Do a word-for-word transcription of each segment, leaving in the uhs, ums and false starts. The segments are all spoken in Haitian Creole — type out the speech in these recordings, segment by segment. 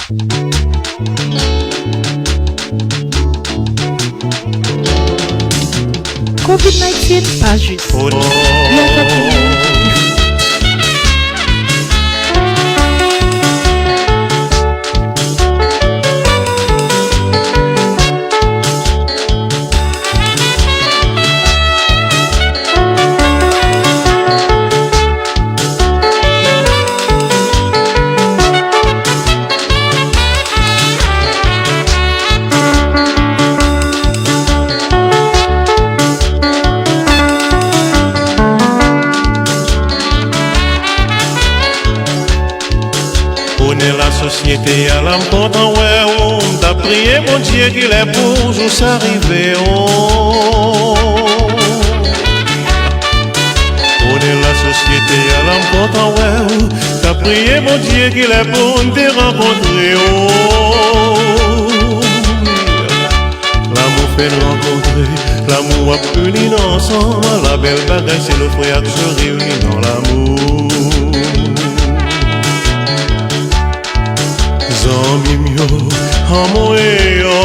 Covid nineteen pa jis yon atak iminans. Onè lasosyete a la, m kontan wè w. M t ap priye Bondye kilè pou jou sa rive w. Onè lasosyete a la, m kontan wè w. M t ap priye Bondye kilè pou n te rankontre w. Lanmou fè n rankontre, lanmou ap ini n ansanm. La bèl bagay se lè frè ak sè reyini nan lanmou. Zanmi m yo, anmwey yo,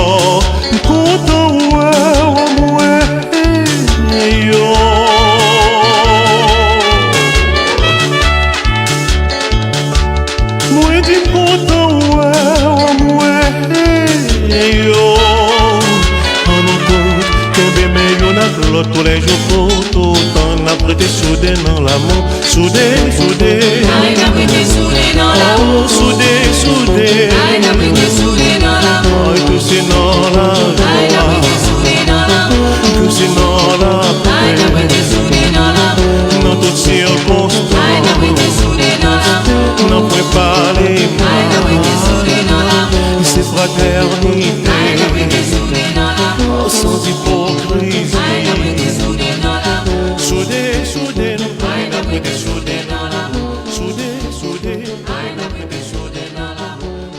m kontan wè w, anmwey yo. Mwen di m kontan wè w, anmwey yo. Ann nou tout kenbe men youn ak lòt, tou lè jou pou toutan n ap rete soude nan lanmou. Soude, soude. Ay, n ap rete soude nan lanmou. Oh, soude, soude. Ay, n ap rete soude nan lanmou. Ay, tou se nan lanmou. Ay, n ap rete soude nan lanmou. Tou se nan lanmou. Ay, n ap rete soude nan lanmou. Nan tout sikonstans. Ay, n ap rete soude nan lanmou. Nan pwen pale mal. Ay, n ap rete soude nan lanmou. Se fratènite. Ay, n ap rete soude nan lanmou. Sans ipokrizi. Ay, n ap rete soude nan lanmou. Soude, soude, nou. Ay, n ap rete soude nan lanmou. Soude, soude. Ay, n ap rete soude nan lanmou.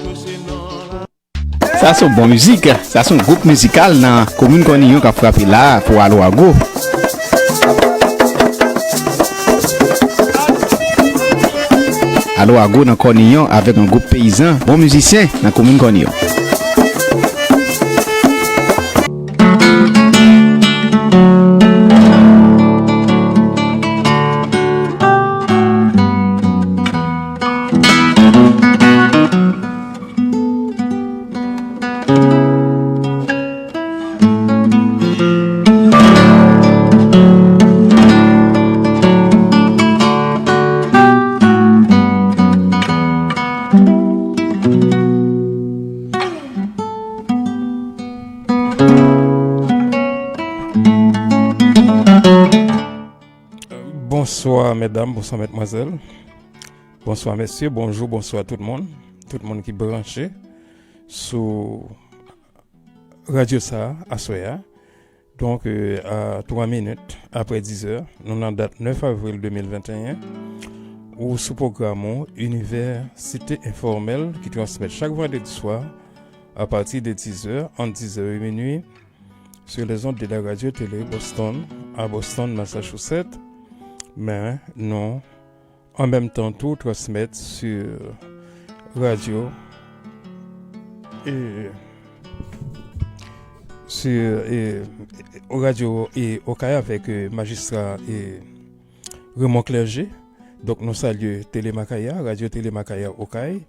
Sa se yon bon mizik. Sa se yon gwoup mizikal nan komin Kòniyon k ap frape la a pou Alo Ago. Alo Ago nan Kòniyon avèk yon gwoup peyizan, bon mizisyen nan komin Kòniyon. Bonswa, medam, bonswa, medmwazèl. Bonswa, mesye, bonjou, bonswa, tout moun. Tout moun ki branche sou radyo sa a, aswè a. Donk, euh, a twa minit apre diz è, nou nan dat nèf avril de mil venteyen, ou sou pwogram ou, Inivèsite Enfòmèl, ki transmèt chak vandredi swa, apati de diz è, ant diz è e minui, sur les ondes de la Radio Télé Boston, à Boston, Massachusetts. Men, nou an menm tan tou transmèt sur radyo, e, sur, e, radyo, e, Okay avèk, e, majistra, e, Raymond Clergé. Donk, nou salye Télé Makaya, Radyo Télé Makaya Okay,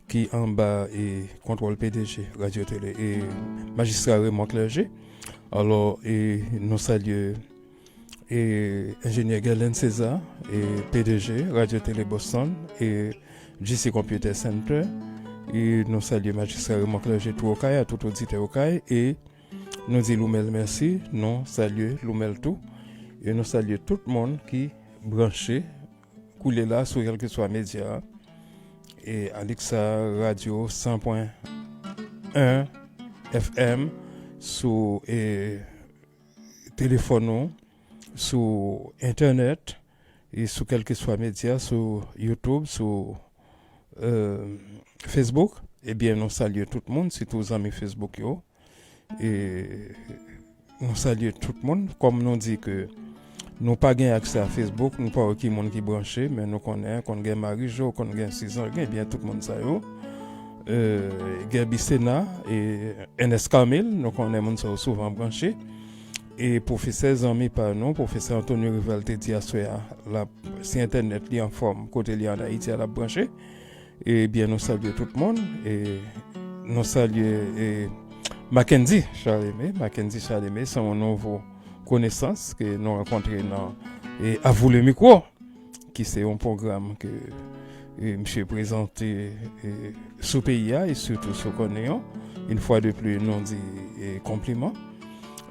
ki anba, e, kontwòl P D G Radyo Télé, e, majistra Raymond Clergé. Alò, e, nou salye e enjenyè Guerlain César, e P D G Radyo Télé Boston, e G C Computer Center, e nou salye majistra Raymond Clergé tou Okay, a tout oditè Okay, e nou di Loumèl mèsi, nou salye Loumèl tou, e nou salye tout moun ki branche koulye la sou kèlkeswa medya, e Alexa Radio san pwen en F M sou, e telefòn ou, sou entènèt, e sou kèlkeswa medya, sou YouTube, sou, euh, Facebook, ebyen, nou salye tout moun, sitou zanmi Facebook yo. E nou salye tout moun. Kòm nou di ke nou pa gen aksè a Facebook, nou pa wè ki moun ki branche, men nou konnen, konn gen Marie Jo, konn gen Sizange, ebyen, tout moun sa yo. euh, Guerby Sénat e Ernest Camille, nou konnen moun sa yo souvan branche. E pwofesè zanmi pa nou, pwofesè Antonio Rival te di aswè a, l ap, si entènèt li anfòm, kote li an Ayiti a, l ap branche. Ebyen, nou salye tout moun. E nou salye e Mackendy Charlemé. Mackendy Charlemé, se yon nouvo konesans ke nou rankontre nan e À vous le micro, ki se yon pwogram ke e, misye prezante e, sou peyi a e sitou sou Kòneyon. Yon fwa de pli, nou di e, konpliman.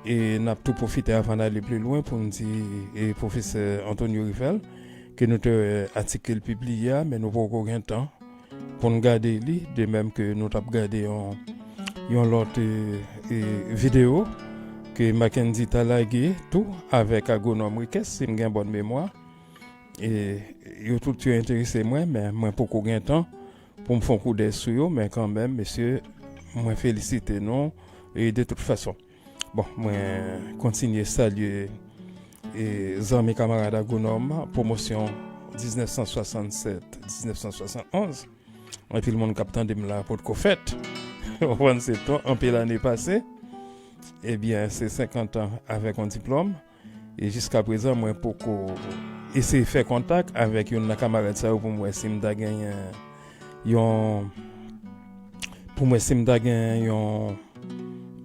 E n ap tou pwofite, avan n ale pli lwen, pou n di e, pwofesè Antonio Rival ke nou te wè atik ke l pibliye a, men nou poko gen tan pou n gade li, de menm ke nou t ap gade yon, yon lòt e, e, videyo ke Mackendy ta lage tou avèk agwonòm Riquès, si m gen bòn memwa. E yo tout yo enterese mwen, men mwen poko gen tan pou m fè yon koudèy sou yo, men kanmenm, mesye, mwen felisite nou e de tout fason. Bon, mwen kontinye salye e zanmi kamarad agwonòm, pwomosyon diznèf san swasannsèt, diznèf san swasann onz. Anpil moun k ap tande m la potko fèt. Ou konprann, se twa, anpil ane pase. Ebyen, se senkant an avèk yon diplòm. E jiska prezan, mwen poko eseye fè kontak avèk youn nan kamarad sa yo pou m wè si m ta genyen yon, pou m wè si m ta genyen yon,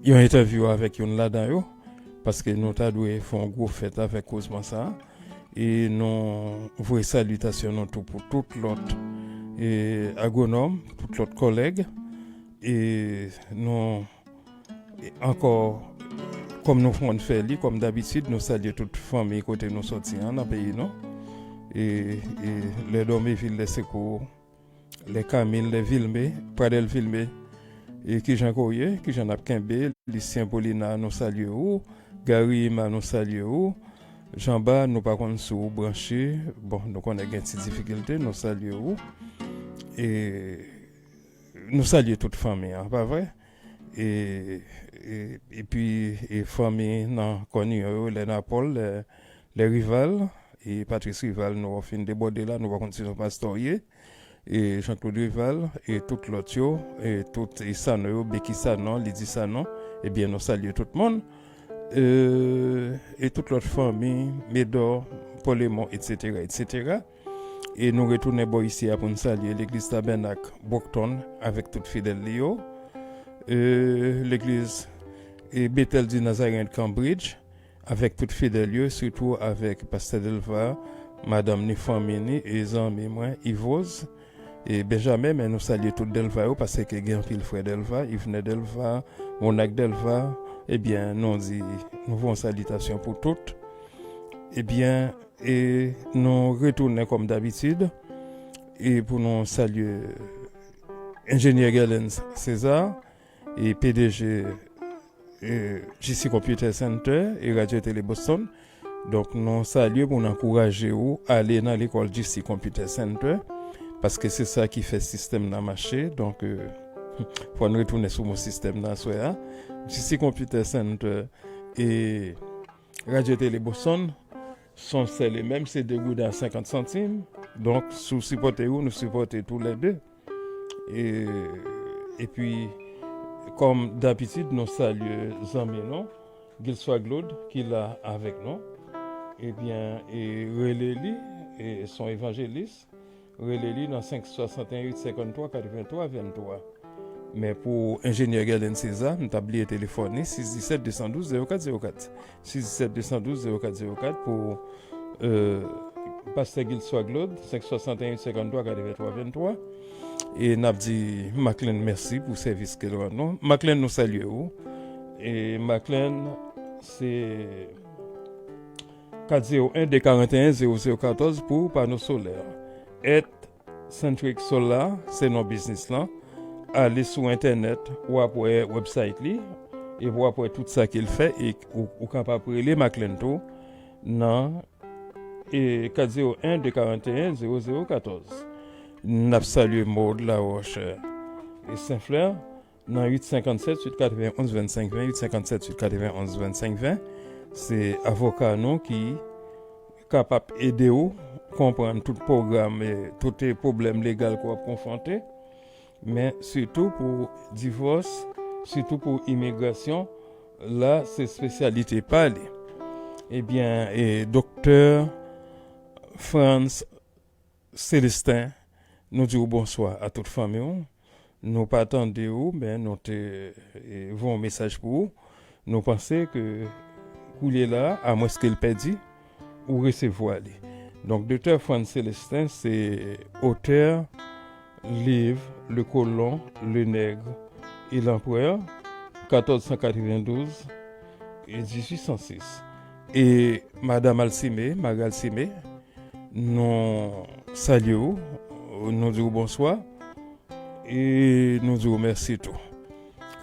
yon entèvyou avèk youn ladan yo, paske nou ta dwe fè yon gwo fèt avèk kozman sa a. E nou voye salitasyon nou tou pou tout lòt e, agwonòm, tout lòt kòlèg. E nou e ankò, kòm nou konn fè li, kòm dabitid, nou salye tout fanmi kote nou sòti an, nan peyi nou. E, e lè Dòmevil, lè Sekou, lè Kamil, lè Vilme, Pradèl Vilme, e kijan ke w ye, kijan n ap kenbe, Lisyen Polina, nou salye ou, Gary Ima, nou salye ou, Janba, nou pa konn si w branche, bon, nou konnen gen ti difikilte, nou salye ou. E nou salye tout fanmi an, pa vre? E, e, epi, e fanmi nan Kòniyon yo, lè Napòl, lè, lè Rival, e Patrice Rival, nou fin debòde la, nou pa konn si se yon pastè w ye, e Jean Claude Rival, e tout lòt yo, e tout, e Sanon yo, Becky Sanon, Lydie Sanon, ebyen, nou salye tout moun. E, e tout lòt fanmi, Medor, Polemon, etsetera, etsetera. E nou retounen bò isi a pou n salye legliz Tabènak Brockton avèk tout fidèl li yo. E legliz e Bethel du Nazarene Cambridge avèk tout fidèl yo, sitou avèk pastè Delva, madanm ni, fanmi ni, e zanmi mwen, Yvose, e Benjamin, men nou salye tout Delva yo, paske gen anpil frè Delva, Yvener Delva, Monak Delva, ebyen, nou di, nou voye yon salitasyon pou tout. Ebyen, e nou retounen kòm dabitid, e pou nou salye enjenyè Gerlens César, e P D G e, J C Computer Center e Radyo Tele Boston. Donk, nou salye pou n ankouraje ou ale nan lekòl J C Computer Center, paske se sa ki fè sistèm nan mache. Donk, e, fò n retounen sou mo sistèm nan aswè a. J C Computer Center e Radyo Tele Boston, se yon sèl e menm, se de goud a senkant santim. Donk, si w sipòte youn, nou sipòte toulède. E, epi, kòm dabitid, nou salye zanmi nou, Gilswa Claude, ki la avèk nou. Ebyen, e rele li, e se yon evanjelis, rele li nan senk swasanteyen uit senkanntwa katreventwa venntwa. Men pou enjenyè Gerlens César, m t ap bliye telefòn li, sis disèt de san douz zewo kat zewo kat. Sis disèt de san douz zewo kat zewo kat pou, e, pastè Gilswa Claude, senk swasanteyen uit senkanntwa katreventwa venntwa. E n ap di Maclean mèsi pou sèvis ke l rann nou. Maclean, nou salye ou. E Maclean, se kat zewo en de karanteyen zewo zewo katòz pou pano solè. Earth Centric Solar, se non biznis lan. Ale sou entènèt, w ap wè website li, epi w ap wè tout sa ke l fè, e ou, ou kapab rele Maclean tou nan, e, kat zewo en de karanteyen zewo zewo katòz. N ap salye Maud Laroche e Saint Fleur nan uit senkannsèt uit katrevenonz vennsenk ven, uit senkannsèt uit katrevenonz vennsenk ven. Se avoka nou ki kapab ede w konprann tout pwogram, e, tout, e, pwoblèm legal ke w ap konfwonte. men sitou pou divòs, sitou pou imigrasyon, la se espesyalite pa li. Ebyen, e, Doktè Frantz Célestin, nou di w bonswa a tout fanmi w. Nou pa tande w, men nou te, e, voye yon mesaj pou ou. Nou panse ke koulye la, amwenske l pèdi, ou resevwa li. Donk, Doktè Frantz Célestin se otè liv Le Colon, le Nègre et l'Empereur, katòz san katrevendouz e dizuit san sis. E Madanm Alcimé, Marie Alcimé, nou salye w, nou di w bonswa, e nou di w mèsi tou.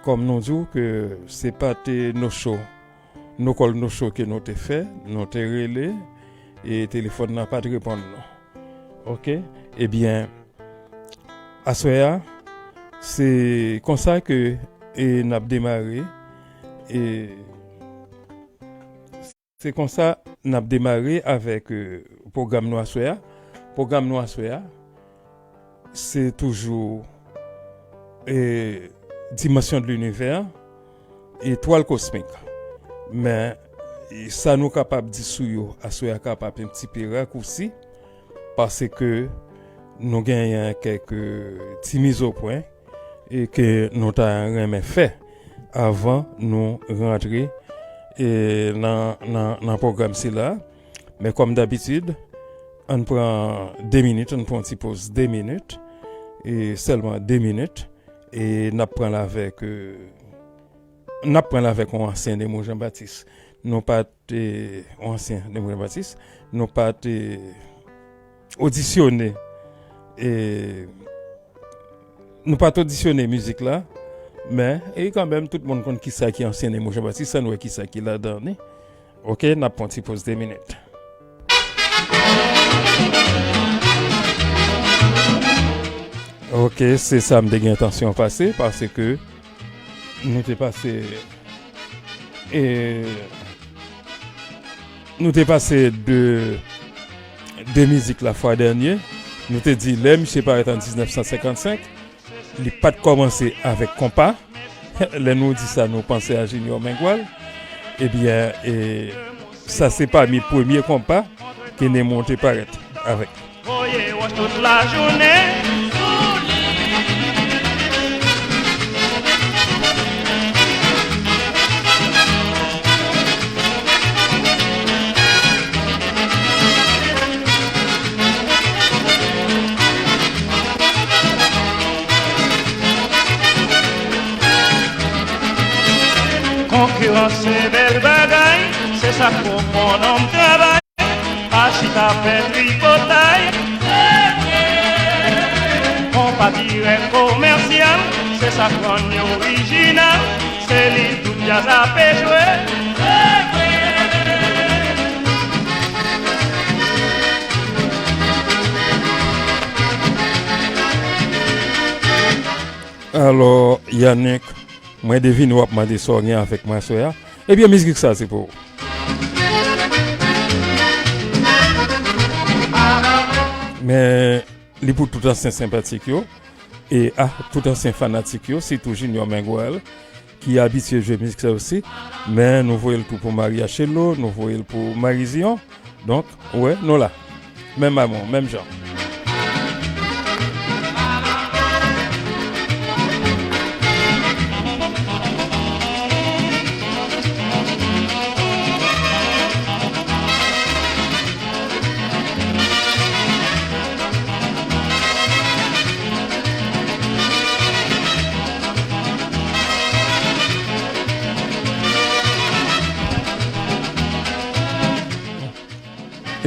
Kòm nou di w ke se pa te no show, no call no show ke nou te fè, nou te rele, e telefòn nan pa t reponn nou. Oke? Ebyen, aswè a, se konsa ke, e, n ap demare, e, se konsa n ap demare avèk, e, pwogram nou aswè a. Pwogram nou aswè a, se toujou, e, Dimension de l'Univers, Etwal Kosmik. Men, e, sa nou kapab di sou yo, aswè a kapab yon ti pe rakousi, paske nou genyen kèk ti mizopwen, e ke nou ta renmen fè avan nou rantre, e, nan, nan, nan pwogram sila. Men kòm dabitid, ann pran de minit, ann pran yon ti poz de minit, e sèlman de minit, e n ap pran l avèk, e, n ap pran l avèk yon ansyen Nemo Jean Baptiste. Nou pa t, e, yon ansyen Nemo Jean Baptiste, nou pa t, e, odisyone, e, nou pa t odisyone mizik la, men, e kanmenm, tout moun konn kisa ki ansyen Nemo Jean Baptiste, ann wè kisa ki ladan li. Oke, n ap pran ti poz de minit. Oke, se sa m te gen entansyon pase, paske nou te pase, e, nou te pase de, de mizik la fwa dènye. Nou te di lè misye parèt an diznèf san senkannsenk, li pa t kòmanse avèk konpa. Lè nou di sa, nou panse a Junior Mengual. Ebyen, e, sa se pami premye konpa ke Nemo te parèt avèk. Voye wòch tout lajounen sou li. Konkirans se bèl bagay, se sa k pou fè yon nonm travay. Pa chita fè tripotay. Konpa dirèk komèsyal, se sa k rann li orijinal. Se li tout djaz ape jwe. Alò, Yannick, mwen devine w ap mande sa w gen avèk mwen aswè a. Ebyen, mizik sa se pou ou. Men, li pou tout ansyen senpatik yo, e a tout ansyen fanatik yo, sitou Junior Mengual, ki abitye jwe mizik sa osi. Men, nou voye l tou pou Maria Chello, nou voye l pou Marie Zion. Donk, ou wè, nou la. Menm amou, menm jan.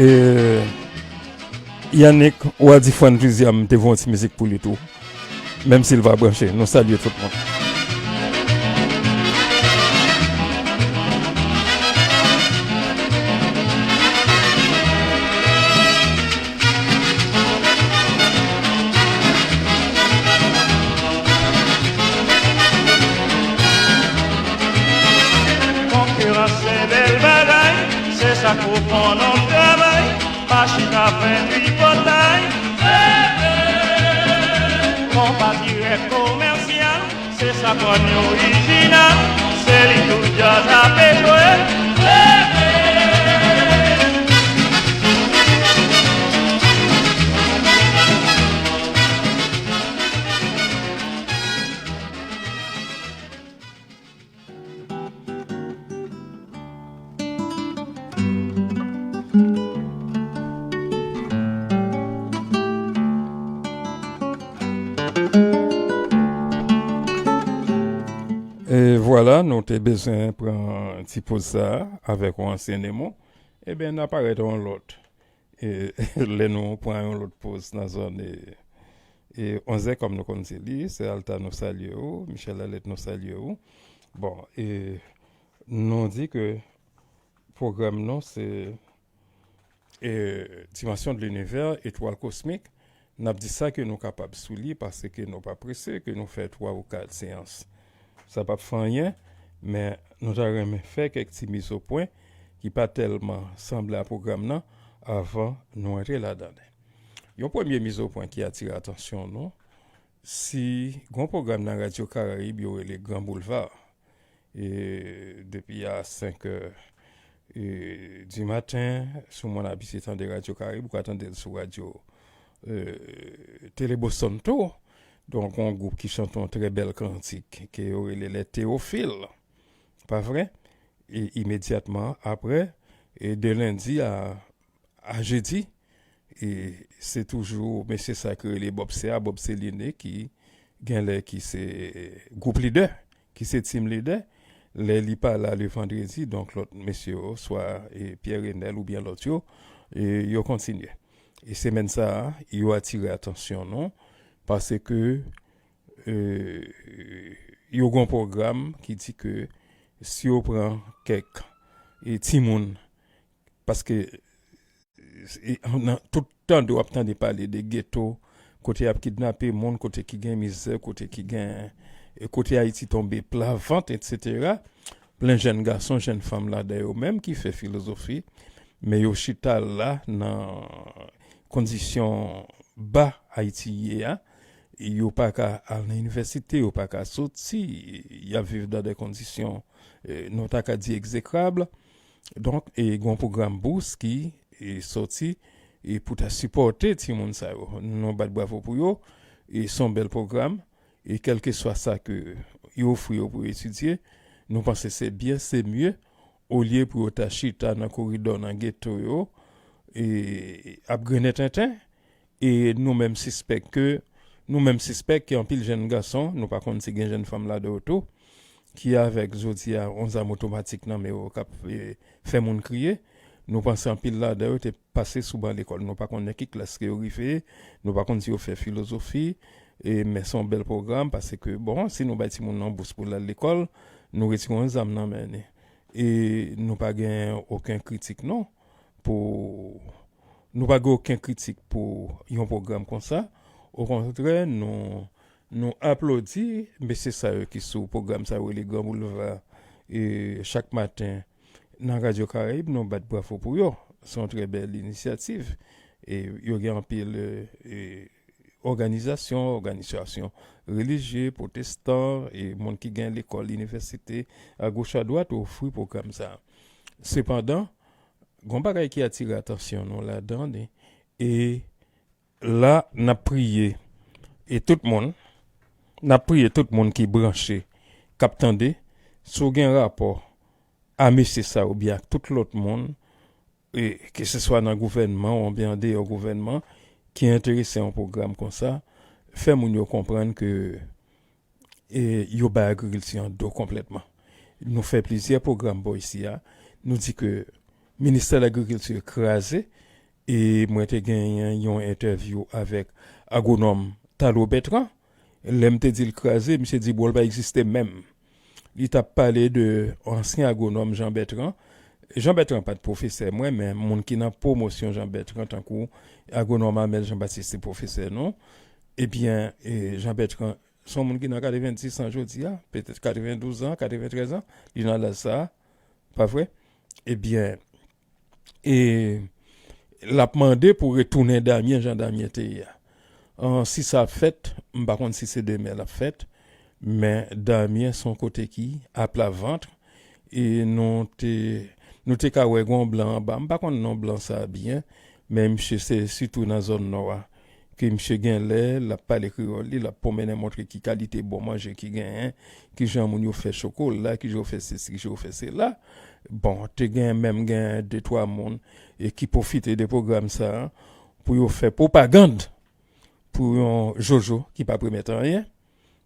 E, Yannick, w a di Fran Rizia, m te voye yon ti mizik pou li tou. Menm si l pa branche, nou salye tout moun. Konkirans se bèl bagay, se sa k pou fè yon nonm travay, pa chita fè tripotay. Konpa dirèk Konn orijinal, se li tout djaz ap jwe. E vwala, nou te bezwen pran ti poz sa a avèk yon ansyen Nemo. Ebyen, n a parèt yon lòt. E, lè nou pran yon lòt poz nan zòn, e, e, onzè, kòm nou konn di li, Sè Alta, nou salye w, Michel Lalette, nou salye w. Bon, e, nou di ke pwogram nou se, e, Dimension de l'Univers, Etwal Kosmik. N ap di sa ke nou kapab sou li, paske nou pa prese, ke nou fè twa ou kat seyans. Sa p ap fè anyen, men nou ta renmen fè kèk ti mizopwen ki pa tèlman sanble a pwogram nan avan nou antre ladan l. Yon premye mizopwen ki atire atansyon nou, si gon pwogram nan Radyo Karayib yo rele Gran Boulva, e depi a senk è, e, di maten, si w moun abitye tande Radyo Karayib, ou ka tande l sou radyo, e, Tele Boston tou. Donk, yon gwoup ki chante yon trè bèl kantik ke yo rele Les Théophiles. Pa vre? E imedyatman apre, e de lendi a, a jedi, e se toujou mesye sa ki rele Bob Seya, Bob Céliné, ki genlè ki se gwoup lidè, ki se team lidè. Lè li pa la le vandredi, donk lòt mesye yo, swa, e, Pierre Renel oubyen lòt yo, e, yo kontinye. E semèn sa a, yo atire atansyon nou, paske, e, yo gon pwogram ki di ke si yo pran kèk, e, timoun, paske, e, nan tout tande w ap tande pale de geto, kote y ap kidnape moun, kote ki gen mizè, kote ki gen, e, kote Ayiti tonbe pla vant, etsetera. Plen jèn gason, jèn fanm ladan yo menm ki fè filozofi, men yo chita la nan kondisyon ba Ayiti ye a. Yo pa ka al nan inivèsite, yo pa ka soti, y ap viv dan de kondisyon, e, nou ta ka di egzekrab. Donk, e, gen yon pwogram bous ki, e, soti, e, pou ta sipòte timoun sa yo. Nou bat bravo pou yo, e, se yon bèl pwogram, e, kèlkeswa sa ke yo ofri yo pou yo etidye, nou panse se byen, se mye, olye pou yo ta chita nan koridò, nan geto yo, e, ap grennen tenten, e nou menm sispèk ke, nou menm sispèk ke anpil jèn gason, nou pa konn si gen jèn fanm ladan yo tou, ki avèk, jodi a, yon zam otomatik nan men yo k ap, e, fè moun kriye. Nou panse anpil ladan yo te pase sou ban lekòl. Nou pa konnen ki klas ke yo rive, nou pa konn si yo fè filozofi, e, men se yon bèl pwogram, paske, bon, si nou bay timoun nan bous pou l al lekòl, nou retire yon zam nan men li. E nou pa gen okenn kritik, non, pou, nou pa gen okenn kritik pou yon pwogram konsa. Okontrè, nou, nou aplodi mesye sa yo ki sou pwogram sa yo rele Gran Boulva, e, chak maten nan Radyo Karayib, nou bat bravo pou yo. Se yon trè bèl inisyativ. E yo gen anpil, e, òganizasyon, òganizasyon relijye, pwotestan, e moun ki gen lekòl, inivèsite, agoch adwat ofri pwogram sa a. Sepandan, gon bagay ki atire atansyon nou ladan li, e la, n ap priye, e tout moun, n ap priye tout moun ki branche, k ap tande, si w gen rapò a mesye sa oubyen ak tout lòt moun, e keseswa nan gouvènman oubyen andeyò gouvènman, ki enterese yon pwogram konsa, fè moun yo konprann ke, e, yo bay agrikilti an do konplètman. Nou fè plizyè pwogram bò isi a. Nou di ke Ministè Lagrikilti kraze, e mwen te genyen yon entèvyou avèk agwonòm Talo Bertrand. Lè m te di l kraze, misye di, "Bon, l pa egziste menm." Li t ap pale de ansyen agwonòm Jean Bertrand. Jean Bertrand pa t pwofesè mwen, men moun ki nan pwomosyon Jean Bertrand, tankou agwonòm Amel Jean Baptiste, se pwofesè nou. Ebyen, e, Jean Bertrand, se yon moun ki nan katrevenndis an jodi a, petèt katrevendouz an, katreventrèz an, li nan laj sa a, pa vre? Ebyen, e l ap mande pou retounen Damyen jan Damyen te ye a. An, si sa ap fèt, m pa konn si se demen l ap fèt, Men Damyen se yon kote ki apla vant, e nou te, nou te ka wè gen yon blan anba. M pa konn non blan sa a byen, men misye se sitou nan zòn nò a ke misye gen lè l ap pale kreyòl li, l ap pwomennen montre ki kalite bon manje ki genyen, ki jan moun yo fè chokola, ki jan yo fè sesi, ki jan yo fè sela. Bon, te gen menm gen de twa moun e ki pwofite de pwogram sa a pou yo fè pwopagann pou yon jojo ki p ap remèt anyen.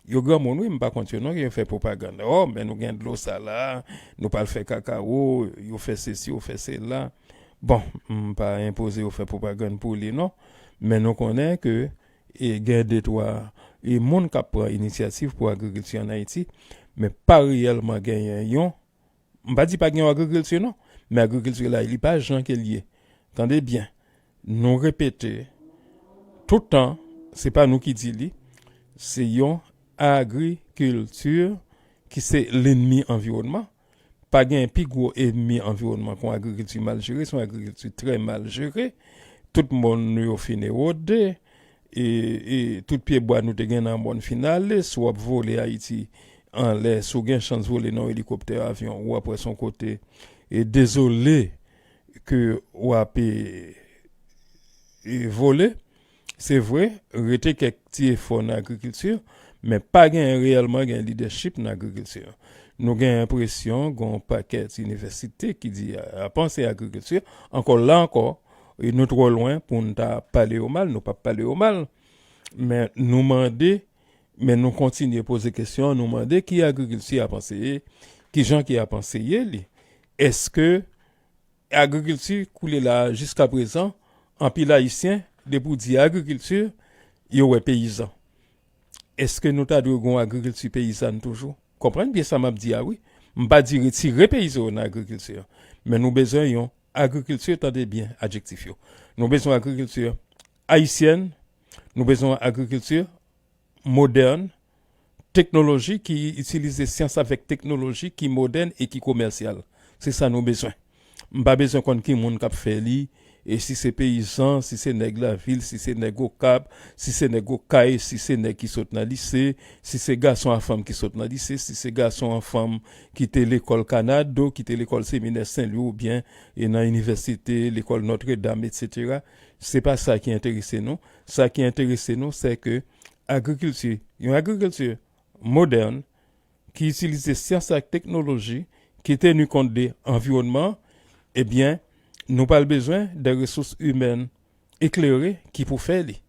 Yo granmoun wi, m pa kont yo non, yo fè pwopagann. Oh, men nou gen dlo sa la, nou pral fè kakawo, yo fè sesi, yo fè sela. Bon, m pa enpoze yo fè pwopagann pou li non, men nou konnen ke e gen de twa e moun k ap pran inisyativ pou agrikilti ann Ayiti, men pa reyèlman genyen yon, m pa di pa gen yon agrikilti non, men agrikilti la li pa jan ke l ye. Tande byen, nou repete tout tan, se pa nou ki di li, se yon agrikilti ki se lennmi anviwònman. Pa gen pi gwo enmi anviwònman ke yon agrikilti mal jere, se yon agrikilti trè mal jere. Tout mòn nou yo fin erode, e, e tout pyebwa nou te gen nan mòn fin ale, si w ap vole Ayiti anlè, si w gen chans vole nan yon elikoptè, avyon, w ap wè se yon kote e dezole ke w ap e, e vole. Se vre, rete kèk ti efò nan agrikilti, men pa gen reyèlman gen lidèchip nan agrikilti. Nou gen enpresyon gen yon pakèt inivèsite ki di a, a panse agrikilti. Ankò la ankò, e nou twò lwen pou n ta pale yo mal, nou p ap pale yo mal. Men nou mande, men nou kontinye poze kesyon, nou mande ki agrikilti ap anseye, ki jan ki ap anseye li. Èske agrikilti koule la jiska prezan, anpil Ayisyen, depi w di agrikilti, yo wè peyizan. Èske nou ta dwe gen yon agrikilti peyizàn toujou? Konprann byen sa m ap di a wi. M pa di retire peyizan yo nan agrikilti an, men nou bezwen yon agrikilti, tande byen adjektif yo. Nou bezwen agrikilti ayisyèn, nou bezwen agrikilti modèn, teknoloji ki itilize syans avèk teknoloji ki modèn e ki komèsyal. Se sa nou bezwen. M pa bezwen konn ki moun k ap fè li, e si se peyizan, si se nèg lavil, si se nèg Okap, si se nèg Okay, si se nèg ki sot nan lise, si se gason a fanm ki sot nan lise, si se gason a fanm ki te lekòl Kanado, ki te lekòl seminè Sen Lwi oubyen e nan inivèsite, lekòl Nòtredam, etsetera. Se pa sa ki enterese nou. Sa ki enterese nou, se ke agrikilti, yon agrikilti modèn ki itilize syans ak teknoloji, ki teni kont de anviwònman, ebyen, nou pral bezwen de resous imèn eklere ki pou fè li.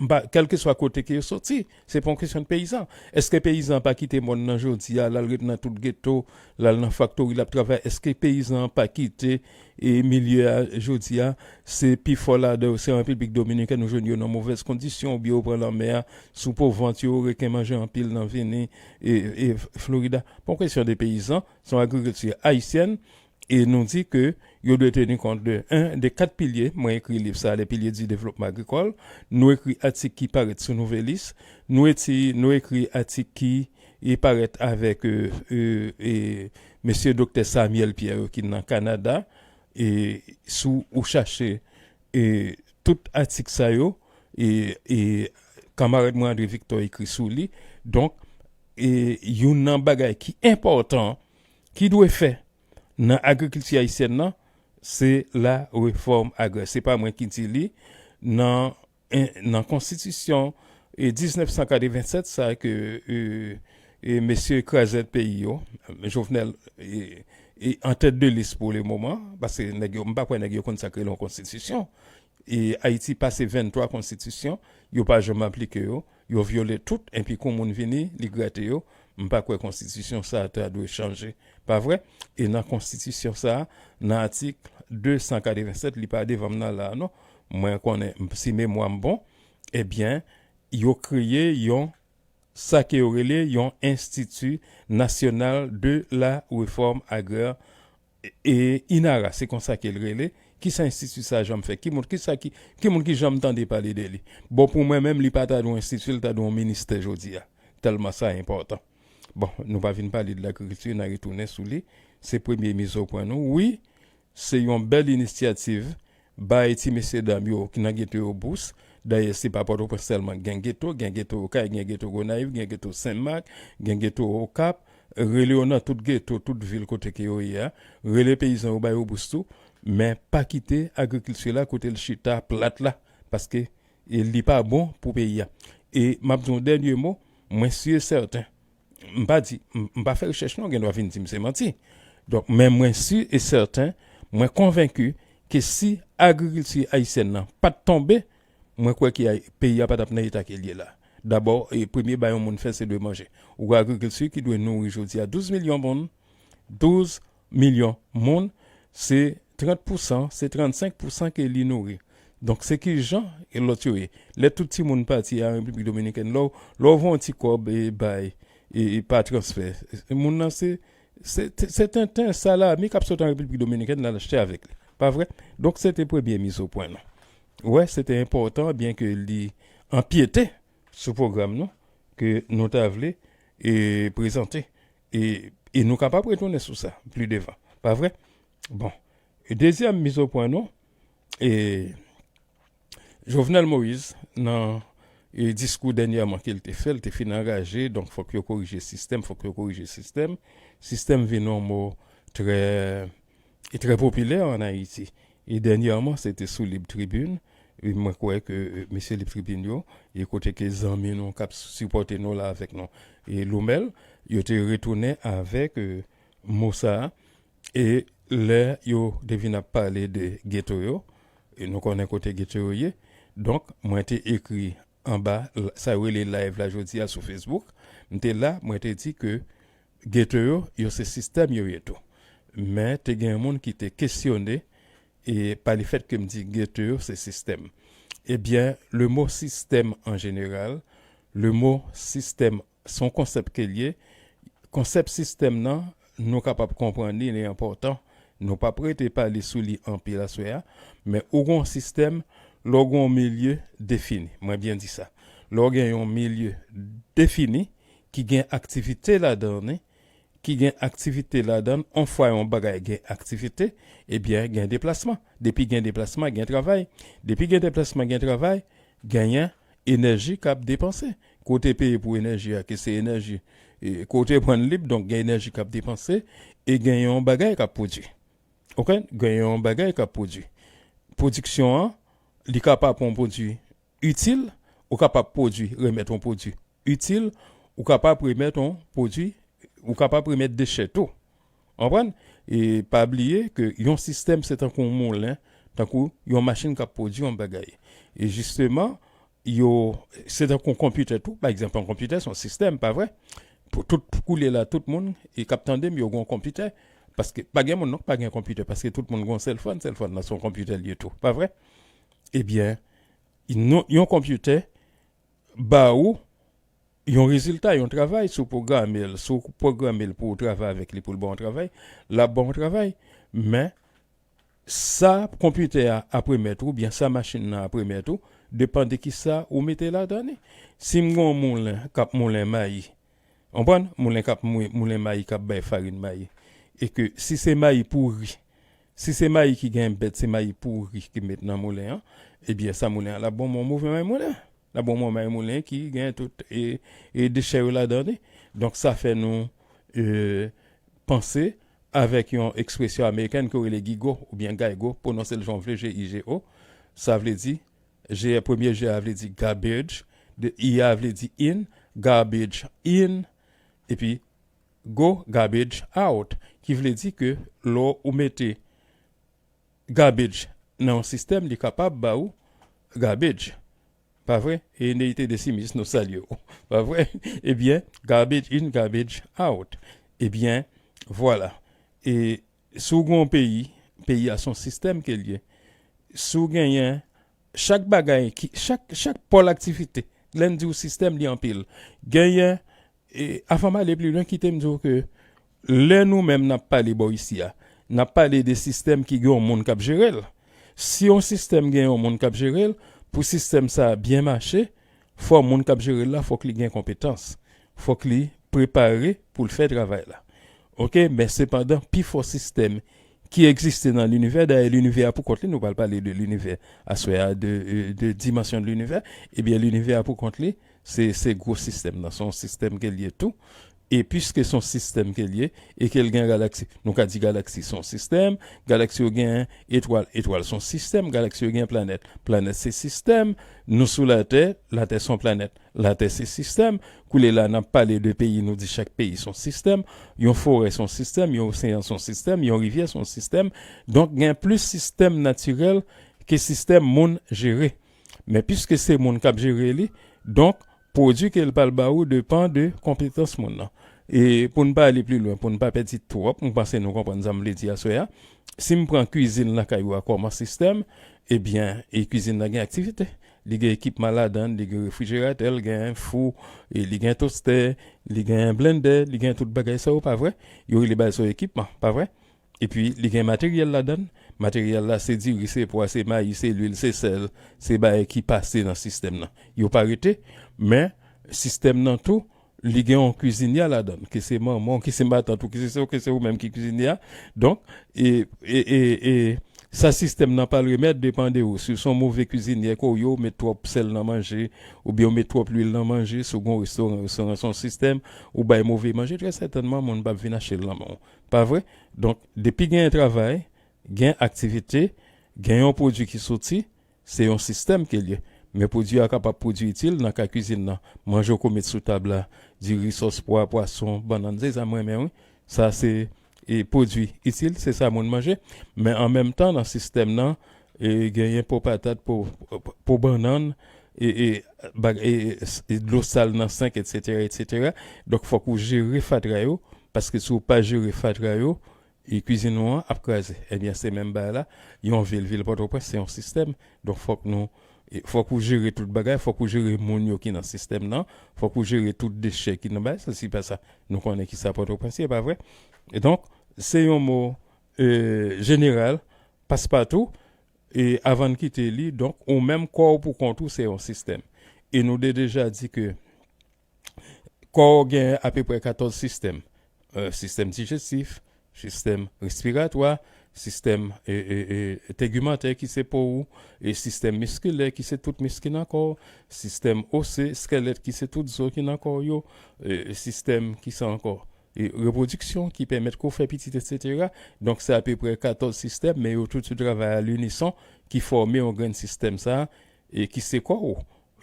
M pa, kèlkeswa kote ke yo soti, se pa yon kesyon de peyizan. Èske peyizan pa kite mòn nan jodi a, l al ret nan tout geto, l al nan faktori, l ap travay? Èske peyizan pa kite e milye a jodi a? Se pifò ladan yo se Repiblik Dominikèn, ou jwenn yo nan movèz kondisyon, oubyen yo pran lanmè a sou po vant yo, reken manje anpil nan vini e, e Florida. Pa yon kesyon de peyizan, se yon agrikilti ayisyèn. E nou di ke yo dwe teni kont de, en, de kat pilye. Mwen ekri liv sa, Les piliers du développement agricole. Nou ekri atik ki parèt sou Nouvelliste. Nou eti, nou ekri atik ki e parèt avèk e, e, e, mesye doktè Samuel Pierre yo ki nan Kanada. E si w chache e, tout atik sa yo, e, e kanmarad mwen André Victor ekri sou li. Donk, e, youn nan bagay ki enpòtan ki dwe fè nan agrikilti ayisyèn nan, se la refòm agrè. Se pa mwen ki di li. Nan, en, nan konstitisyon e diznèf san katrevennsèt sa ke e, e mesye krazèd peyi yo, Jovenel, e, e an tèt de lis pou le moman, paske nèg yo, m pa kwè nèg yo konn sa k rele yon konstitisyon. E Ayiti pase venntwa konstitisyon, yo pa janm aplike yo, yo vyole tout, enpi kou moun vini, li grate yo. M pa kwè konstitisyon sa a ta dwe chanje, pa vre? E nan konstitisyon sa a, nan atik de san katrevennsèt, li pa devan m nan la a non, mwen konnen, si memwa m bon, ebyen, yo kreye yon, sa ke yo rele yon Institut National de la Réforme Agraire, e, INARA, se konsa ke l rele. Kisa enstiti sa a janm fè? Ki moun, kisa ki, ki moun ki janm tande pale de li? Bon, pou mwen menm, li pa ta dwe yon enstiti, li ta dwe yon ministè jodi a. Tèlman sa enpòtan. Bon, nou pa vin pale de lagrikilti, n a retounen sou li. Se premye mizopwen nou. Wi, se yon bèl inisyativ, bay ti mesye dam yo ki nan geto yo bous, Dayè, se pa Pòtoprens sèlman k gen geto, gen geto Okay, gen geto Gonayiv, gen geto Senmak, gen geto Okap. Rele yo nan tout geto, tout vil kote ke yo ye a. Rele peyizan yo, ba yo bous tou. Men pa kite agrikilti la kote l chita plat la, paske e li pa bon pou peyi a. E m ap di yon dènye mo, mwen si e sèten, m pa di, m m pa fè rechèch non, gen dwa vin di m se manti. Donk, men mwen si e sèten, mwen konvenki ke si agrikilti ayisyèn nan pa t tonbe, mwen kwè ke ay- peyi a pa t ap nan eta ke l ye la. Dabò, e premye bagay yon moun fè, se dwe manje. Ou gen agrikilti ki dwe nouri jodi a douz milyon moun, douz milyon moun, se trant pousan, se trannsenk pousan ke li nouri. Donk, se ki jan e lòt yo ye. Lè tout timoun pati an Repiblik Dominikèn, lè w, lè w voye yon ti kòb e bay, e, e pa transfè, moun nan se, se, se tenten, salami k ap sot an Repiblik Dominikèn, l al achte avèk li. Pa vre? Donk, se te premye mizopwen nou. Ou wè, se te enpòtan, byen ke li anpyete sou pwogram nou, ke nou ta vle e prezante. E, e nou kapab retounen sou sa pli devan. Pa vre? Bon. E dezyèm mizopwen nou, e Jovenel Moïse, nan e diskou dènyèman ke l te fè, l te fin anraje, donk fòk yo korije sistèm, fòk yo korije sistèm. Sistèm vin yon mo trè, e trè popilè an Ayiti. E dènyèman, se te sou Lib Tribin, e mwen kwè ke, e, mesye Lib Tribin yo, e kote ke zanmi nou k ap sipòte nou la avèk nou, e Loumel, yo te retounen avèk, e, mo sa a, e lè yo te vin ap pale de geto yo, e nou konnen kote geto yo ye. Donk, mwen te ekri anba l- sa yo rele live la jodi a sou Facebook, m te la, mwen te di ke geto yo, yo se sistèm yo ye tou. Men te gen moun ki te kesyone, e pa lefèt ke m di geto yo se sistèm. Ebyen, le mo sistèm an jeneral, le mo sistèm se yon konsèp ke l ye. Konsèp sistèm nan, nou kapab konprann li, li enpòtan. Nou p ap rete pale sou li anpil aswè a, men ou gen yon sistèm, lè w gen yon milye defini. Mwen byen di sa. Lè w gen yon milye defini ki gen aktivite ladan li, ki gen aktivite ladan, yon fwa yon bagay gen aktivite, ebyen, gen deplasman. Depi gen deplasman, gen travay. Depi gen deplasman, gen travay, genyen enèji k ap depanse. Kote peye pou enèji a, ke se enèji, e, kote pran lib, donk gen enèji k ap depanse, e gen yon bagay k ap pwodui. Oke? Gen yon bagay k ap pwodui. Pwodiksyon an, li kapab yon pwodui itil, ou kapab pwodui, remèt yon pwodui itil, ou kapab remèt yon pwodui, ou kapab remèt dechè tou. Konprann? E pa bliye ke yon sistèm se tankou yon moulen, tankou yon machin k ap pwodui yon bagay. E jisteman, yo, se tankou yon konpitè tou. Pa egzanp, yon konpitè se yon sistèm, pa vre? Pou tout koulye la, tout moun e k ap tande m, yo gen yon konpitè. Paske pa gen moun non k pa gen konpitè, paske tout moun gen yon sèlfòn, sèlfòn nan se yon konpitè l ye tou, pa vre? Ebyen, non, yon konpitè ba ou yon rezilta, yon travay, si w pwograme l, si w pwograme l pou w travay avèk li, pou l ba w yon travay, l ap ba w yon travay. Men, sa konpitè a ap remèt ou, oubyen sa machin nan ap remèt ou, depann de kisa ou mete ladan li. Si m gen yon moulen k ap moulen mayi, konprann? Moulen k ap mou- moulen mayi, k ap bay farin mayi. E ke si se mayi pouri, si se mayi ki gen bèt, se mayi pouri ki met nan moulen an, ebyen sa moulen an l ap ban w yon move mayi moulen. L ap ban w yon mayi moulen ki gen tout e, e dechè yo ladan li. Donk sa fè nou e, panse avèk yon ekspresyon amerikèn ke yo rele gigo oubyen gaygo, pwononse l jan w vle, G I G O. Sa vle di, G, premye G a vle di garbage, de I a vle di in, garbage in, epi go, garbage out, ki vle di ke lè w mete garbage nan yon sistèm, li kapab ba ou garbage. Pa vre? E Neite Desimis, nou salye w. Pa vre? Ebyen, garbage in, garbage out. Ebyen, vwala. E si w gen yon peyi, peyi a se yon sistèm ke l ye. Si w genyen chak bagay ki, chak, chak pòl aktivite, lè n di w sistèm, li anpil. Genyen, e, avan m ale pli lwen, kite m di w ke lè nou menm n ap pale bò isi a, n ap pale de sistèm ki gen yon moun k ap jere l. Si yon sistèm gen yon moun k ap jere l, pou sistèm sa a byen mache, fò moun k ap jere l la, fòk li gen konpetans. Fòk li prepare pou l fè travay la. Oke, men sepandan, pifò sistèm ki egziste nan linivè. Dayè, linivè a pou kont li, nou pral pale de linivè aswè a, de, de dimansyon de linivè. Ebyen, linivè a pou kont li, se, se gwo sistèm nan. Se yon sistèm ke l ye tou. E piske se yon sistèm ke l ye, e ke l gen galaksi, nou ka di galaksi se yon sistèm, galaksi yo gen etwal, etwal se yon sistèm, galaksi yo gen planèt, planèt se sistèm, nou sou Latè, Latè se yon planèt, Latè se sistèm, koulye la n ap pale de peyi, nou di chak peyi se yon sistèm, yon forè se yon sistèm, yon oseyan se yon sistèm, yon rivyè se yon sistèm. Donk, gen plis sistèm natirèl ke sistèm moun jere. Men piske se moun k ap jere li, donk, pwodui ke l pral ba ou depann de konpetans moun nan. E pou n pa ale pli lwen, pou n pa pèdi twòp, m panse nou konprann sa m vle di aswè a. Si m pran kwizin lakay ou a kòm yon sistèm, ebyen, e kwizin nan gen aktivite. Li gen ekipman ladan l, li gen refrijeratè, li gen fou, e li gen tostè, li gen blendè, li gen tout bagay sa yo, pa vre? Yo rele bagay sa yo ekipman, pa vre? Epi, li gen materyèl ladan l. Materyèl la, se diri, se pwa, se mayi, se lwil, se sèl, se bagay ki pase nan sistèm nan. Yo pa rete, men sistèm nan tou, li gen yon kwizinyè ladan l, ke se manman w, ke se matant ou, ke se se w, ke se ou menm ki kwizinyè a. Donk, e, e, e, e, sa sistèm nan pral remèt depann de ou. Si w se yon move kwizinyè ke w ye, ou met twòp sèl nan manje, oubyen w met twòp lwil nan manje, si w gen yon restoran, restoran se yon sistèm, ou bay move manje, trè sètènman, moun p ap vin achte l nan men w. Pa vre? Donk, depi gen travay, gen aktivite, gen yon pwodui ki soti, se yon sistèm ke l ye. Men pwodui a kapab pwodui itil nan ka kwizin nan. Manje w ko met sou tab la, diri, sòs pwa, pwason, bannann, se sa m renmen, wi. Sa se, e, pwodui itil, se sa moun manje. Men an menm tan, nan sistèm nan, e, genyen po patat, po, po bannann, e, e, bag-, e, e, s-, e dlo sal nan senk, etsetera, etsetera. Donk, fòk ou jere fatra yo, paske si w pa jere fatra yo, e kwizin ou an ap kraze. Ebyen, se menm bagay la, yon vil, vil Pòtoprens, se yon sistèm. Donk, fòk nou, e, fòk ou jere tout bagay, fòk ou jere moun yo ki nan sistèm nan, fòk ou jere tout dechè ki nan bagay, sa, si pa sa, nou konnen ki sa Pòtoprens ye, pa vre? E donk, se yon mo, e, jeneral, paspatou, e avan n kite li, donk, ou menm kò w pou kont ou, se yon sistèm. E nou te deja di ke kò w gen apeprè katòz sistèm. E, sistèm dijestif, sistèm respiratwa, sistèm, e, e, e, tegimantè ki se po ou, e sistèm miskilè ki se tout misk ki nan kò w, sistèm ose, skèlèt ki se tout zo ki nan kò w yo, e sistèm ki sa ankò, e repwodiksyon ki pèmèt ke w fè pitit, etsetera. Donk, se apeprè katòz sistèm, men yo tout yo travay a linison ki fòme yon grenn sistèm sa a, e ki se kò w.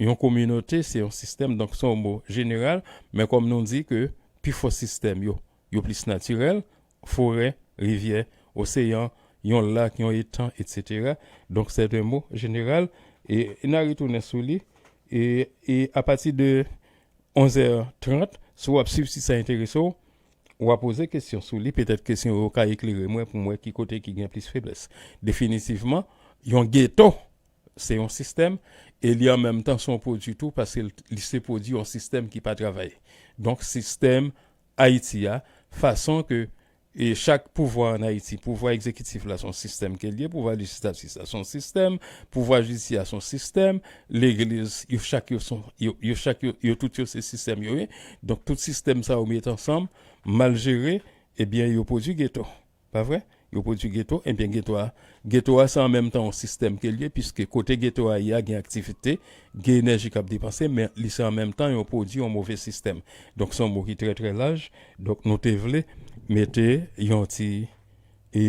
Yon kominote, se yon sistèm, donk se yon mo jeneral, men kòm nou di ke pi fò sistèm yo, yo plis natirèl, forè, rivyè, oseyan, yon lak, yon etan, etsetera. Donk, se yon mo jeneral, e n a retounen sou li, e, e apati de onz è trant, si w ap swiv, si sa enterese w, w a poze kesyon sou li, petèt kesyon yo ka eklere mwen pou m wè ki kote ki gen plis feblès. Definitivman, yon geto, se yon sistèm, e li an menm tan se yon pwodui tou, paske l, li se pwodui yon sistèm ki pa travay. Donk, sistèm Ayiti a, fason ke, e chak pouvwa ann Ayiti, pouvwa egzekitif la se yon sistèm ke l ye, pouvwa lejislatif la se yon sistèm, pouvwa jidisyè a se yon sistèm, legliz, yo chak yo se yon, yo, yo chak yo, yo tout yo se sistèm yo ye. Donk, tout sistèm sa yo met ansanm, mal jere, ebyen, yo pwodui geto. Pa vre? Yo pwodui geto, ebyen, geto a, geto a, se an menm tan yon sistèm ke l ye, piske kote geto a ye a gen aktivite, gen enèji k ap depanse, men li se an menm tan yon pwodui yon move sistèm. Donk, se yon mo ki trè, trè laj. Donk, nou te vle mete yon ti, e,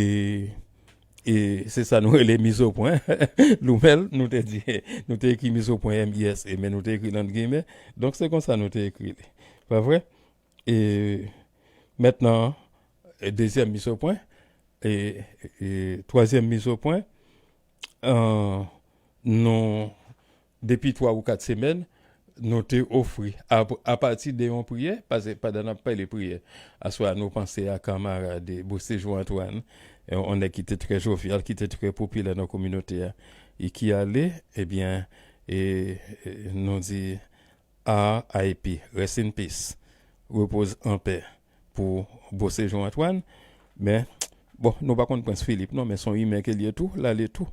e se sa nou rele mizopwen. Loumèl, nou te di, nou te ekri mizopwen, M I S E, men nou te ekri l ant gimè. Donk, se konsa nou te ekri li. Pa vre? E mentnan, e dezyèm mizopwen, e, e twazyèm mizopwen, e, nou, depi twa ou kat semèn, nou te ofri, a, apati de yon priyè, paske pandan n ap pale priyè, aswè a nou panse a kanmarad Beauséjour Antoine, e, yon nèg ki te trè jovyal, ki te trè popilè nan kominote a, e ki ale, ebyen, e, e nou di, R I P, rest in peace, repoze an pè pou Beauséjour Antoine. Men, bon, nou pa konn Prens Filip non, men se yon imen ke l ye tou, l ale tou.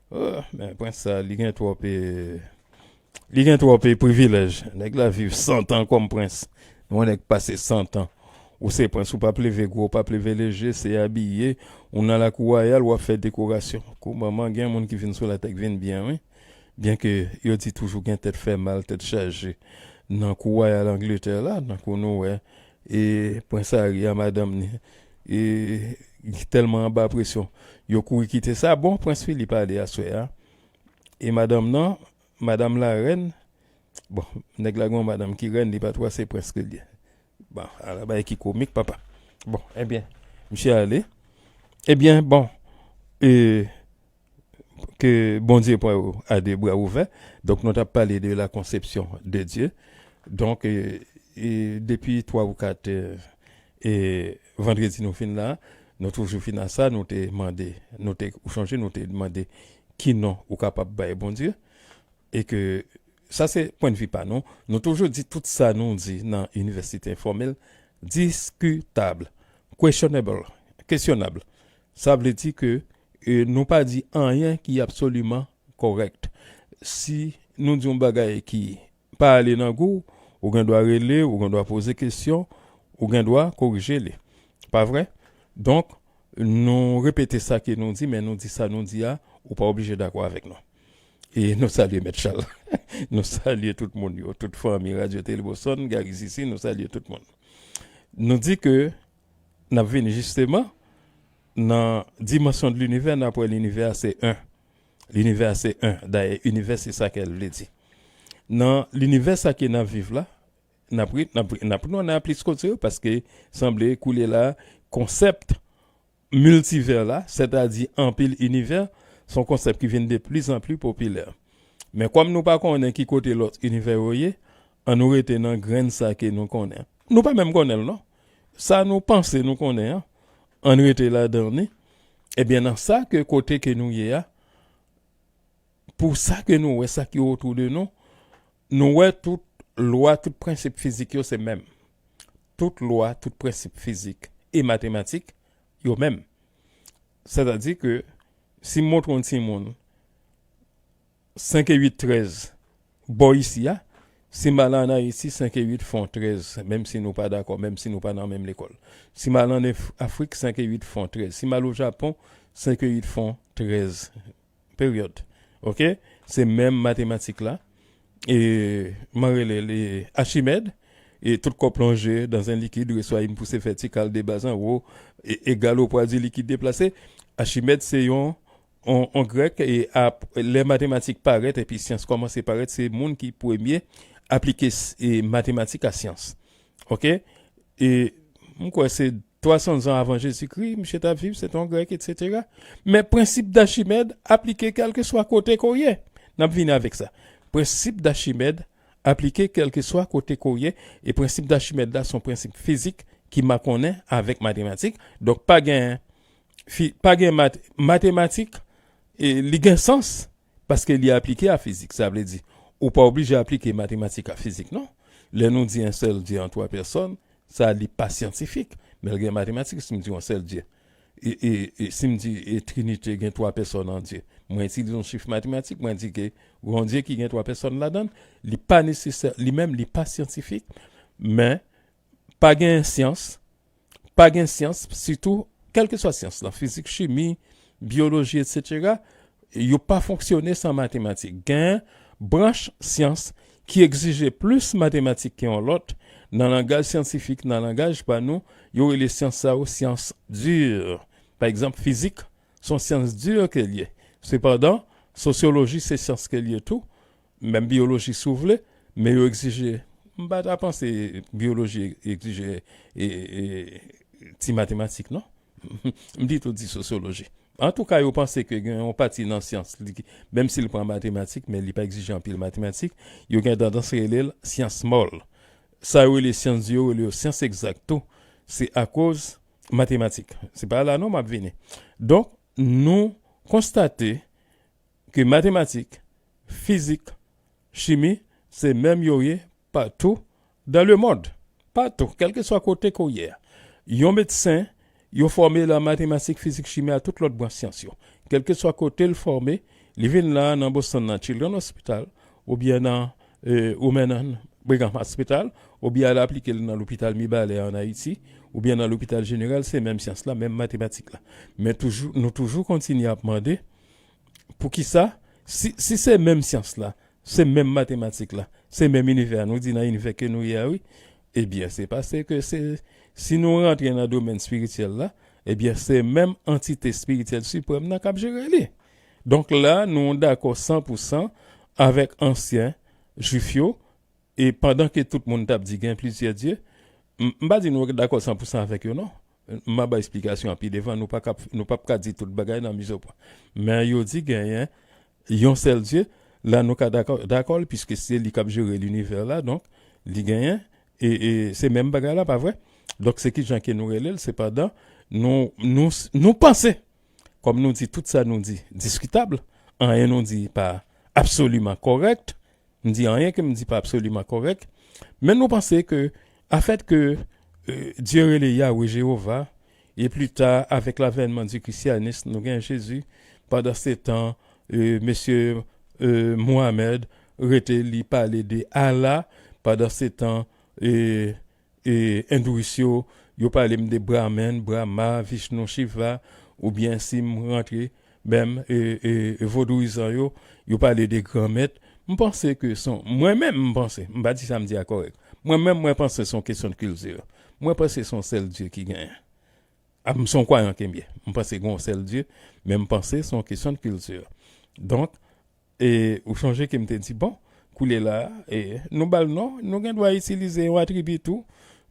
Oh, men Prens sa, li gen twòp, e, li gen twòp, e, privilèj. Nèg la viv san tan kòm prens. Yon nèg pase san tan Ou se prens, ou p ap leve gwo, ou p ap leve leje, se abiye, ou nan lakou wayal, w ap fè dekorasyon. Kou manman, gen moun ki vin sou latè k vin byen, wi. Byenke yo di toujou gen tèt fè mal, tèt chaje. Nan kou wayal Angletè la, nan kou nou wè, e prens Harry a madanm ni, e tèlman anba presyon, yo kouri kite sa. Bon, prens Philippe ale aswè a. E madanm nan, madanm larèn, bon, nèg la gen yon madanm ki rèn, li pa twò se prens ke li ye. Bon, ala bagay ki komik, papa. Bon, ebyen, misye ale. Ebyen, bon, e, ke Bondye pran yo a de bra ouvè. Donk, nou t ap pale de la conception de Dieu. Donk, e, e, depi twa ou kat, e, e, vandredi nou fin la, nou toujou fin a sa, nou te mande, nou te, ou chonje, nou te mande ki non ou kapab bay Bondye. E ke sa se pwennvi pa nou. Nou toujou di tout sa nou di nan inivèsite enfòmèl diskitab, questionable, kesyonab. Sa vle di ke, e, nou pa di anyen ki absoliman kòrèk. Si nou di yon bagay ki pa ale nan gou w, ou gen dwa rele, ou gen dwa poze kesyon, ou gen dwa korije li. Pa vre? Donk, nou repete sa ke nou di, men nou di sa nou di a, ou pa oblije dakò avèk nou. E nou salye Mèt Chal. Nou salye tout moun yo, tout fanmi Radyo Tele Boston, Gary Sisi, nou salye tout moun. Nou di ke n ap vini jisteman nan dimansyon de linivè, n ap wè linivè a se en. Linivè a se en. Dayè, inivè se sa ke l vle di. Nan linivè sa ke n ap viv la, n ap ri, n ap ri, n ap, non, n ap plis koze yo, paske sanble koulye la, konsèp miltivè la, sètadi anpil inivè, se yon konsèp ki vin de pli zan pli popilè. Men kòm nou pa konnen ki kote lòt inivè yo ye, ann nou rete nan grenn sa ke nou konnen. Nou pa menm konnen l, non. Sa nou panse nou konnen an, ann rete ladan li. Ebyen, nan sa ke kote ke nou ye a, pou sa ke nou wè, sa ki otou de nou, nou wè tout lwa, tout prensip fizik yo se menm. Tout lwa, tout prensip fizik e matematik yo menm. Sètadi ke si m montre yon timoun senk e uit trèz bò isi a, si m al ann Ayiti, senk e uit fè yon trèz, menm si nou pa dakò, menm si nou pa nan menm lekòl. Si m al ann Af-, Afrik, senk e uit fè yon trèz. Si m al o Japon, senk e uit fè yon trèz. Peryòd. Oke? Se menm matematik la. E, mwen rele li Achimèd. E tout kò plonje dans un liquide reçoit une poussée verticale de bas en haut, e, égal au poids du liquide déplacé. Achimèd se yon, yon, yon grèk, e ap, lè matematik parèt epi syans kòmanse parèt, se moun ki premye aplike s-, e matematik a syans. Oke? E m kwè se twa san zan avan Jezikri, misye t ap viv, se te yon grèk, etsetera. Men prensip Dachimèd aplike kèlkeswa kote ke w ye. N ap vini avèk sa. Prensip Dachimèd aplike kèlkeswa kote ke w ye, e prensip Dachimèd la se yon prensip fizik ki makonnen avèk matematik. Donk, pa gen fi-, pa gen mat-, matematik, e li gen sans, paske li aplike a fizik. Sa vle di, ou pa oblije aplike matematik a fizik, non. Lè nou di un seul Dieu en trois personnes, sa li pa syantifik, men l gen matematik. Si m di yon sèl Dye, e, e, e si m di, e, Trinite gen twa pèsòn an Dye, mwen itilize yon chif matematik, mwen di ke yon Dye ki gen twa pèsòn ladan l, li pa nesesè, li menm, li pa syantifik, men pa gen syans, pa gen syans, sitou, kèlkeswa syans lan, fizik, chimi, byoloji, etsetera, yo pa fonksyone san matematik. Gen branch syans ki egzije plis matematik ke yon lòt. Nan langaj syantifik, nan langaj pa nou, yo rele syans sa yo syans di. Pa egzanp, fizik, se yon syans di ke l ye. Sepandan, sosyoloji se syans ke l ye tou, menm byoloji si w vle, men yo egzije, m pa ta panse byoloji egzije, e, e, ti matematik, non. M pito di sosyoloji. Antouka, yo panse ke gen yon pati nan syans li ki, menm si l pran matematik, men li pa egzije anpil matematik, yo gen tandans rele l syans mòl. Sa yo rele syans di yo, rele yo syans egzak tou. Se akoz matematik. Se pa la non m ap vini. Donk, nou konstate ke matematik, fizik, chimi, se menm yo ye patou dans le monde. Patou, kèlkeswa kote ke w ye a. Yon medsen, yo fòme l an matematik, fizik, chimi a tout lòt branch syans yo. Kèlkeswa kote l fòme, li vin la nan Boston nan Children's Hospital, oubyen nan, e, Women and Brigham Hospital, oubyen al aplike l nan lopital Mibalè ann Ayiti, oubyen nan lopital jeneral, se menm syans la, menm matematik la. Men toujou, nou toujou kontinye ap mande, poukisa, si, si se menm syans la, se menm matematik la, se menm inivè a, nou di nan inivè ke nou ye a, wi, ebyen, se paske se, si nou rantre nan domèn espirityèl la, ebyen, se menm antite espirityèl siprèm nan k ap jere li. Donk la, nou dakò san pou san avèk ansyen jwif yo, e pandan ke tout moun t ap di gen plizyè dye, m, m pa di nou dakò san pou san avèk yo, non. M a bay eksplikasyon an pi devan, nou pa ka, nou p ap ka di tout bagay nan mizo pwa. Men yo di genyen yon sèl Dye, la nou ka dakò, dakò l, piske se li k ap jere linivè la, donk, li genyen, e, e se menm bagay la, pa vre? Donk, se ki jan ke nou rele l, sepandan, nou, nou, nou panse, kòm nou di, tout sa nou di diskitab, anyen nou di pa absoliman kòrèk, m di anyen ke m di pa absoliman kòrèk, men nou panse ke, afèt ke, e, Dye rele Yahweh Jewova, e pli ta, avèk lavènman di krisyanis, nou gen Jezi, pandan se tan, e, mesye, e, Mohamed rete li pale de Allah, pandan se tan, e, e, endouis yo, yo pale m de Brahman, Brahma, Vishnu, Shiva, oubyen si m rantre menm, e, e, e vodouyizan yo, yo pale de granmèt. M panse ke son, mwen menm m panse, m pa di sa m di a kòrèk. Mwen menm, mwen panse se yon kesyon de kilti. Mwen panse se yon sèl Dye ki genyen. A, m se yon kwayan ke m ye. M panse gen yon sèl Dye, men m panse se yon kesyon de kilti. Donk, e, ou chonje ke m te di, bon, koulye la, e, nou ba l non, nou gen dwa itilize yon atribi tou,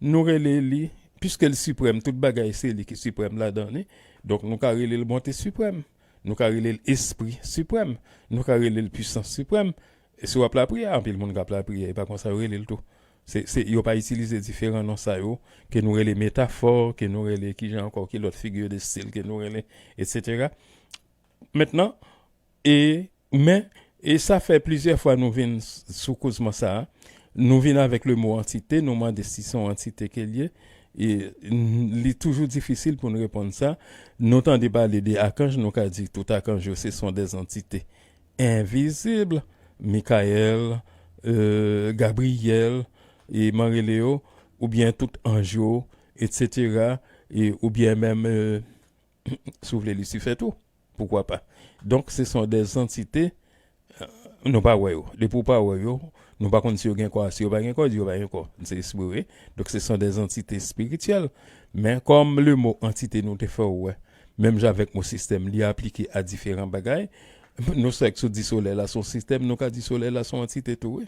nou rele li, piske l siprèm, tout bagay se li ki siprèm ladan li, donk nou ka rele l bonte siprèm, nou ka rele l espri siprèm, nou ka rele l pwisans siprèm. E si w ap lapriyè, anpil moun k ap lapriyè, e pa konsa yo rele l tou. Se, se, yo pa itilize diferan non sa yo, ke nou rele metafò, ke nou rele kijan ankò, ki lòt figi de stil ke nou rele, etsetera. Mentnan, e, men, e sa fè plizyè fwa nou vin s-, sou kozman sa a. Nou vin avèk le mo antite, nou mande si se yon antite ke l ye. E n-, li toujou difisil pou n reponn sa. Nou tande pale de akanj, nou ka di tout akanj yo, se son dè antite envizib, Mikayèl, e, Gabriyèl, e m a rele yo, oubyen tout anj yo, etsetera, e, oubyen menm, e, si w vle, Lisifè tou, poukwa pa. Donk, se son dè antite, e, nou pa wè yo. Depi w pa wè yo, nou pa konn si yo gen kò, si yo pa gen kò, di yo pa gen kò. Se espri, wi. Donk, se son dè antite espirityèl. Men, kòm le mo antite nou te fè w wè, menm jan avèk mo sistèm, li aplike a diferan bagay. Nou fèk sot di solèy la se yon sistèm, nou ka di solèy la se yon antite tou, wi.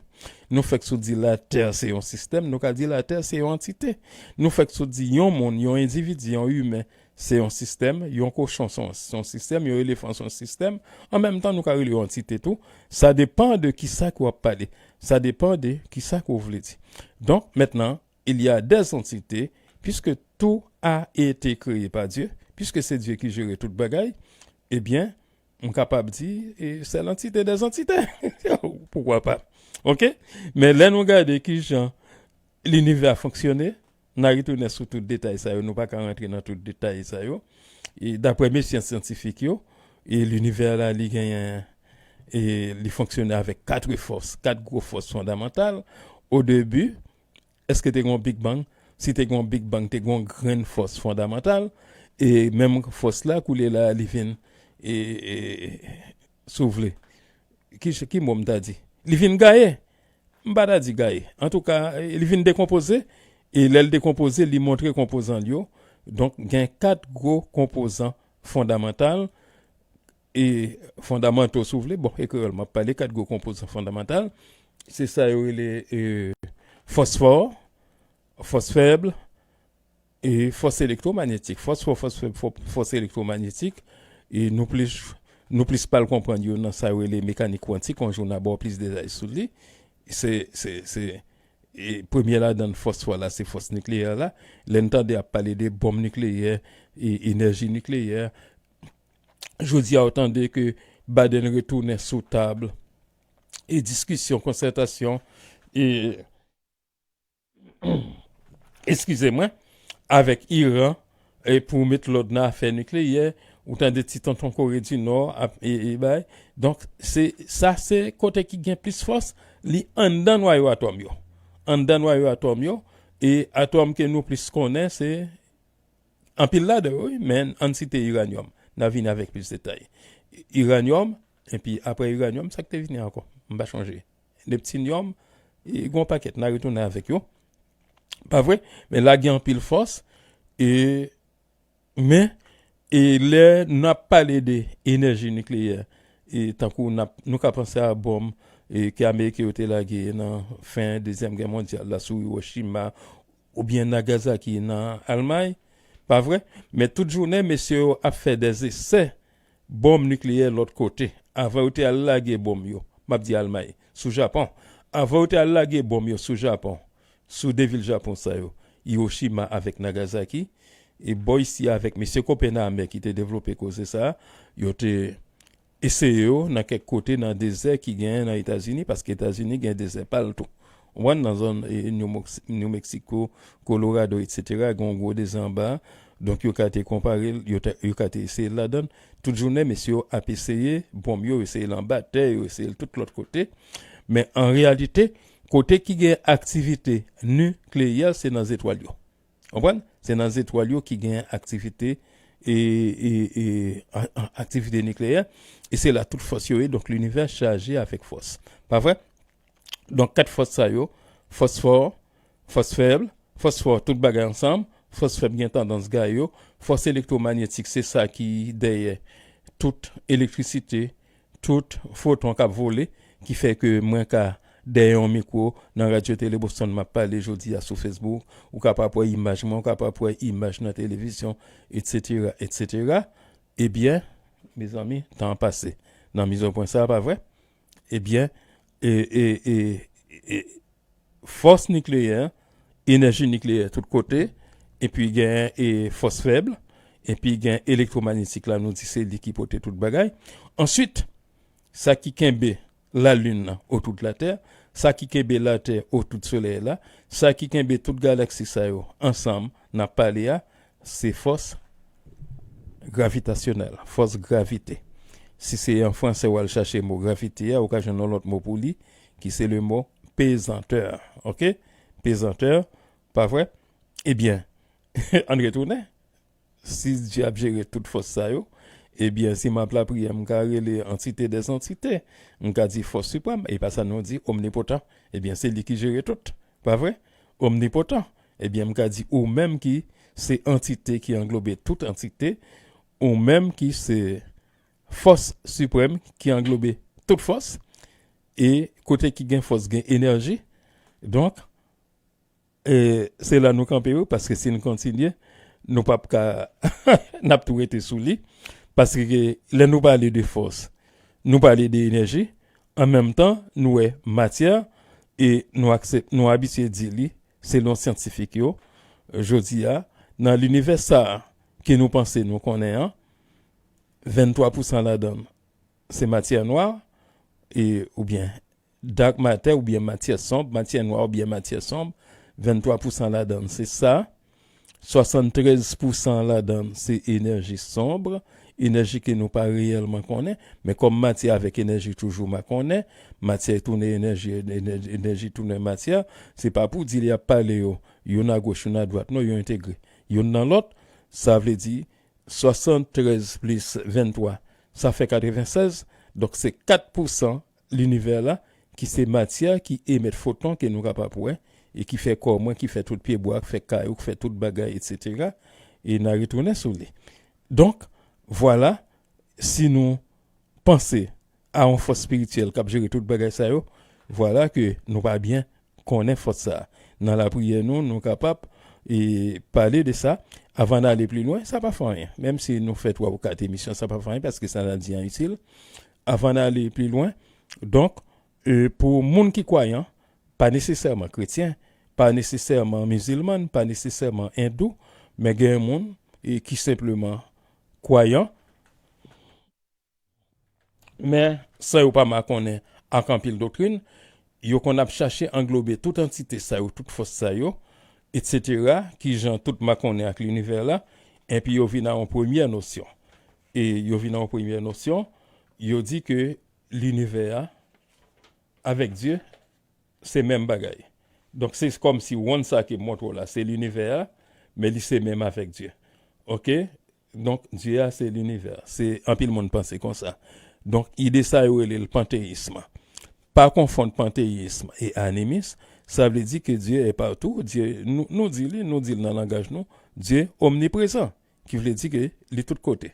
Nou fèk sot di latè se yon sistèm, nou ka di latè se yon antite. Nou fèk sot di yon moun, yon endividi, yon imen, se yon sistèm, yon kochon se yon, se yon sistèm, yon elefan se yon sistèm. An menm tan, nou ka rele yo antite tou. Sa depan de kisa ke w ap pale. Sa depan de kisa ke w vle di. Donk, mentnan, il y a des entités, puisque tout a été créé par Dieu, puisque c'est Dieu qui gère tout bagay, ebyen, m kapab di, e, c'est l'entité des entités. Poukwa pa? Oke? Men lè nou gade kijan linivè a fonksyone, n a retounen sou tout detay sa yo, nou pa ka rantre nan tout detay sa yo. E daprè mesye syantifik yo, e linivè la, li genyen, e li fonksyone avèk kat fòs, kat gwo fòs fondamantal. O debi, èske te gen yon Big Bang? Si te gen yon Big Bang, te gen yon grenn fòs fondamantal. E menm fòs la, koulye la, li vin, e, e, si w vle, ki, ki mo m ta di? Li vin gaye. M pa ta di gaye. Antouka, li vin dekonpoze. E lè l dekonpoze, li montre konpozan l yo. Donk, gen kat gwo konpozan fondamantal. E fondamanto, si w vle, bon, e kreyòl, m ap pale kat gwo konpozan fondamantal. Se sa yo rele, e, fòsfò, fòs fèb, e fòs elektwomagnetik. Fòsfò, fòs fèb, fò-, fòs elektwomagnetik, e nou plis, nou plis pral konprann yo nan sa yo rele mekanik kwantik, yon jou n a ba w plis detay sou li. Se, se, se, e premye ladan l, fòsfò la, se fòs nikleyè la. Lè n tande ap pale de bonm nikleyè, e enèji nikleyè, jodi a, w tande ke Biden retounen sou tab e diskisyon, konsètasyon, e, eskize mwen, avèk Iran, e pou met lòd nan afè nikleyè, ou tande ti tonton Kore di Nò ap, e, e bay. Donk, se, sa se kote ki gen plis fòs, li anndan nwayo atòm yo. anndan nwayo atòm yo, e atòm ke nou plis konnen, se anpil ladan yo, wi, men ann site iranyòm. N a vini avèk plis detay. Iranyòm, epi apre iranyòm, sa k te vini ankò? M pa chonje. Neptinyòm, e gen yon pakèt, n a retounen avèk yo. Pa vre? Men la gen anpil fòs, e Men, e lè n ap pale de enèji nikleyè, e tankou n ap, nou ka panse a bòm, e ke Ameriken yo te lage nan fen Dezyèm Gè Mondyal la sou Hiroshima oubyen Nagasaki nan Almay, pa vre? Men tout jounen, mesye yo ap fè dèzesè bòm nikleyè lòt kote. Avan yo te al lage bòm yo, m ap di Almay, sou Japon. Avan yo te al lage bòm yo sou Japon, sou de vil Japon sa yo, Hiroshima avèk Nagasaki, e bò isi avèk mesye Oppenheimer ki te devlope koze sa a, yo te eseye yo nan kèk kote nan dezè ki genyen nan Etazini, paske Etazini gen dezè pa l tou. Ou konprann, nan zòn, e, New Mox-, New Mexico, Colorado, etsetera, gen yon gwo dezè anba a. Donk, yo ka te konpare l, yo te, yo ka te eseye l ladan l. Tout jounen, mesye yo ap eseye bòm yo, yo eseye l anba tè, yo eseye l tout lòt kote. Men, an reyalite, kote ki gen aktivite nikleyè, se nan zetwal yo. Konprann? Se nan zetwal yo ki gen aktivite, e, e, e, a-, a-, aktivite nikleyè, e se la tout fòs yo ye, donk linivè chaje avèk fòs. Pa vre? Donk, kat fòs sa yo, fòs fò, fòs fèb, fòs fò, tout bagay ansanm, fòs fèb gen tandans gaye yo, fòs elektwomayetik, se sa ki dèyè tout elektrisite, tout foton k ap vole, ki fè ke mwen ka dèyè yon mikwo nan Radyo Tele Boston, m ap pale jodi a sou Facebook, ou kapab wè imaj mwen, ou kapab wè imaj nan televizyon, etsetera, etsetera. Ebyen, mezanmi, tan an pase nan mizopwen sa a, pa vre? Ebyen, e, e, e, e, fòs nikleyè, enèji nikleyè tout kote, epi gen, e, fòs fèb, epi gen elektwomayetik la, nou di se li ki pote tout bagay. Answit, sa ki kenbe lalin nan otou de latè, sa ki kenbe latè otou de solèy la, sa ki kenbe tout galaksi sa yo ansanm n ap pale a, se fòs gravitasyonèl, fòs gravite. Si se an fransè w al chache mo gravite a, ou ka jwenn yon lòt mo pou li, ki se le mo pesanteur. Oke? Pesanteur, pa vre? Ebyen, ann retounen. Si Dye ap jere tout fòs sa yo, ebyen, si m ap lapriyè, m ka rele antite dè antite. M ka di fòs siprèm, e pa sa nou di omnipotan. Ebyen, se li ki jere tout. Pa vre? Omnipotan. Ebyen, m ka di ou menm ki se antite ki anglobe tout antite, ou menm ki se fòs siprèm ki anglobe tout fòs, e kote ki gen fòs, gen enèji. Donk, e se la nou kanpe yo, paske si n kontinye, nou p ap ka, n ap tou rete sou li. Paske lè nou pale de fòs, nou pale de enèji, an menm tan, nou wè matyè, e nou aksep-, nou abitye di li, selon syantifik yo, jodi a, nan linivè sa a ke nou panse nou konnen an, venntwa pousan ladan l, se matyè nwa, e, oubyen dark matter, oubyen matyè sonb, matyè nwa oubyen matyè sonb, venntwa pousan ladan l, se sa. Swasanntrèz pousan ladan l, se enèji sonb, enèji ke nou pa reyèlman konnen, men kòm matyè avèk enèji toujou makonnen, matyè tounen enèji, enèji, enèji tounen matyè, se pa pou di y ap pale yo, youn agoch, youn adwat, non, yo entegre. Youn nan lòt, sa vle di, swasanntrèz plis venntwa, sa fè katrevennsèz. Donk, se kat pousan linivè la ki se matyè ki emèt foton ke nou kapab wè, e ki fè kò mwen, ki fè tout pyebwa, ki fè kay ou, ki fè tout bagay, etsetera. E n a retounen sou li. Donk, vwala, si nou panse a yon fòs espirityèl k ap jere tout bagay sa yo, vwala ke nou pa byen konnen fòs sa a. Nan lapriyè nou, nou kapab, e, pale de sa. Avan n ale pli lwen, sa pa fè anyen. Menm si nou fè twa ou kat emisyon, sa pa fè anyen, paske sa n a di an itil. Avan n ale pli lwen, donk, e, pou moun ki kwayan, pa nesesèman kretyen, pa nesesèman mizilman, pa nesesèman endou, men gen moun, e, ki senpleman kwayan, men san yo pa makonnen ak anpil doktrin, yo konn ap chache anglobe tout antite sa yo, tout fòs sa yo, etsetera, kijan tout makonnen ak linivè la, enpi yo vin a yon premyè nosyon. E yo vin a yon premyè nosyon, yo di ke linivè a avèk Dye, se menm bagay. Donk, se kòmsi wonn sa ke m montre w la, se linivè a, men li se menm avèk Dye. Oke? Donk, Dye a, se linivè. Se anpil moun panse konsa. Donk, ide sa yo rele l panteyism. Pa konfonn panteyism e animism, sa vle di ke Dye est partout. Dye, nou, nou di li, nou di l nan langaj nou, Dye omniprezan, ki vle di ke li tout kote.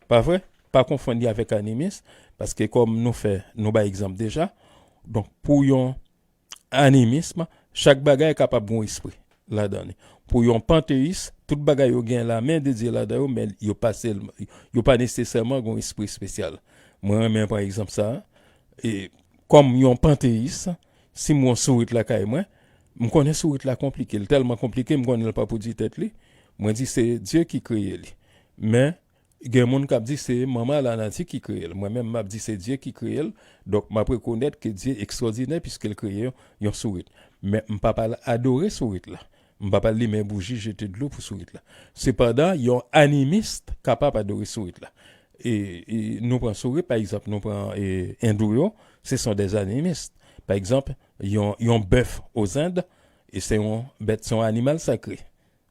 Pa vre? Pa konfonn li avèk animism, paske kòm nou fè, nou bay egzanp deja. Donk, pou yon animism, chak bagay kapab gen yon espri ladan li. Pou yon panteyis, tout bagay yo gen la men de Dye ladan yo, men yo pa sèlman, yo pa nesesèman gen yon espri espesyal. Mwen renmen pran egzanp sa a. E kòm yon panteyis, si m wè yon sourit lakay mwen, m konnen sourit la konplike. L tèlman konplike, m konnen l pa pwodui tèt li. Mwen di se Dye ki kreye li. Men, gen moun k ap di se manman lanati ki kreye l. Mwen menm, m ap di se Dye ki kreye l. Donk, m ap rekonèt ke Dye ekstwòdinè piske l kreye yon, yon sourit. Men m p ap al adore sourit la. M p ap al limen bouji, jete dlo pou sourit la. Sepandan, yon animis kapab adore sourit la. E, e nou pran sourit, pa egzanp, nou pran, e, endou yo, se sont des animistes. Pa egzanp, yon, yon bèf Ozend, e se yon bèt, se yon animal sakre.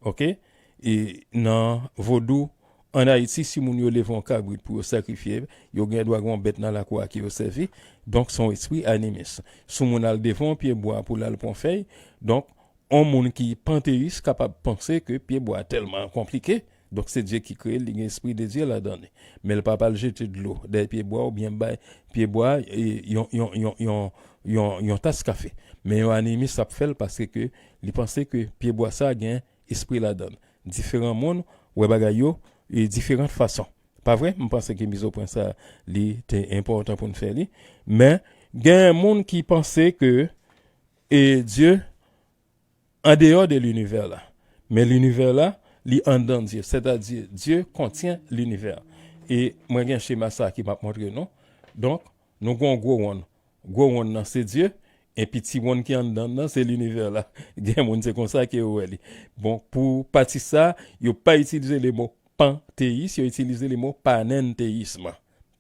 Oke? E nan vodou, ann Ayiti, si moun yo leve yon kabrit pou yo sakrifye, yo gen dwa gen yon bèt nan lakou a ke yo sèvi. Donk, se yon espri animis. Si moun al devan yon pye bwa pou l al pran fèy, donk, yon moun ki panteyis kapab panse ke pye bwa a tèlman konplike, donk se Dye ki kreye l, li gen espri de Dye ladan li. Men l pa pral jete dlo dèyè pye bwa oubyen bay pye bwa, e, yon, yon, yon, yon, yon, yon tas kafe. Men yon animis ap fè l paske ke li panse ke pye bwa sa gen espri ladan l. Diferan moun wè bagay yo, e, diferan fason. Pa vre? M panse ke mizopwen sa, li te enpòtan pou n fè li. Men, gen moun ki panse ke, e, Dye andeyò de linivè la. Men linivè la, li anndan Dye. Sètadi, Dye kontyen linivè. E mwen gen chema sa ki m ap montre nou. Donk, nou gen yon gwo wonn. Gwo wonn nan se Dye, epi ti wonn ki anndan nan se linivè la. Gen moun se konsa ke yo wè li. Bon, pou pati sa, yo pa itilize le mo panteyis, yo itilize le mo panenteyism.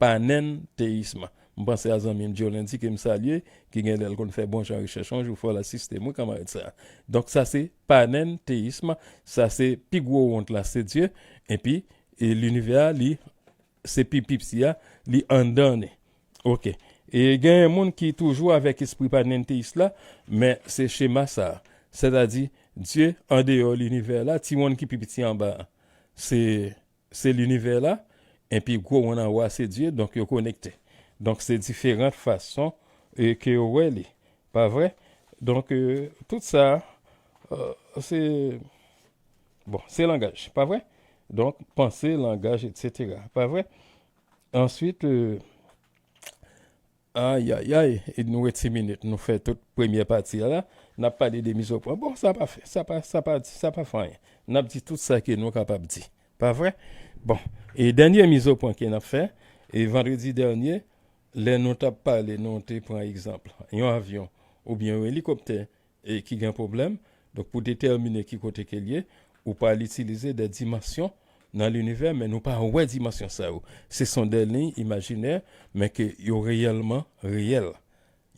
Panenteyism. M panse a zanmi m Jolendi ke m salye, ki gen lè l konn fè bon jan rechèch yon jou, fò l asiste m, wi, kanmarad sa. Donk, sa se panenteyism, sa se pi gwo wonn la, se Dye, epi, e linivè a, li, se pi, pi piti a, li anndan li. Oke. E genyen moun ki toujou avèk espri panenteyis la, men se chema sa. Sètadi, Dye andeyò linivè la, ti wonn ki pi piti anba a, se, se linivè la, epi gwo wonn anwo a se Dye, donk yo konekte. Donk se diferan fason, e, ke yo wè li. Pa vre? Donk, e, tout sa, e, se, bon, se langaj, pa vre? Donk, panse, langaj, etsetera. Pa vre? Answit, e, ayayay, e nou ret sis minit, nou fè tout premyè pati a la, n ap pale de mizopwen. Bon, sa pa fè, sa pa, sa pa, sa pa fè anyen. N ap di tout sa ke nou kapab di. Pa vre? Bon, e dènye mizopwen ke n ap fè, e vandredi dènye, lè nou t ap pale, nou te pran egzanp, yon avyon oubyen yon elikoptè, e ki gen pwoblèm. Donk, pou detèmine ki kote ke l ye, ou pral itilize de dimansyon nan linivè, men nou pa wè dimansyon sa yo. Se sont des lignes imaginaires, men ke yo reyèlman reyèl.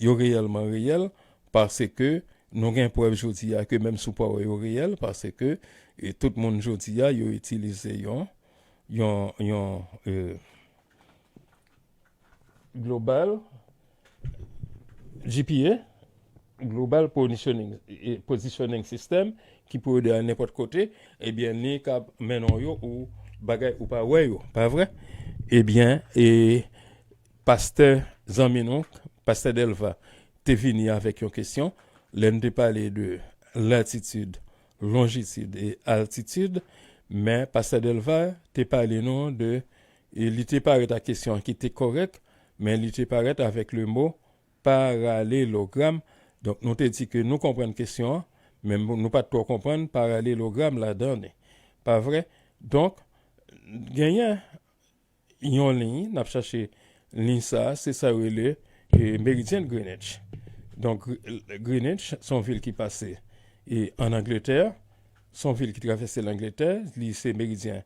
Yo reyèlman reyèl, paske nou gen prèv jodi a ke menm si w pa wè yo reyèl, paske, e, tout moun jodi a, yo itilize yon, yon, yon, e, global G P A, Global Positioning, e, Positioning System, ki pou ede a nenpòt kote, ebyen, li ka mennen w yo ou bagay ou pa wè yo, pa vre? Ebyen, e, pastè zanmi nou, pastè Delva, te vini avèk yon kesyon, lè n te pale de latitid, lonjitid e altitid, men pastè Delva te pale nou de, e li te parèt ak kesyon an ki te kòrèk, men li te parèt avèk le mo paralelogram. Donk, nou te di ke nou konprann kesyon an, men nou pa t twò konprann paralelogram ladan li. Pa vre? Donk, genyen yon liy, n ap chache liy sa a, se sa yo rele, e, meridyen Greenwich. Donk, Gr-, Greenwich, se yon vil ki pase, e, ann Angletè, se yon vil ki travèse Langletè, li se meridyen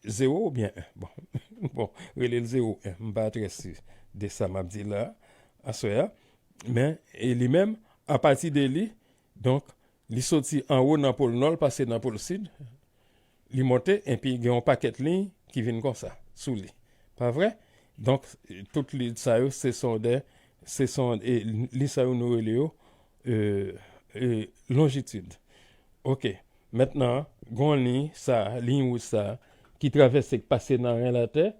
zewo oubyen en. Bon, bon, rele l zewo en, m pa trè si de sa m ap di la, aswè a. Men, e li menm, apati de li, donk, Li soti anwo nan pòl nò, l pase nan pòl sid, li monte, epi gen yon pakèt liy ki vin konsa, sou li. Pa vre? Donk, tout liy sa yo, se son de, se son, e, liy sa yo nou rele yo, e, e, lonjitid. Oke. Mentnan, gen yon liy sa, liy wouj sa, ki travèse, k pase nan ren Latè,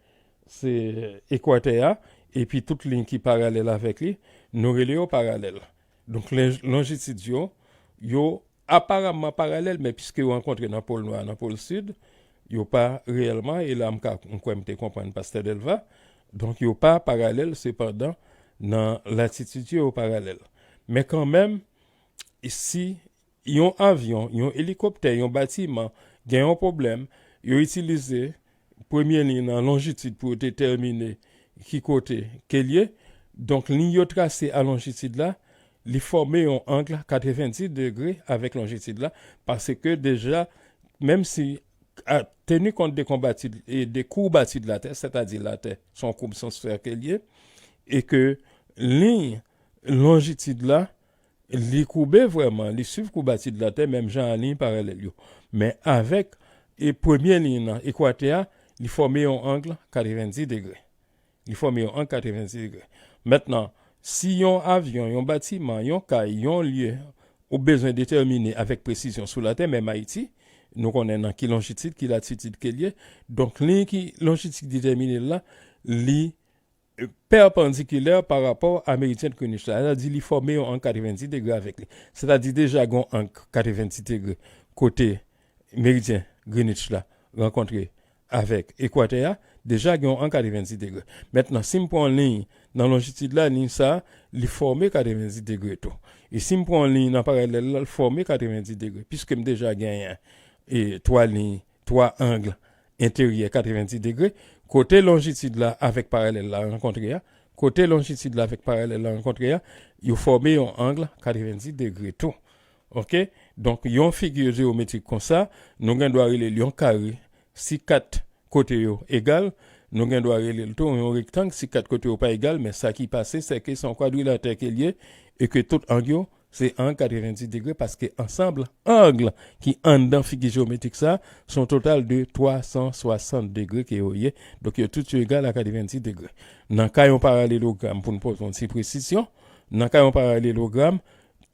se ekwatè a, epi tout liy ki paralèl avèk li, nou rele yo paralèl. Donk, len-, lonjitid yo, yo aparamman paralèl, men piske yo rankontre nan pòl nò a, nan pòl sid, yo pa reyèlman, e la m ka, m kwè m te konprann Pastè Delva, donk yo pa paralèl, sepandan, nan latitid yo, yo paralèl. Men kanmenm, si yon avyon, yon elikoptè, yon batiman gen yon pwoblèm, yo itilize premye liy nan lonjitid pou yo detèmine ki kote ke l ye. Donk, liy yo trase a lonjitid la, li fòme yon ang katrevendis degre avèk lonjitid la, paske deja, menm si, a, teni kont de konbatid e de koubatid Latè, sètadi Latè se yon koub, se yon sfè ke l ye, e ke liy lonjitid la, li koube vrèman, li swiv koubatid Latè, menm jan a liy paralèl yo. Men avèk, e premye liy nan ekwatè a, li fòme yon ang katrevendis degre. Li fòme yon ang katrevendis degre. Mentnan, si yon avyon, yon batiman, yon kay, yon lye, ou bezwen detèmine avèk presizyon sou Latè, menm Ayiti, nou konnen nan ki lonjitid, ki latitid ke l ye. Donk, liy ki lonjitid detèmine l la, li, e, pèpandikilè pa rapò a meridyen Greenwich la. Sètadi, li fòme yon ang katrevendis degre avèk li. Sètadi, deja gen yon ang katrevendis degre kote meridyen Greenwich la rankontre avèk ekwatè a, deja gen yon ang katrevendis degre. Mentnan, si m pran yon liy nan lonjitid la, liy sa, li fòme katrevendis degre tou. E si m pran yon liy nan paralèl la, l fòme katrevendis degre, piske m deja genyen, e, twa liy, twa ang enteryè katrevendis degre, kote lonjitid la avèk paralèl la rankontre a, kote lonjitid la avèk paralèl la rankontre a, yo fòme yon ang katrevendis degre tou. Oke? Donk, yon figi jewometrik konsa, nou gen dwa rele l yon kare si kat kote yo egal, nou gen dwa rele l tou yon rektang si kat kote yo pa egal, men sa ki pase, se ke se yon kwadrilatè ke l ye, e ke tout ang yo, se ang katrevendis degre, paske ansanm ang ki anndan figi jewometrik sa, se yon total de twa san swasant degre ke yo ye. Donk, yo tout yo egal a katrevendis degre. Nan ka yon paralelogram, pou n pote yon ti presizyon, nan ka yon paralelogram,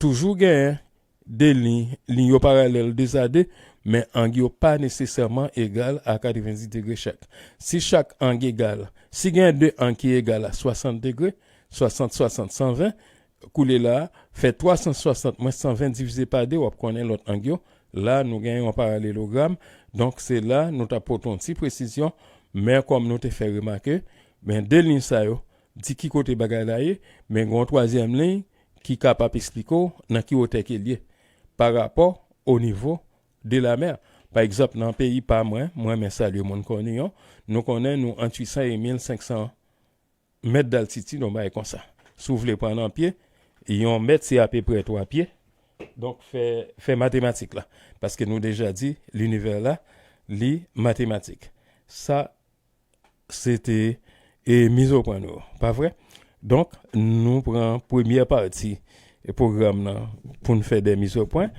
toujou genyen de liy, liy yo paralèl de a de, men ang yo pa nesesèman egal a katrevendis degre chak. Si chak ang egal, si gen de ang ki egal a swasant degre, swasant, swasant, san ven, koulye la, fè twa san swasant mwens san ven divize pa de, w ap konnen lòt ang yo. La, nou gen yon paralelogram. Donk, se la, nou t ap pote yon ti presizyon. Men kòm nou te fè remake, men de liy sa yo, di ki kote bagay la ye, men gen yon twazyèm liy ki kapab esplike w nan ki wotè ke l ye, pa rapò o nivo de la mè. Pa egzanp, nan peyi pa mwen, mwen renmen salye moun Kòniyon, nou konnen nou ant uit san e mil senk san mèt d'altitid, yon bagay konsa. Si w vle pran nan pye, yon mèt se apeprè twa pye. Donk, fè, fè matematik la. Paske nou deja di, linivè la, li matematik. Sa, se te, e, mizopwen nou yo, pa vre? Donk, nou pran premyè pati, e, pwogram nan pou n fè de mizopwen,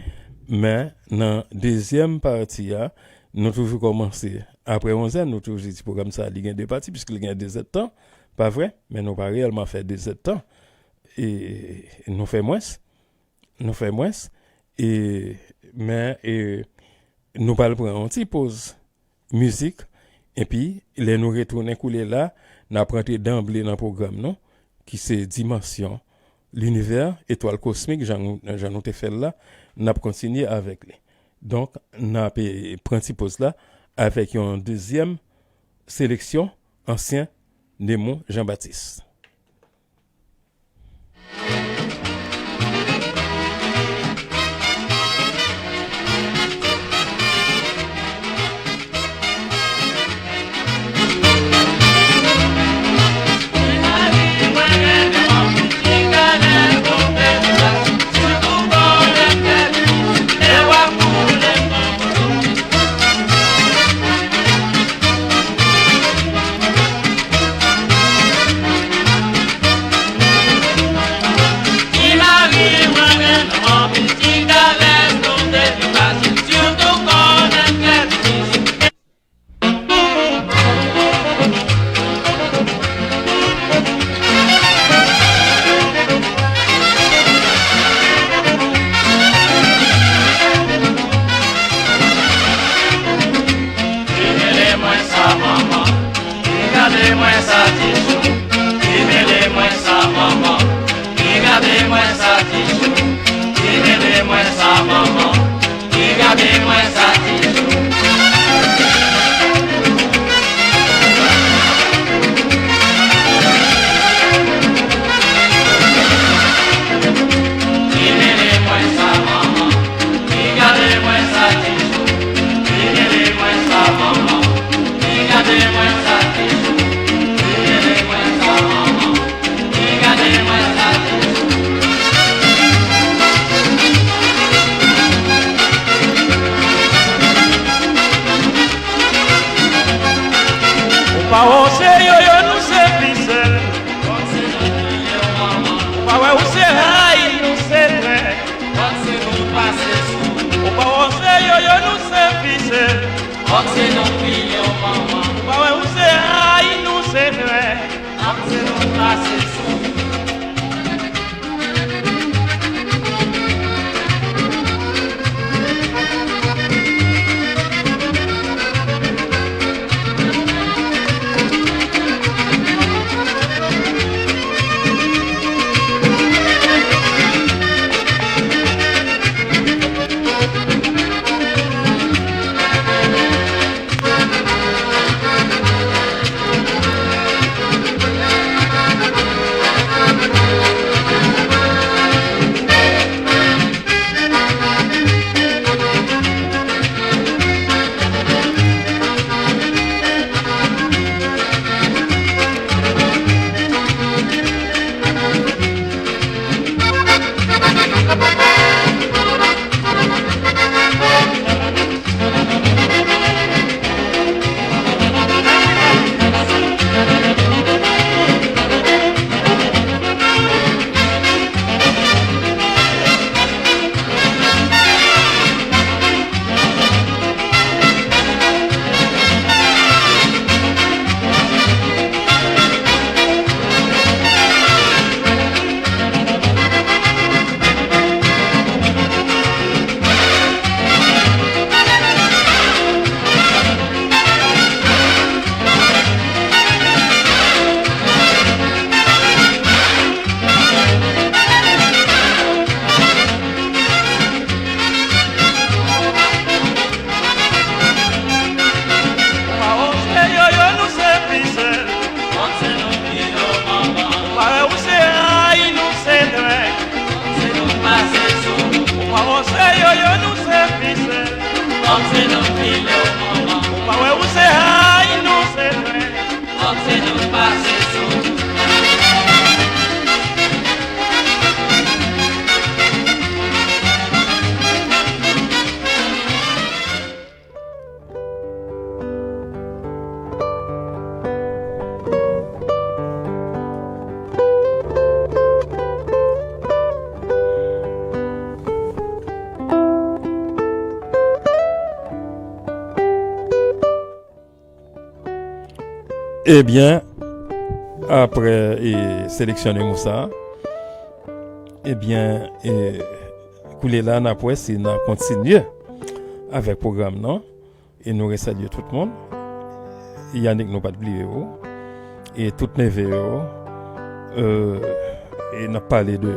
men nan dezyèm pati a, nou toujou kòmanse apre onzè, nou toujou di pwogram sa a, li gen de pati, piske li gen de zèdtan, pa vre? Men nou pa reyèlman fè de zèdtan, e nou fè mwens, nou fè mwens, e, men, e, nou pral pran yon ti poz mizik, epi lè nou retounen koulye la, n ap rantre danble nan pwogram nou, ki se Dimansyon Linivè, Etwal Kosmik, jan nou, jan nou te fè l la, n ap kontinye avèk li. Donk, n ap, e, pran ti poz la avèk yon dezyèm seleksyon ansyen Nemou Jean Baptiste. Pa wè w se yoyo, nou se fisèl. Ou pa wè ou se hay, nou se trèt. Ou pa wè w se yoyo, nou se fisèl. Ou pa wè ou se hay, nou se trèt. Ou pa wè w se yoyo, nou se fisèl. Ou pa wè ou se hay, nou se trèt. Ou pa wè w se yoyo, nou se fisèl. Ou pa wè ou se hay, nou se trèt. Ebyen, apre, e, seleksyon de mo sa, ebyen, e, koulye la, n ap wè si n a kontinye avèk pwogram nan. E nou resalye tout moun. Yanick, nou pa t bliye w. E tout neve yo. E, e n ap pale de,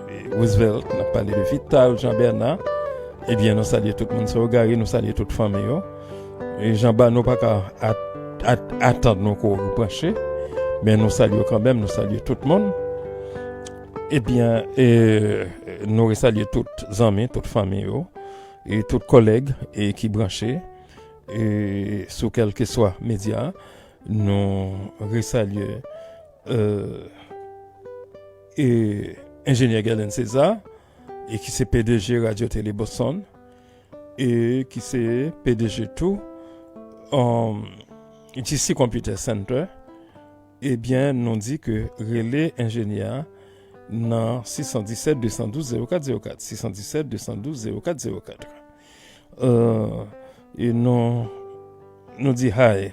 e, Roosevelt, n ap pale de Vital, Jean Bernard. Ebyen, nou salye tout moun. Sè Gary, nou salye tout fanmi yo. E Jean Bano pa ka at-, at-, atann nou kou branche. Men nou salye yo kanmenm, nou salye tout moun. Ebyen, e, nou resalye tout zanmi, tout fanmi yo, e tout kòlèg, e ki branche, e sou kèlkeswa medya, nou resalye, e, e enjenyè Guerlain César, e ki se P D G Radio Télé Boston, e ki se P D G tou, um, G C Computer Center, ebyen, nou di ke rele enjenyè a nan sis san disèt, de san douz, zewo kat zewo kat, sis san disèt, de san douz, zewo kat zewo kat. E nou, nou di hi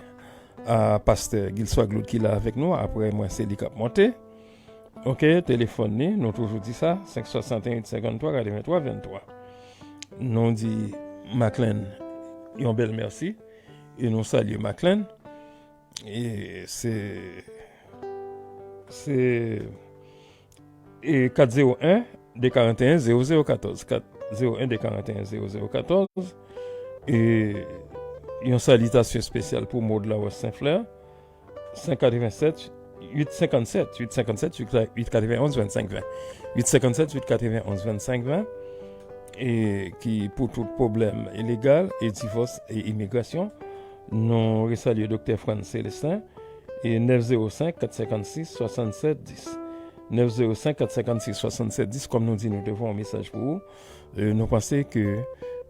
a pastè Gilswa Claude ki la avèk nou. Apre mwen, se li k ap monte. Oke, telefòn li, nou toujou di sa, senk swasanteyen uit senkanntwa katrevenntwa venntwa. Nou di Maclen yon bèl mèsi, e nou salye Maclen. E se, se, e kat zewo en, de karanteyen, zewo zewo katòz, kat zewo en, de karanteyen, zewo zewo katòz. E yon salitasyon espesyal pou Maud Lawès Senflè, senk katrevensèt, uit senkannsèt, uit senkannsèt, uit katrevenonz, vennsenk ven. Uit senkannsèt, uit katrevenonz, vennsenk ven. E ki pou tout pwoblèm legal e divòs e imigrasyon, nou resalye Doktè Frantz Célestin, e nèf zewo senk, kat senkann sis, swasannsèt dis. Nèf zewo senk, kat senkann sis, swasannsèt dis, kòm nou di, nou te voye yon mesaj pou ou. E, nou panse ke,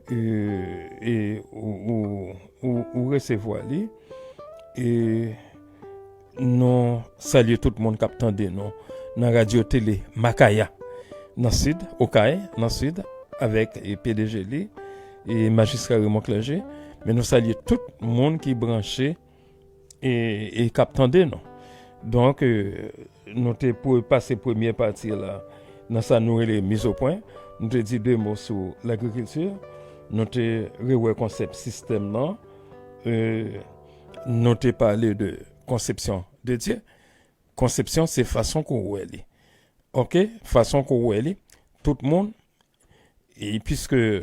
e, e, ou, ou, ou, ou resevwa li. E, nou salye tout moun k ap tande nou nan radyo tele Makaya, nan Sid, Okay, nan Sid, avèk, e, P D G li, e Majistra Raymond Clergé, men nou salye tout moun ki branche e, e k ap tande nou. Donk, e, nou te pre-, pase premyè pati la nan sa nou rele miz o pwen. Nou te di de mo sou lagrikilti. Nou te rewè konsèp sistèm nan. E, nou te pale de konsepsyon de Dye. Konsepsyon, se fason ke w wè li. Oke? Fason ke w wè li. Tout moun, e piske,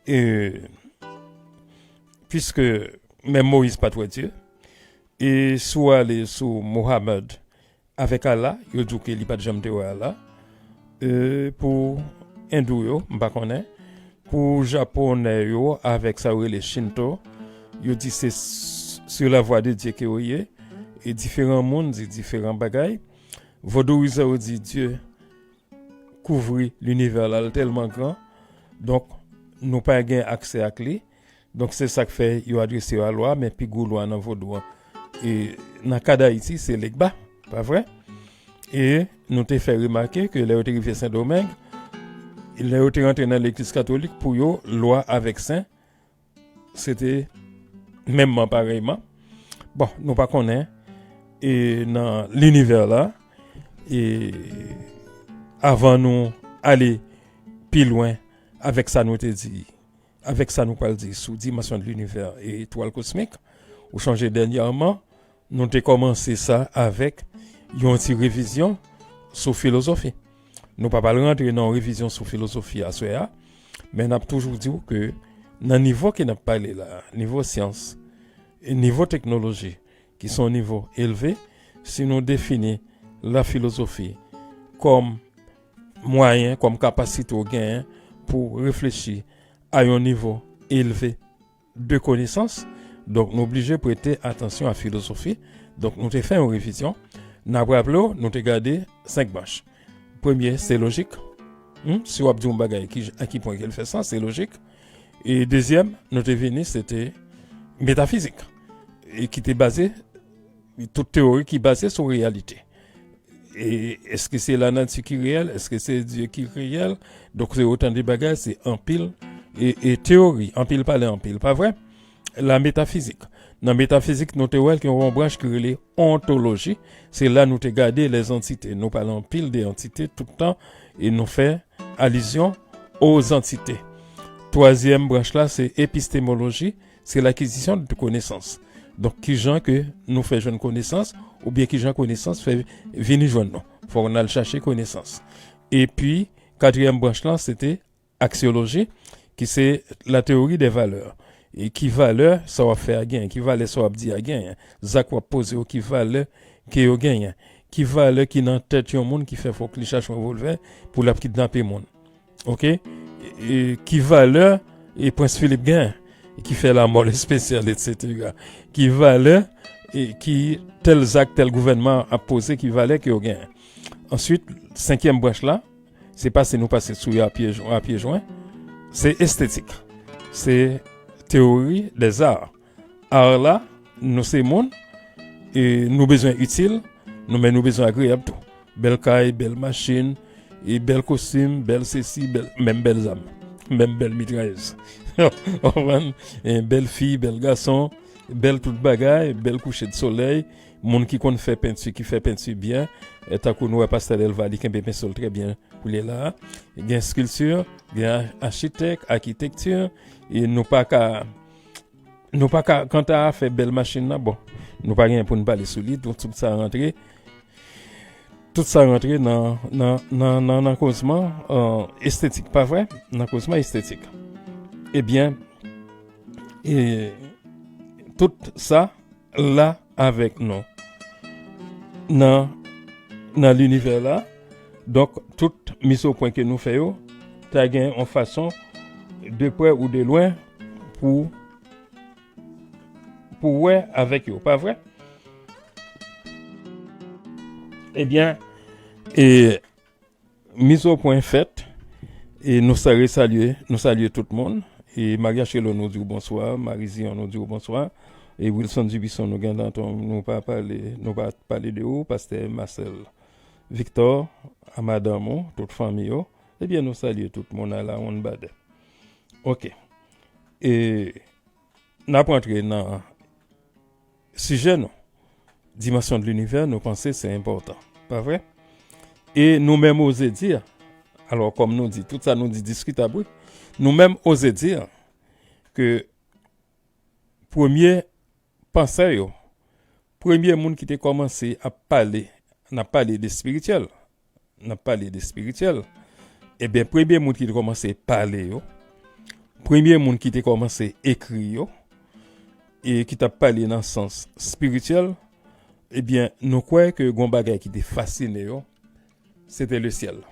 e, piske menm Moyiz pa t wè Dye, e si w ale sou Mohammad avèk Allah, yo di w ke li pa t janm te wè Allah, e, pou Endou yo, m pa konnen, pou Japonè yo avèk sa yo rele Shinto, yo di se s-, sur la voie de Dieu ke yo ye, e diferan moun di diferan bagay. Vodouyizan yo di Dye kouvri linivè la, l tèlman gran, donk nou pa gen aksè ak li. Donk se sa k fè yo adrese yo a lwa, men pi gwo lwa nan vodou an, e nan ka d Ayiti, se Legba, pa vre? E nou te fè remake ke lè yo te rive Sendomeng, lè yo te rantre nan legliz katolik, pou yo, lwa avèk sen, se te menmman parèyman. Bon, nou pa konnen, e nan linivè la, e avan nou ale pi lwen avèk sa nou te di, avèk sa nou pral di sou dimansyon de linivè e etwal kosmik, ou chonje dènyèman, nou te kòmanse sa avèk yon ti revizyon sou filozofi. Nou pa pral rantre nan yon revizyon sou filozofi aswè a, men n ap toujou di w ke nan nivo ke n ap pale la, nivo syans, e nivo teknoloji, ki se yon nivo elve, si nou defini lafilozofi kòm mwayen, kòm kapasite w genyen pou reflechi a yon nivo elve de konesans, donk nou oblije prete atansyon a filozofi. Donk nou te fè yon revizyon. N ap raple w, nou te gade senk branch. Premye, se lojik. Hmm? Si w ap di yon bagay, ki, a ki pwen ke l fè sans, se lojik. E dezyèm, nou te vini, se te metafizik. E ki te baze, tout teyori ki baze sou reyalite. E èske se lanati ki reyèl? Èske se Dye ki reyèl? Donk, se otan de bagay, se anpil, e, e teyori, anpil pale anpil, pa vre? La metafizik. Nan metafizik, nou te wè l gen yon branch ki rele ontoloji. Se la nou te gade lèzantite. Nou pale anpil de antite tout tan, e nou fè alizyon o zantite. Twazyèm branch la, se epistemoloji, se lakizisyon de konesans. Donk, kijan ke nou fè jwenn konesans, oubyen kijan konesans fè vini jwenn nou? Fòk n al chache konesans. Epi, katriyèm branch lan, se te aksyoloji, ki se la théorie des valeurs. E ki valè sa w ap fè a genyen, ki valè sa w ap di a genyen, zak w ap poze yo, ki valè ke yo genyen, ki valè ki nan tèt yon moun ki fè fòk li chache yon revolvè pou l ap kidnape moun. Oke? E, e ki valè e Prens Filip genyen, ki fè lamò l espesyal, etsetera. Ki valè e ki tèl zak, tèl gouvènman ap poze, ki valè ke yo genyen. Answit, senkyèm branch la, se pa si nou pase sou yo a pye, a pye jwen, se estetik. Se théorie des arts. Ar la, nou se moun, e nou bezwen itil, nou, men nou bezwen agreyab tou. Bèl kay, bèl machin, e bèl kostim, bèl sesi, bèl, menm bèl zam, menm bèl mitrayèz. Ou konprann? E bèl fi, bèl gason, bèl tout bagay, bèl kouche de solèy, moun ki konn fè penti, ki fè penti byen, e tankou nou wè Pastè Delva, li kenbe penso l trè byen pou li la. Gen skilti, gen a-, achitèk, akitekti, e nou pa ka, nou pa ka, kanta afè bèl machin nan, bon, nou pa genyen pou n pale sou li, donk tout sa rantre, tout sa rantre nan, nan, nan, nan, nan kozman, e, estetik, pa vre? Nan kozman estetik. Ebyen, e, tout sa la avèk nou nan, nan linivè la. Donk, tout miz o pwen ke nou fè yo, ta gen yon fason, de prè ou de lwen, pou, pou wè avèk yo, pa vre? Ebyen, e, miz o pwen fèt, e nou sa resalye, nou salye tout moun. E Maria Chelo, nou di w bonswa, Marie Zion, nou di w bonswa. E Wilson Dubuisson, nou gentan, nou pa pale, nou pa pale de ou, pastè Marcel Victor, a madanm ou, tout fanmi yo. Ebyen, nou salye tout moun a la wonn badè. Ok. E n ap rantre nan sijè nou. Dimansyon de linivè, nou panse se enpòtan. Pa vre? E nou menm oze di, alò, kòm nou di, tout sa nou di diskitab, wi. Nou menm oze di ke premye pansè yo, premye moun ki te kòmanse ap pale, n ap pale de espirityèl, n ap pale de espirityèl, ebyen, premye moun ki te kòmanse pale yo, premye moun ki te kòmanse ekri yo, e ki t ap pale nan sans espirityèl, ebyen, nou kwè ke gon bagay ki te fasine yo, se te lesyèl.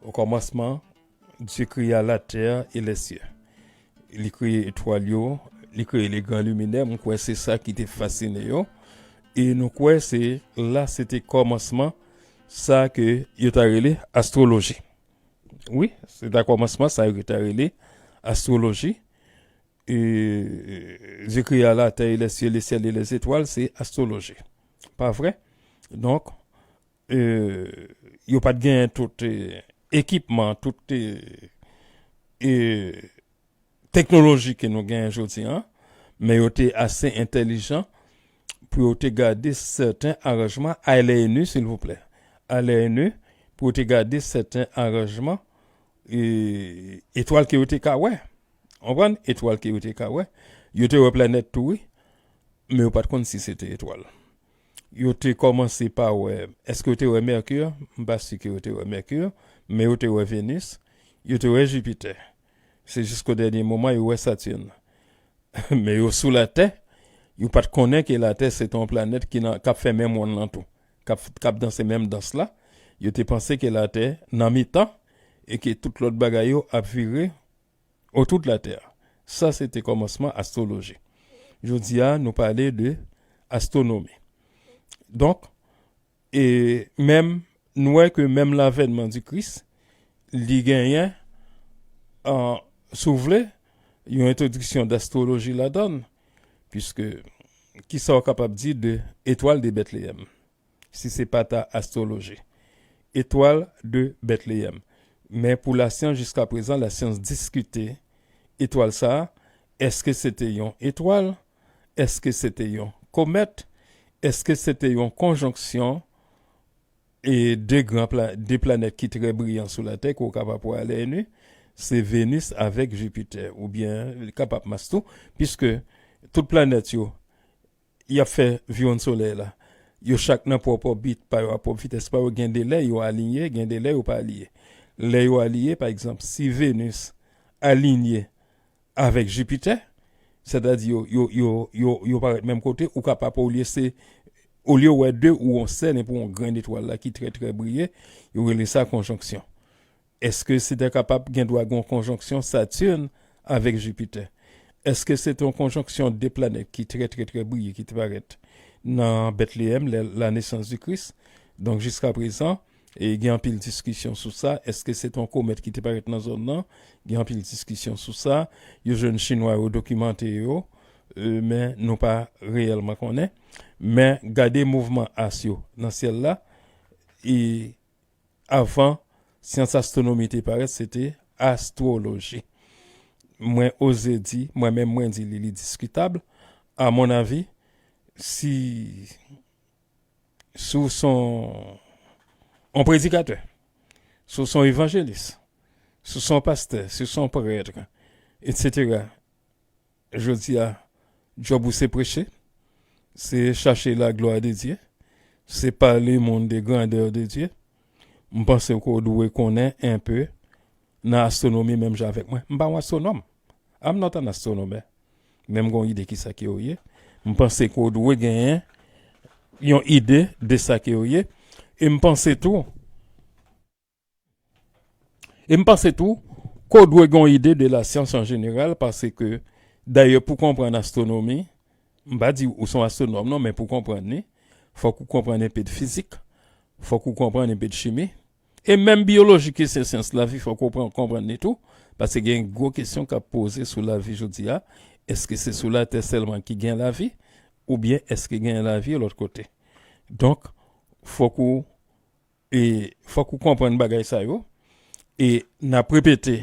Au commencement, Dieu créa la terre et les cieux. Li kreye etwal yo, li kreye le gran liminè, m kwè se sa ki te fasine yo. E nou kwè se la, se te kòmansman sa ke yo ta rele astwoloji. Wi, se ta kòmansman sa yo ta rele astwoloji. E, Dieu créa la terre et les cieux, le ciel et les étoiles, se astwoloji. Pa vre? Donk, e, yo pa t genyen tout, e, ekipman, tout, e, e, teknoloji ke nou genyen jodi a, men yo te ase entèlijan pou yo te gade sèten aranjman, à l'œil nu, silvouplè. À l'œil nu, pou yo te gade sèten aranjman, e, etwal ke yo te ka wè. Konprann? Etwal ke yo te ka wè. Yo te wè planèt tou, wi, men yo pa t konn si se te etwal. Yo te kòmanse pa wè, èske yo te wè Mèki? M pa si ke yo te wè Mèki, men yo te wè Venis, yo te wè Jipitè. Se jisko dènye moman yo wè Saturn. Men yo sou Latè, yo pa t konnen ke Latè se te yon planèt ki nan, k ap fè menm wonn lan tou, k ap, k ap danse menm dans la. Yo te panse ke Latè nan mitan e ke tout lòt bagay yo ap vire otou de Latè. Sa se te kòmansman astwoloji. Jodi a, nou pale de astwonomi. Donk, e menm, nou wè ke menm l'avènement du Christ, li genyen, an, si w vle, yon entwodiksyon d'astwoloji ladan l, piske kisa w kapab di de etwal de Bètleyèm, si se pa ta astwoloji? Etwal de Bètleyèm. Men pou lasyans, jiska prezan, lasyans diskite etwal sa a, èske se te yon etwal? Èske se te yon komèt? Èske se te yon konjonksyon e de gran pla-, de planèt ki trè briyan sou Latè, ke w kapab wè a lè nu, se Venis avèk Jipitè, oubyen li kapab Mas tou, piske tout planèt yo, y ap fè viwonn Solèy la. Yo chak nan pwòp òbit pa yo, a pwòp vitès pa yo, gen de lè yo aliye, gen de lè yo pa aliye. Lè yo aliye, pa egzanp, si Venis alinye avèk Jipitè, sètadi yo, yo, yo, yo, yo parèt menm kote, ou kapab, olye se, olye w wè de, ou yon sèl, epi yon grenn etwal la ki trè, trè briye, yo rele sa konjonksyon. Èske se te kapab gen dwa gen yon konjonksyon Saturn avèk Jipitè? Èske se te yon konjonksyon de planèt ki trè, trè, trè briye, ki te parèt nan Bètleyèm, lè, la naissance du Christ? Donk, jiska prezan, e gen anpil diskisyon sou sa. Èske se te yon komèt ki te parèt nan zòn nan? Gen anpil diskisyon sou sa. Yo jwenn Chinwa yo dokimante yo, e, men nou pa reyèlman konnen. Men gade mouvman as yo nan syèl la, e avan syans astwonomi te parèt, se te astwoloji. Mwen oze di, mwen menm mwen di li, li diskitab. A mon avi, si, si w se yon, yon predikatè, si w se yon evanjelis, si w se yon pastè, si w se yon prèt, etsetera, jodi a, djòb ou se preche, se chache la gloire de Dieu, se pale moun de grandeur de Dieu. M panse ke w dwe konnen enpe nan astwonomi menm jan avèk mwen. M pa yon astwonòm. I'm not an astronomer. Men m gen yon ide kisa ke yo ye. M panse ke w dwe genyen yon ide de sa ke yo ye. E m panse tou, E m panse tou ke w dwe gen yon ide de lasyans an jeneral, paske, dayè, pou konprann astwonomi, m pa di ou se yon astwonòm non, men pou konprann li, fòk ou konprann enpe de fizik, fòk ou konprann enpe de chimi, e menm biyoloji ki se syans lavi, fòk ou pran, konprann li tou, paske gen gwo kesyon k ap poze sou lavi jodi a, Èske se sou latè sèlman ki gen lavi, oubyen èske gen lavi lòt kote? Donk, fòk ou, e, fòk ou konprann bagay sa yo, e n ap repete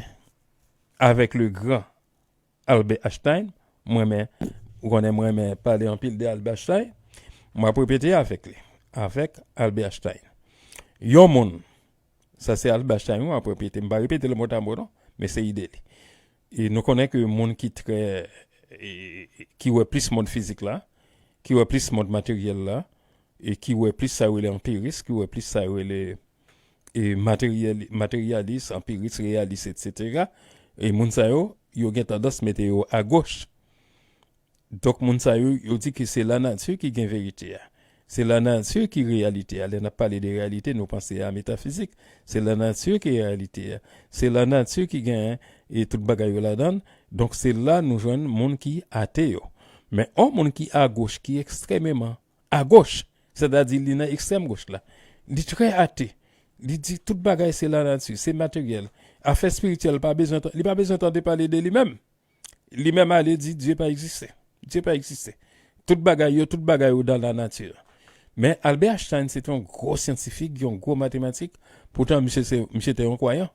avèk le gran Albert Einstein. Mwen men, ou konnen mwen men pale anpil de Albert Einstein, m ap repete avèk li, avèk Albert Einstein. Yon moun, sa se Albert Einstein, m ap repete, m pa repete l mot a mot non, men se ide li. E nou konnen ke moun ki trè, e, ki wè plis mond fizik la, ki wè plis mond materyèl la, e ki wè plis sa yo rele anpiris, ki wè plis sa yo rele, e, materyèl, materyalis, anpiris, reyalis, etsetera. E moun sa yo, yo gen tandans mete yo agoch. Donk moun sa yo, yo di ke se lanati ki gen verite a. Se lanati ki reyalite a. Lè n ap pale de reyalite, nou panse a metafizik. Se lanati ki reyalite a. Se lanati ki gen, e, tout bagay yo ladan l. Donk se la nou jwenn moun ki ate yo. Men yon moun ki agoch, ki ekstrèmeman agoch, sètadi li nan ekstrèm goch la, li trè ate. Li di tout bagay se lanati, se materyèl. Afè espirityèl pa bezwen, li pa bezwen tande pale de li menm. Li menm ale di Dye pa egziste. Dye pa egziste. Tout bagay yo, tout bagay yo dan lanati. Men Albert Einstein se te yon gwo syantifik, yon gwo matematik. Poutan misye se, misye te yon kwayan.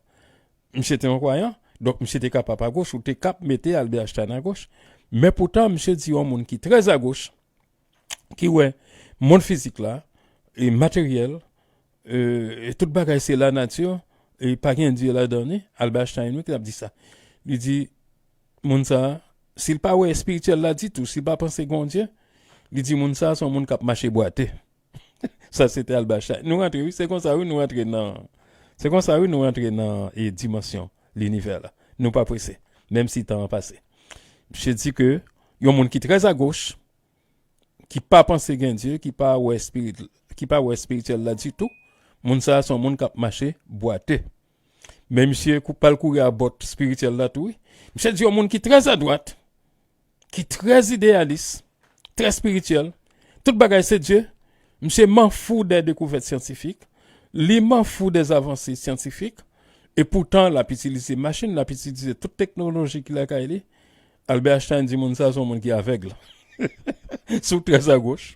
Misye te yon kwayan. Donk misye te kapab agoch, ou te kap mete Albert Einstein agoch. Men poutan misye di yon moun ki trè agoch, ki wè mond fizik la, e materyèl, e, e tout bagay se lanati, e pa gen Dye ladan li, Albert Einstein wi ki t ap di sa. Li di, moun sa, si l pa wè espirityèl la ditou, si l pa panse gen yon Dye, li di moun sa se yon moun k ap mache bwate. Sa se te Albert Einstein. Nou rantre wi, se konsa wi nou rantre nan, se konsa wi nou rantre nan, e, dimansyon linivè la. Nou pa prese, menm si tan an pase. Misye di ke yon moun ki trè agoch, ki pa panse gen Dye, ki pa wè espirit, ki pa wè espirityèl la ditou, moun sa a se yon moun k ap mache bwate. Men misye kou, pa l kouri a bòt espirityèl la tou wi. Misye di yon moun ki trè adwat, ki trè ideyalis, trè espirityèl, tout bagay se Dye. Misye manfou dè dekouvèt syantifik, li manfou dè avanse syantifik, e poutan l ap itilize machin, l ap itilize tout teknoloji ki lakay li. Albert Einstein di moun sa se yon moun ki avèg. Si w trè agoch,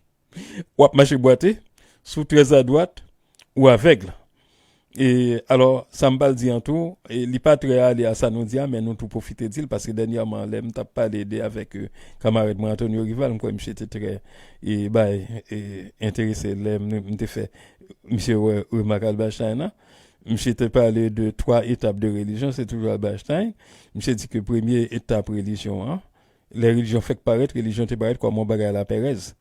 w ap mache bwate, si w trè adwat, ou avèg. E alò, sa m pral di an tou, e li pa trè ale a sa nou di a, men nou tou pwofite di l, paske dènyèman, lè m t ap pale de avèk, e, kamarad mwen Antonio Rival, m kwè misye te trè, e, bay, e, enterese lè m, m te fè misye wè remak Albert Einstein nan. Misye te pale de twa etap de relijyon, se toujou Albert Einstein. Misye di ke premye etap relijyon an, lè relijyon fèk parèt, relijyon te parèt kòm yon bagay lapèrèz.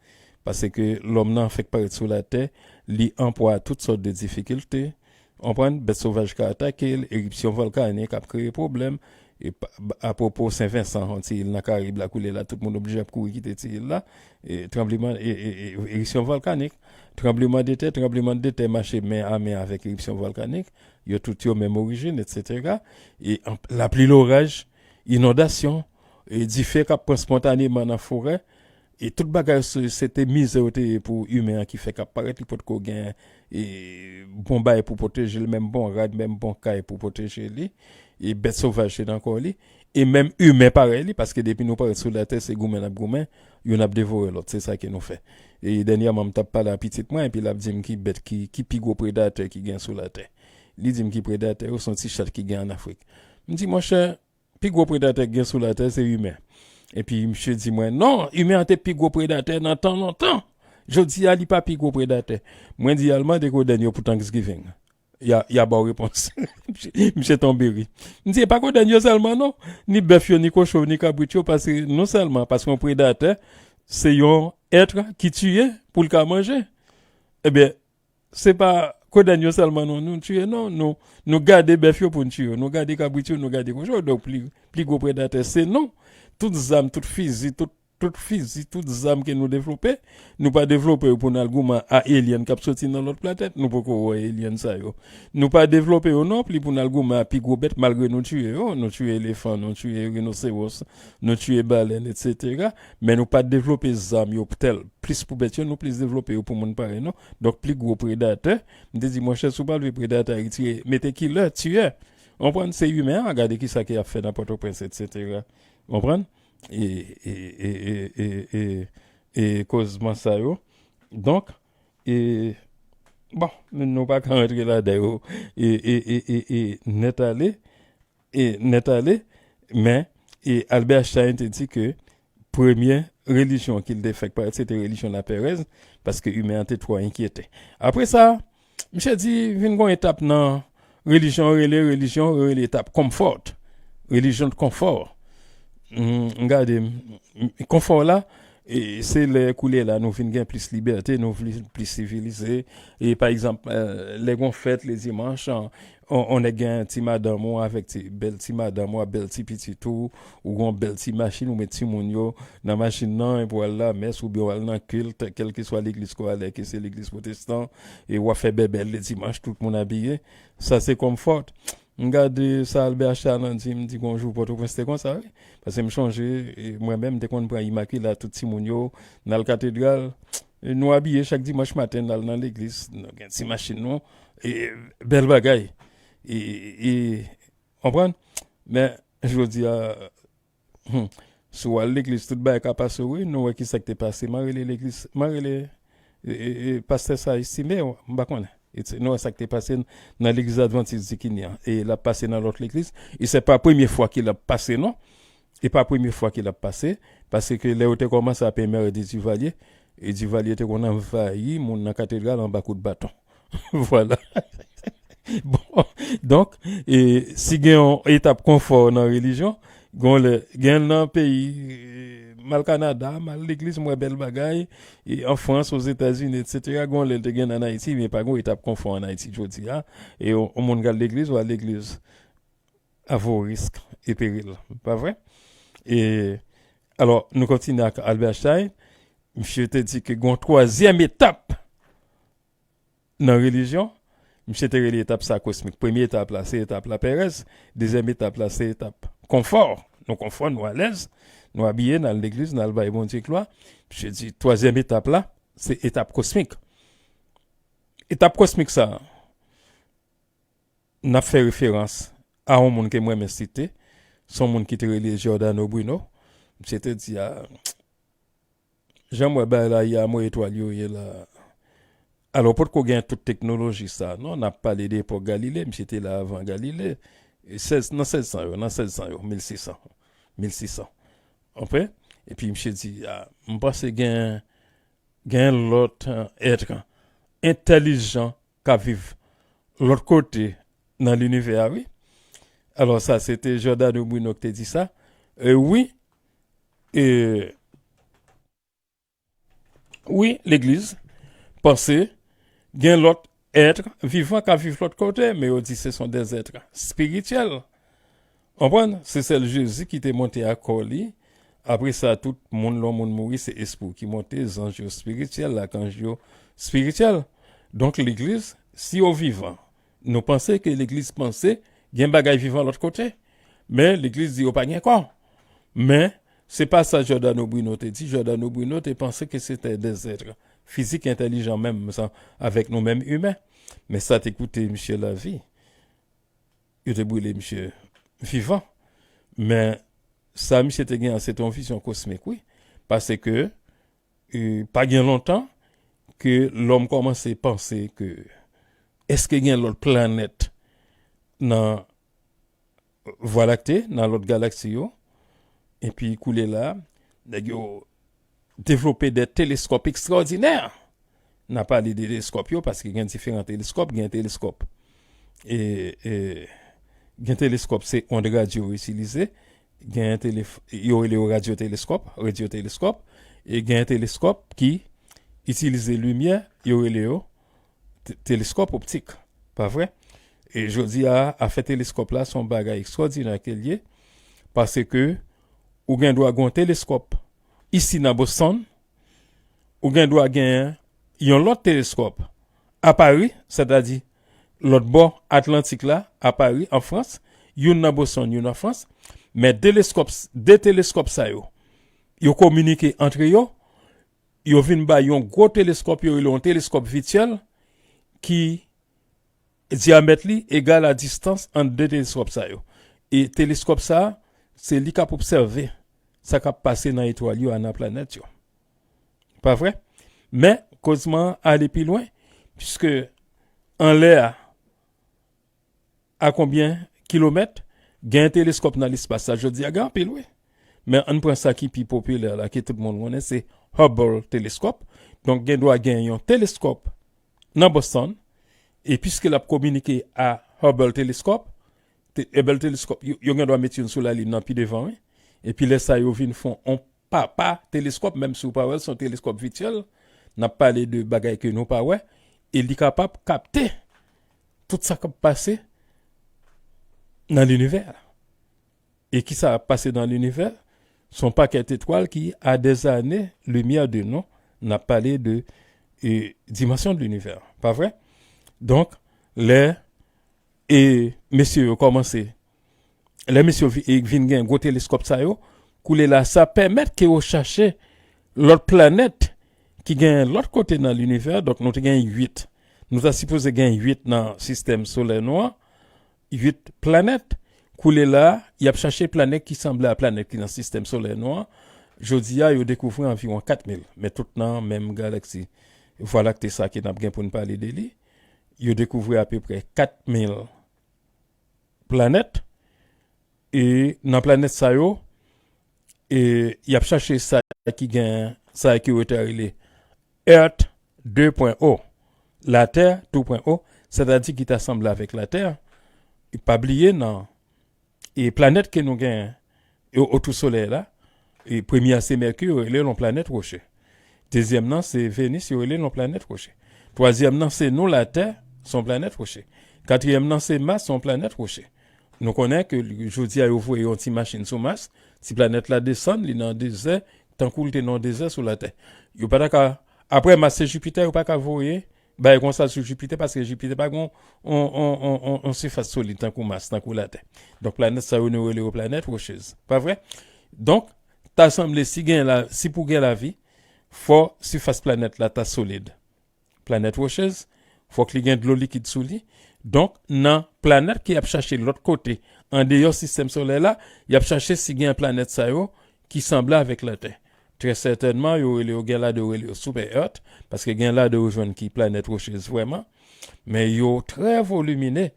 Paske lòm nan fèk parèt sou latè, li anpwa a tout sòt de difikilte. Konprann? Bèt sovaj ka atake l, eripsyon vòlkanik ap kreye pwoblèm. E pa, apwopo Sen Vensan, yon ti il nan Karib la, koulye la, tout moun oblije ap kouri kite ti il la. E tranbleman, e, e, e, eripsyon vòlkanik, tranbleman de tè, tranbleman de tè mache men a men avèk eripsyon vòlkanik. Yo tout yo menm orijin, etsetera. E an, lapli, loraj, inondasyon, e dife k ap pran spontaneman nan forè, e tout bagay se, se te mizè yo te ye pou imen an ki fè k ap parèt, li potko gen, e, bon bagay pou pwoteje l, menm bon rad, menm bon kay pou pwoteje li, e bèt sovaj te nan kò li, e menm imen parèy li, paske depi nou parèt sou latè, se goumen n ap goumen, youn ap devore lòt, se sa ke nou fè. E dènyèman, m t ap pale a pitit mwen, epi l ap di m ki bèt, ki, ki pi gwo predatè ki gen sou latè. Li di m ki predatè yo, se yon ti chat ki gen ann Afrik. M di, monchè, pi gwo predatè k gen sou latè se imen. Epi misye di mwen, non, imen an te pi gwo predatè nan tan lontan. Jodi a, li pa pi gwo predatè. Mwen di, al mande kodenn yo pou Thanksgiving. Y a, y a ba w repons. Misye, misye tonbe ri. M di, e pa kodenn yo sèlman non. Ni bèf yo, ni kochon yo, ni kabrit yo, paske non sèlman, paske yon predatè, se yon èt ki tiye pou l ka manje. Ebyen, se pa kodenn yo sèlman nou, nou tiye, non. Nou, nou gade bèf yo pou n tiye yo. Nou gade kabrit yo, nou gade kochon yo. Donk, pli, pli gwo predatè, se nou. Tout zam, tout fizi, tout, tout fizi, tout zam ke nou devlope, nou pa devlope yo pou n al goumen a alien k ap soti nan lòt planèt. Nou poko wè alien sa yo. Nou pa devlope yo non plis pou n al goumen a pi gwo bèt, malgre nou tiye yo. Nou tiye elefan, nou tiye rinosewòs, nou tiye balèn, etsetera. Men nou pa devlope zam yo tèl plis pou bèt yo, nou plis devlope yo pou moun parèy nou. Donk, pli gwo predatè, m te di, monchè, si w pa vle predatè a retire, mete kilè, tiyè. Konprann? Se imen an, gade kisa ke y ap fè nan Pòtoprens, etsetera. Konprann? e, e, e, e, e, e, e kozman sa yo. Donk, e, bon, nou pa ka rantre ladan yo, e, e, e, e, e nèt ale, e nèt ale, men, e Albert Einstein te di ke premye relijyon ke l te fèk parèt, se te relijyon lapèrèz, paske imen an te twò enkyete. Apre sa, misye di, vin gon etap nan relijyon, rele relijyon, rele etap comfort, relijyon de konfò. M gade, m, konfò la, e se lè koulye la nou vin gen plis libète, nou vin plis sivilize. E pa egzanp, e, lè gon fèt le dimanch, an, on, on nèg gen ti madanm ou avèk ti, bèl ti madanm ou, bèl ti pitit ou, ou gon bèl ti machin, ou met timoun yo nan machin nan, epi w al lamès, oubyen w al nan kilt, kèlkeswa legliz ke w ale, ke se legliz pwotestan, e w ap fè bèbèl le dimanch, tout moun abiye. Sa se konfò. M gade sa Albert Einstein di, m di gon jou Pòtoprens te konsa, wi. Paske m chonje, e, mwen menm, m te konn pran Imakila, tout timoun yo, n al katedral, e, nou abiye chak dimanch maten, n al nan legliz, nou gen ti machin nou, e, bèl bagay. E, e, konprann? Men, jodi a, Hmm. Si w al legliz, tout bagay ka pase w, wi. Nou wè ki sa k te pase. M a rele legliz, m a rele, e, e, e, pastè sa Estime, m pa konnen. E se, nou wè sa k te pase n-, nan legliz Advantis di Kinya. E l ap pase nan lòt legliz. E se pa premye fwa ke l ap pase, non. E pa premye fwa ke l ap pase. Paske lè yo te kòmanse ap enmède Duvalier, e Duvalier te konn anvayi moun nan katedral anba kout baton. Vwala. Bon, donk, e, si gen yon etap konfò nan relijyon, gon lè, gen nan peyi, e, m al Kanada, m al legliz, m wè bèl bagay, e, an Frans, Ozetazini, etsetera, gon lè l te gen ann Ayiti, men pa gon etap konfò ann Ayiti jodi a. E yon, yon moun k al legliz, w al legliz à vos risques et périls, pa vre? E, alò, nou kontinye ak Albert Einstein. Misye te di ke gon twazyèm etap nan relijyon, misye te rele etap sa kosmik. Premye etap la, se etap lapèrèz. Dezyèm etap la, se etap konfò. Nou konfò, nou alèz, nou abiye, n al legliz, n al bay Bondye glwa. Misye di, twazyèm etap la, se etap kosmik. Etap kosmik sa, n ap fè referans a yon moun ke m renmen site, se yon moun ki te rele Giordano Bruno. Misye te di, a, jan m wè bagay la ye a, mwen etwal yo ye la. Alò, potko gen tout teknoloji sa, non? N ap pale de epòk Galile, misye te la avan Galile. E sèz, nan sèz san yo, nan sèz san yo, mil sis san, mil sis san. Konprann? Epi misye di, a, m panse gen, gen lòt, e, èt entèlijan k ap viv lòt kote nan linivè a, wi. Alò, sa, se te Giordano Bruno ki te di sa. E wi, e, wi, legliz panse gen lòt èt vivan k ap viv lòt kote, men yo di se son dèzèt espirityèl. Konprann? Se sèl Jezi ki te monte ak kò li. Apre sa, tout moun, lè yon moun mouri, se espri w ki monte, zanj yo espirityèl, lakanj yo espirityèl. Donk, legliz, si yo vivan, nou panse ke legliz panse gen bagay vivan lòt kote. Men, legliz di yo pa gen kò. Men, se pa sa Giordano Bruno te di. Giordano Bruno te panse ke se te dèzèt fizik entèlijan menm jan avèk nou menm imen. Men sa te koute misye lavi. Yo te brile misye vivan. Men sa misye te gen an, se te yon vizyon kosmik, wi. Paske, e, pa gen lontan ke lòm kòmanse panse ke èske gen lòt planèt nan Vwa Lakte, nan lòt galaksi yo. Epi koulye la, nèg yo devlope de teleskòp ekstraòdinè. N a pale de teleskòp yo paske gen diferan teleskòp, gen teleskòp, e, e, gen teleskòp se ond radyo yo itilize, gen telef-, yo rele yo radyo teleskòp, radyo teleskòp, e gen teleskòp ki itilize limyè, yo rele yo te-, teleskòp optik, pa vre? E jodi a, afè teleskòp la, se yon bagay ekstraòdinè ke l ye, paske ou gen dwa gen yon teleskòp isi nan Boston, ou gen dwa gen yon lòt teleskòp a Pari, sètadi lòt bò Atlantik la, a Pari, an Frans, youn nan Boston, youn an Frans, men teleskòp, de teleskòp sa yo, yo kominike antre yo, yo vin bay yon gwo teleskòp, yo rele yon teleskòp vityèl, ki dyamèt li egal a distans ant de teleskòp sa yo. E teleskòp sa, se li k ap obsève sa k ap pase nan etwal yo a, nan planèt yo. Pa vre? Men, kozman an ale pi lwen, piske anlè a, a konbyen kilomèt, gen teleskòp nan lespas la. Jodi a, gen anpil, wi. Men ann pran sa ki pi popilè la, ke tout moun konnen, se Hubble teleskòp. Donk, gen dwa gen yon teleskòp nan Boston, e piske l ap kominike a Hubble teleskòp, te, Hubble teleskòp, yo, yo gen dwa met youn sou Lalin nan pi devan, wi. Epi lè sa yo vin fè yon papa teleskòp, menm si w pa wè l, se yon teleskòp vityèl, n ap pale de bagay ke nou pa wè, e li kapab kapte tout sa k ap pase nan linivè. E ki sa ap pase nan linivè? Se yon pakèt etwal ki a dèzane limyè de nou. N ap pale de, e, dimansyon de linivè, pa vre? Donk, lè, e, mesye yo kòmanse, lè mesye yo vi-, e, vin gen gwo teleskòp sa yo, koulye la, sa pèmèt ke yo chache lòt planèt ki gen lòt kote nan linivè. Donk, nou te gen uit. Nou ta sipoze gen uit nan sistèm solè nou an, uit planèt. Koulye la, y ap chache planèt ki sanble a planèt ki nan sistèm solè nou an. Jodi a, yo dekouvri anviwon kat mil, men tout nan menm galaksi. Vwa Lakte sa ke n ap gen pou n pale de li. Yo dekouvri apeprè kat mil planèt. E nan planèt sa yo, e y ap chache sa ki gen, sa ke yo ta rele Earth de pwen o, Latè de pwen o, sètadi ki ta sanble avèk Latè. E pa bliye nan, e planèt ke nou gen, e otou Solèy la, e premye a se Mèki, yo rele l yon planèt woche. Dezyèm nan se Venis, yo rele l yon planèt woche. Twazyèm nan se nou, Latè, se yon planèt woche. Katriyèm nan se Mas, se yon planèt woche. Nou konnen ke jodi a yo voye yon ti machin sou Mas, ti planèt la desann, li nan dezè, tankou l te nan dezè sou Latè. Yo pa ta ka, apre Mas se Jipitè, yo pa ka voye bagay konsa sou Jipitè, paske Jipitè pa gen yon, yon, yon, yon, yon, yon sifas solid tankou Mas, tankou Latè. Donk, planèt sa yo, nou rele yo planèt wochèz. Pa vre? Donk, ta sanble si gen la, si pou gen lavi, fò sifas planèt la ta solid. Planèt wochèz, fòk li gen dlo likid sou li. Donk, nan planèt ke y ap chache lòt kote, andeyò sistèm solèy la, y ap chache si gen planèt sa yo ki sanble avèk Latè. Trè sètènman, yo rele yo, gen ladan yo rele yo super Earth, paske gen ladan yo jwenn ki planèt wochèz vrèman, men yo trè volimine.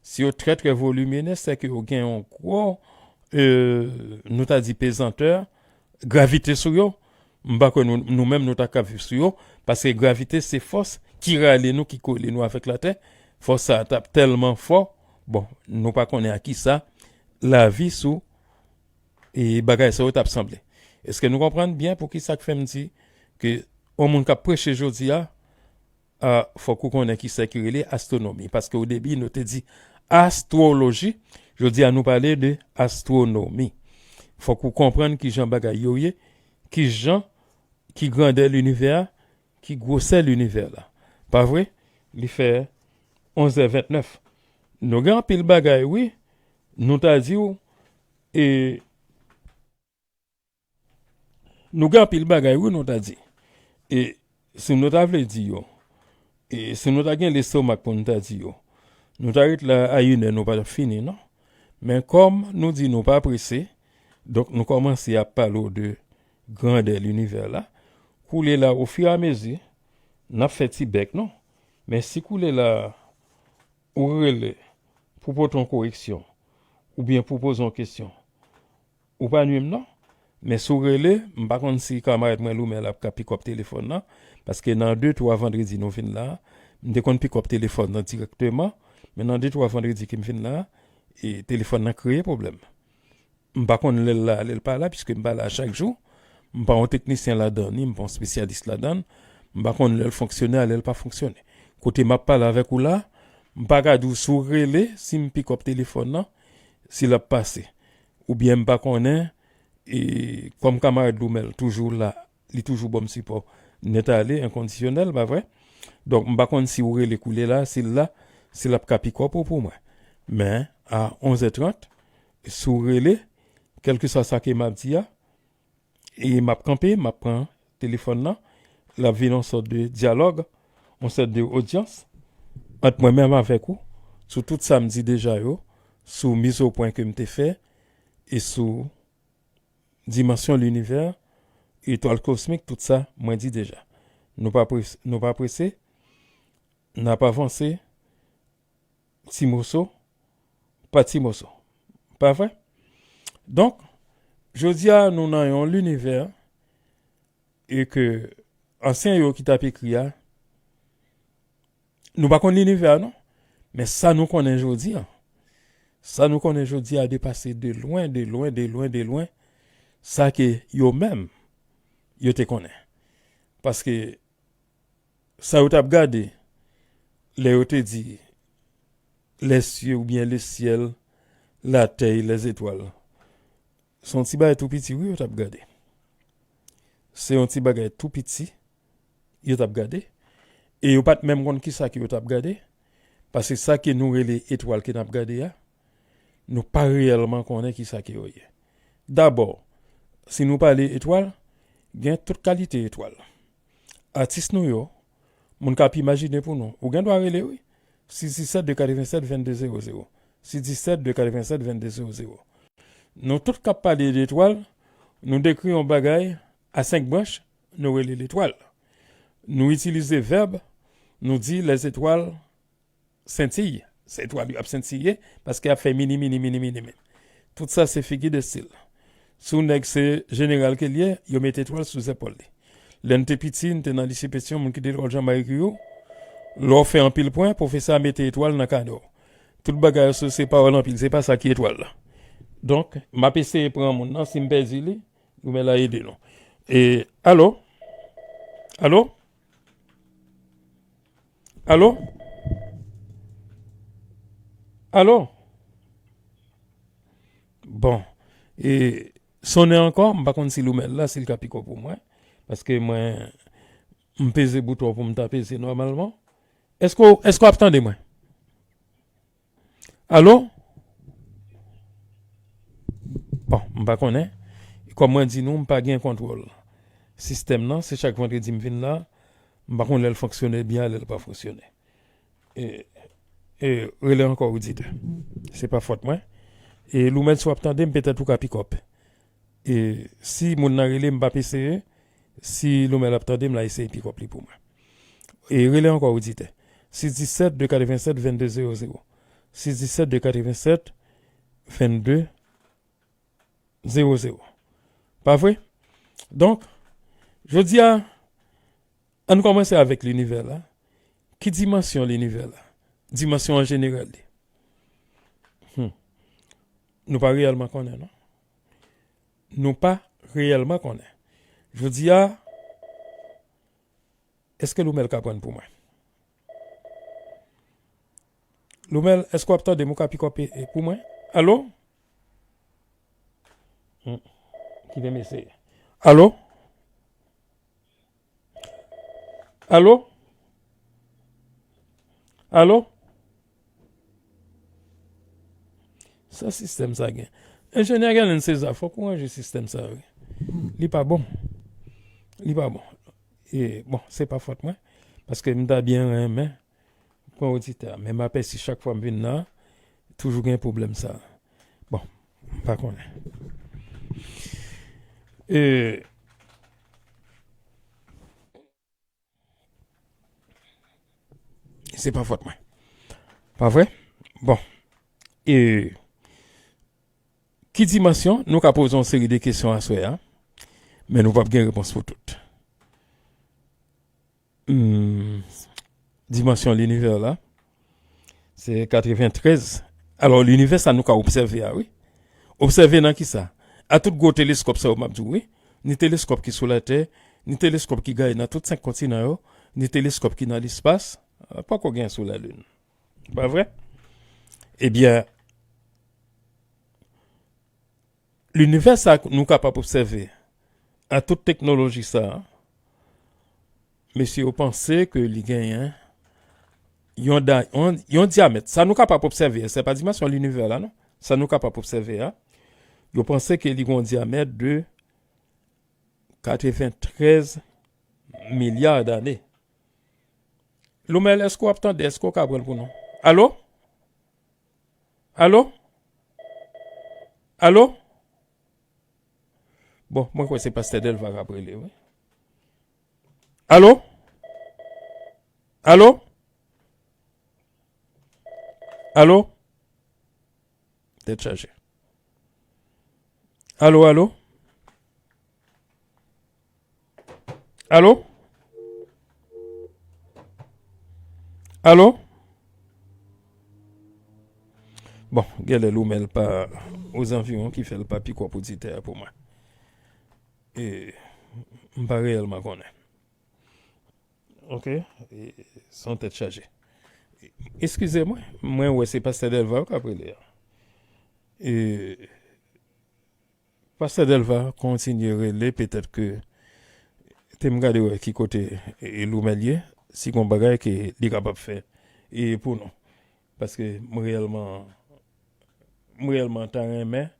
Si yo trè, trè volimine, sèke yo gen yon gwo, e, nou ta di pezantè, gravite sou yo. M pa kwè nou, nou menm nou ta ka viv sou yo, paske gravite se fòs ki rale nou, ki kole nou avèk Latè. Fòs sa a t ap tèlman fò, bon, nou pa konnen a kisa lavi sou, e, bagay sa yo t ap sanble. Èske nou konprann byen poukisa k fè m di ke yon moun k ap preche jodi a, a, fòk ou konnen kisa ki rele astwonomi, paske o debi nou te di astwoloji, jodi a nou pale de astwonomi. Fòk ou konprann kijan bagay yo ye, kijan, ki grandè linivè a, ki gwosè linivè la. Pa vre? Li fè onz è ventnèf. Nou gen anpil bagay, wi, nou ta di w, e, nou gen anpil bagay, wi, nou ta di. E si nou ta vle di yo, e si nou ta gen lestomak pou nou ta di yo, nou ta ret la a inè, nou pa t ap fini, non. Men kòm nou di nou pa prese, donk nou kòmanse ap pale w de grandè linivè la. Koulye la, ofiramezi, n ap fè ti bèk nou. Men si koulye la, ou rele pou pote yon koreksyon, oubyen pou poze yon kesyon, ou pa nwi m non. Men si w rele, m pa konn si kamarad mwen Loumel ap ka pikòp telefòn nan, paske nan de, twa vandredi nou vin la, m te konn pikòp telefòn nan dirèkteman, men nan de, twa vandredi ke m vin la, e telefòn nan kreye pwoblèm. M pa konn lè l la, lè l pa la, piske m pa la chak jou. M pa yon teknisyen ladan li, m pa yon espesyalis ladan l. M pa konn lè l fonksyone a lè l pa fonksyone. Kote m ap pale avèk ou la, m pa ka di w si w rele, si m pikòp telefòn nan, si l ap pase. Oubyen m pa konnen, e kòm kamarad Loumel toujou la, li toujou ban m sipò nèt ale, enkondisyonèl, pa vre? Donk, m pa konn si w rele koulye la, si l la, si l ap ka pikòp ou pou mwen. Men, a onz è trant, si w rele, kèlkeswa sa ke m ap di a, e m ap kanpe, m ap pran telefòn nan, l ap vin yon sòt de dyalòg, yon sòt de odyans ant mwen menm avèk ou, sou tout sa m di deja yo, sou mizopwen ke m te fè, e sou dimansyon linivè, etwal kosmik, tout sa, mwen di deja. Nou pa prese, nou pa prese, n ap avanse ti moso pa ti moso. Pa vre? Donk, jodi a, nou nan yon linivè e ke ansyen yo ki t ap ekri a, nou pa konn linivè a, non. Men sa nou konnen jodi a, sa nou konnen jodi a depase de lwen, de lwen, de lwen, de lwen, sa ke yo menm, yo te konnen. Paske sa yo t ap gade, lè yo te di les cieux oubyen le ciel, la terre, les étoiles. Se yon ti bagay tou piti, wi, yo t ap gade. Se yon ti bagay tou piti, yo t ap gade. E yo pa t menm konn kisa ke yo t ap gade. Paske sa ke nou rele etwal ke n ap gade a, nou pa reyèlman konnen kisa ke yo ye. Dabò, si nou pale etwal, gen tout kalite etwal. Atis nou yo, moun k ap imajine pou nou. Ou gen dwa rele, wi. Sis disèt de katrevennsèt vennde zewo zewo. Sis disèt de katrevennsèt vennde zewo zewo. Nou tout k ap pale de etwal, nou dekri yon bagay a senk branch, nou rele l etwal. Nou itilize vèb, nou di les étoiles scintillent. Se etwal yo ap sentiye, paske y ap fè mini, mini, mini, mini, mini. Tout sa se figi de stil. Si yon nèg se jeneral ke l ye, yo mete etwal sou zepòl li. Lè n te piti, n te nan lise Petion, moun ki te lekòl Jean Marie Guillot, lè w fè anpil pwen, pwofesè a mete etwal nan kanè w. Tout bagay yo se, se pawòl anpil, se pa sa ki etwal la. Donk, m ap eseye pran moun nan, si m pèdi li, Loumèl la ede nou. E, alo? Alo? Alo? Alo? Bon. E, sonnen ankò, m pa konn si Loumèl la, si l ka pikòp pou mwen. Paske mwen, m peze bouton pou m ta peze nòmalman. Èske w, èske w ap tande mwen? Alo? Bon, m pa konnen. Kòm mwen di nou, m pa gen kontwòl sistèm nan. Se chak vandredi m vin la. M pa konn lè l fonksyone byen, lè l pa fonksyone. E, e, rele ankò, oditè. Se pa fòt mwen. E Loumèl, si w ap tande m, petèt ou ka pikòp. E si moun nan rele, m p ap eseye. Si Loumèl ap tande m la, eseye pikòp li pou mwen. E rele ankò, oditè. Sis disèt de katrevennsèt vennde zewo zewo. Sis disèt de katrevennsèt vennde zewo zewo. Pa vre? Donk, jodi a, ann kòmanse avèk linivè la. Ki dimansyon linivè la? Dimansyon an jeneral li. Hmm. Nou pa reyèlman konnen, non. Nou pa reyèlman konnen. Jodi a, èske Loumèl ka pran pou mwen? Loumèl, èske w ap tande m, ou ka pikòp, e, pou mwen? Alo? Hmm. Kite m eseye. Alo? Alo? Alo? Sa sistèm sa gen? Enjenyè Galen César, fòk ou ranje sistèm sa, wi. Li pa bon. Li pa bon. E, bon, se pa fòt mwen. Paske m ta byen renmen pran oditè a. Men m apèsi chak fwa m vin la, toujou gen pwoblèm sa. Bon, m pa konnen. E, se pa fòt mwen. Pa vre? Bon. E, ki dimansyon? Nou ka poze yon seri de kesyon aswè a, men nou p ap gen repons pou tout. Hmm, dimansyon linivè la, se katreventrèz. Alò, linivè sa nou ka obsève a, wi. Obsève nan ki sa? A tout gwo teleskòp sa yo m ap di w, wi. Ni teleskòp ki sou Latè, ni teleskòp ki gaye nan tout senk kontinan yo, ni teleskòp ki nan lespas, poko gen sou Lalin. Pa vre? Ebyen, linivè sa nou kapab obsève a tout teknoloji sa a, mesye yo panse ke li genyen yon, da, yon, yon dyamèt. Sa nou kapab obsève, se pa dimansyon linivè la, non. Sa nou kapab obsève a, yo panse ke li gen yon dyamèt de katreventrèz milya dane. Loumèl, èske w ap tande? Èske w ka pran l pou nou? Alo? Alo? Alo? Bon, mwen kwè se pastè Delva k ap rele, wi. Alo? Alo? Alo? Tèt chaje. Alo, alo? Alo? Alo? Bon, genlè Loumel pa ozanviwon ki fè l pa pikòp oditè a pou mwen. E, m pa reyèlman konnen. Ok? E, se yon tèt chaje. Eskize mwen, mwen wè se pastè Delva yo k ap rele a. E, pastè Delva kontinye rele, petèt ke te m gade wè ki kote e, Loumel ye, si gon bagay ke li kapab fè e pou nou. Paske m reyèlman, m reyèlman ta renmen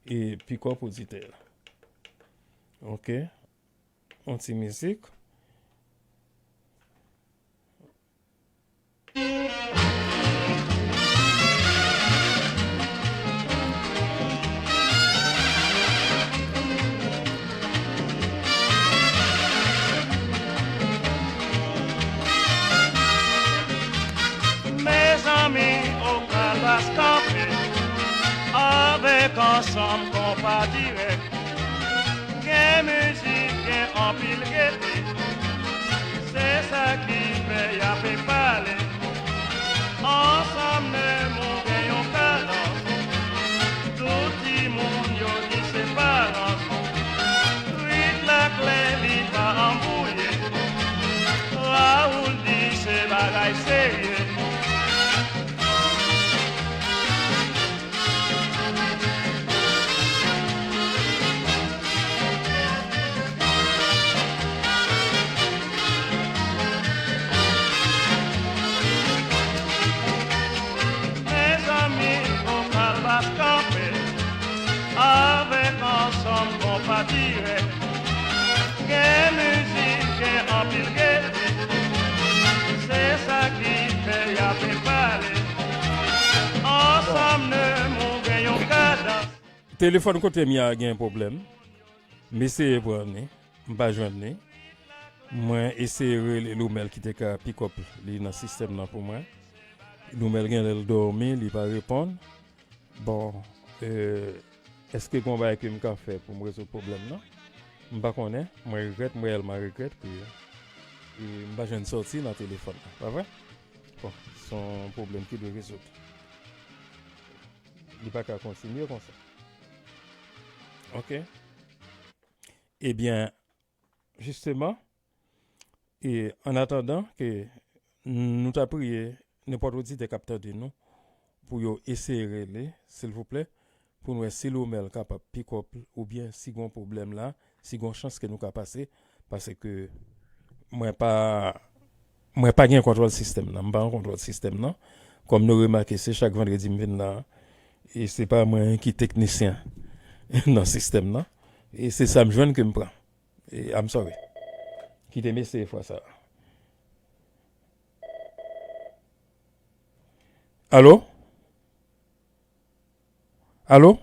e pikòp oditè a. Ok. Yon ti mizik. Mezanmi, Okabas kanpe avèk ansanm konpa dirèk. Gen mizik, gen anpil gete. Se sa ki fè y ape pale. Ansanm nou gen yon kadans. Tout timoun yo di se parans. Rit la klè, li pa anbwouye. Raoul di se bagay serye. Mezanmi, Okabas kanpe avèk ansanm konpa dirèk. Gen mizik, gen anpil gete. Se sa ki fè y ape pale. Ansanm nou gen yon kadans. Telefòn kote m ye a gen pwoblèm. M eseye pran li, m pa jwenn li. Mwen eseye rele Loumel ki te ka pikòp li nan sistèm nan pou mwen. Loumel genlè l dòmi, li pa reponn. Bon, e, èske gon bagay ke m ka fè pou m rezoud pwoblèm nan? M pa konnen. Mwen regrèt, mwen reyèlman regrèt ke, e, m pa jwenn sòti nan telefòn nan, pa vre? Bon, se yon pwoblèm ki dwe rezoud. Li pa ka kontinye konsa. Ok. Ebyen, jisteman, e an atandan ke nou ta priye nenpòt oditè k ap tande nou pou yo eseye rele, silvouplè, pou n wè si Loumel kapab pikòp oubyen si gon pwoblèm la, si gon chans ke nou ka pase, paske mwen pa, mwen pa gen kontwòl sistèm nan, m pa an kontwòl sistèm nan. Kòm nou remake, se chak vandredi m vin la, e se pa mwen ki teknisyen nan sistèm nan. E se sa m jwenn ke m pran. E, I'm sorry. Kite m eseye fwa sa a. Alo? Alo?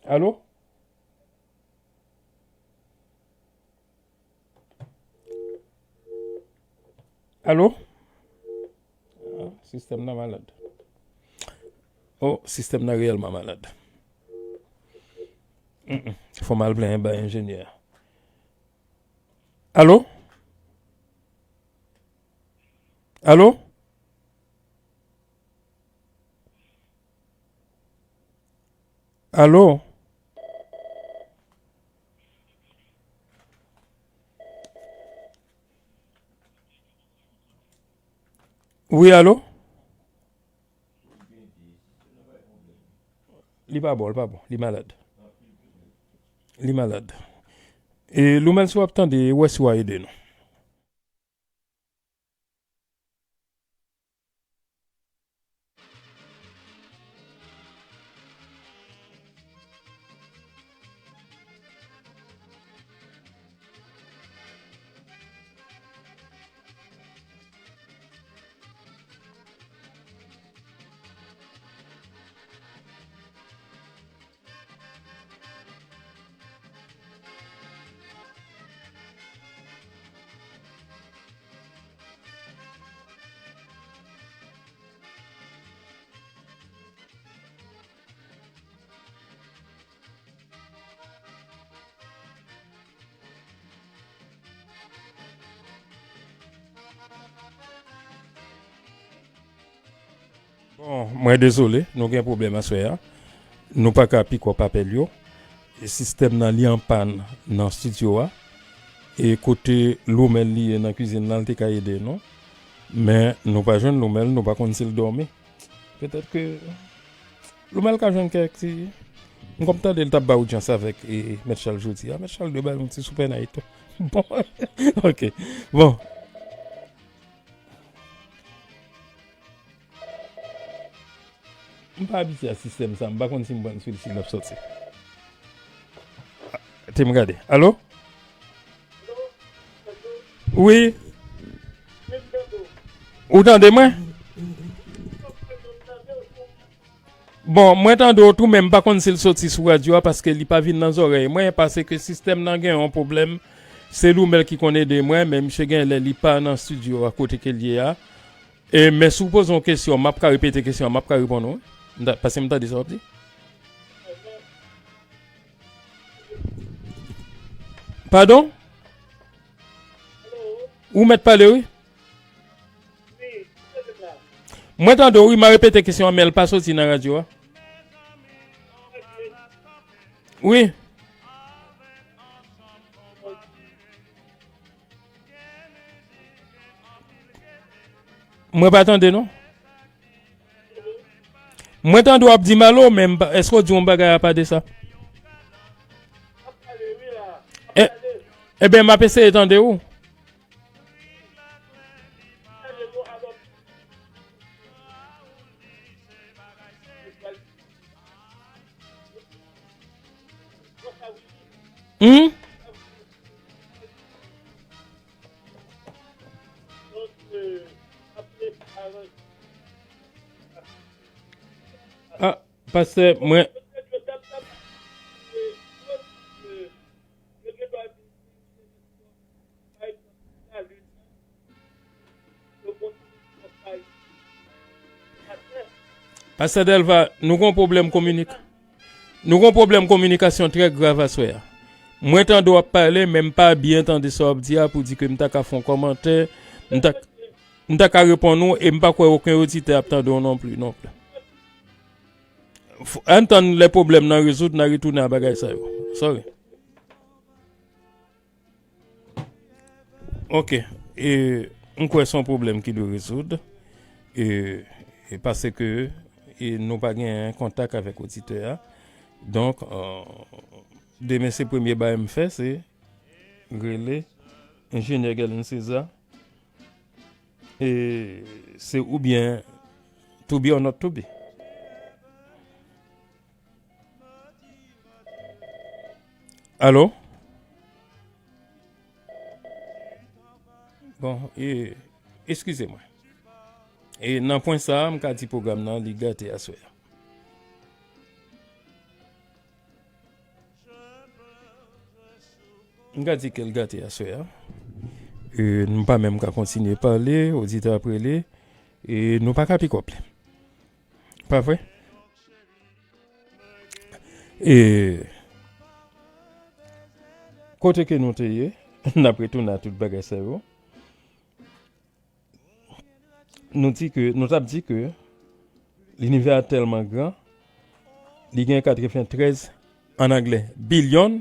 Alo? Alo? Ah, sistèm nan malad. Oh, sistèm nan reyèlman malad. Mm-mm. Fò m al plenyen bay enjenyè a. Alo? Alo? Alo? Wi, alo? Li pa bon, li pa bon. Li malad. Li malad. E Loumel, si w ap tande, wè si w a ede nou. Bon, mwen dezole, nou gen pwoblèm aswè a. Nou pa ka pikòp apèl yo. E sistèm nan li an pàn nan estidyo a. E kote Loumèl li ye nan kwizin nan, li te ka ede nou. Men nou pa jwenn Loumèl, nou pa konn si l dòmi. Petèt ke Loumèl ka jwenn kèk ti. M konn tande l t ap ba odyans avèk e, Mèt Chal jodi a. Mèt Chal dwe ba l yon ti soupe night tou. Bon, ok. Bon. M pa abitye a sistèm sa, m pa konn si m pran sou li, si l ap soti. Te m gade. Alo? Wi. Ou tande mwen? Bon, mwen tande w tou, men m pa konn si l soti sou radyo a paske li pa vin nan zòrèy mwen, paske sistèm nan gen yon pwoblèm. Se Loumèl ki konn ede mwen, men misye gen lè li pa nan estidyo a kote ke l ye a. E, men si w poze yon kesyon, m ap ka repete kesyon an, m ap ka reponn ou. M ta, paske m tande sa w ap di. Padon? Ou mèt pale, wi. Mwen tande w, wi, m a repete kesyon an, men l pa soti nan radyo a. Wi. Mwen pa tande, non. Mwen tande w ap di m alo, men m pa, èske w di yon bagay apa de sa? E, ebyen, m ap eseye tande w. Hmm? Ah, pastè, mwen. Pastè Delva, nou gon pwoblèm kominik-, nou gon pwoblèm kominikasyon trè grav aswè a. Mwen tande w ap pale, men m pa byen tande sa w ap di a pou di ke m ta ka fè yon kòmantè, m ta, m ta ka reponn ou, e m pa kwè okenn oditè ap tande w non pli, non pli. F-, ann tann lè pwoblèm nan rezoud, n a retounen a bagay sa yo. Sorry. Ok. E, m kwè se yon pwoblèm ki dwe rezoud. E, e paske, e, nou pa gen kontak avèk oditè a. Donk, euh, demen se premye bagay m fè, se rele enjenyè Guerlin César. E se oubyen to be or not to be. Alo? Bon, e, eskize mwen. E nan pwen sa a, m ka di pwogram nan, li gate aswè a. M ka di ke l gate aswè a. E, nou pa menm ka kontinye pale, oditè ap rele, e nou pa ka pikòp li. Pa vre? E kote ke nou te ye, n ap retounen a tout bagay sa yo. Nou di ke, nou t ap di ke linivè a tèlman gran, li gen katreventrèz, an anglè, bilyon,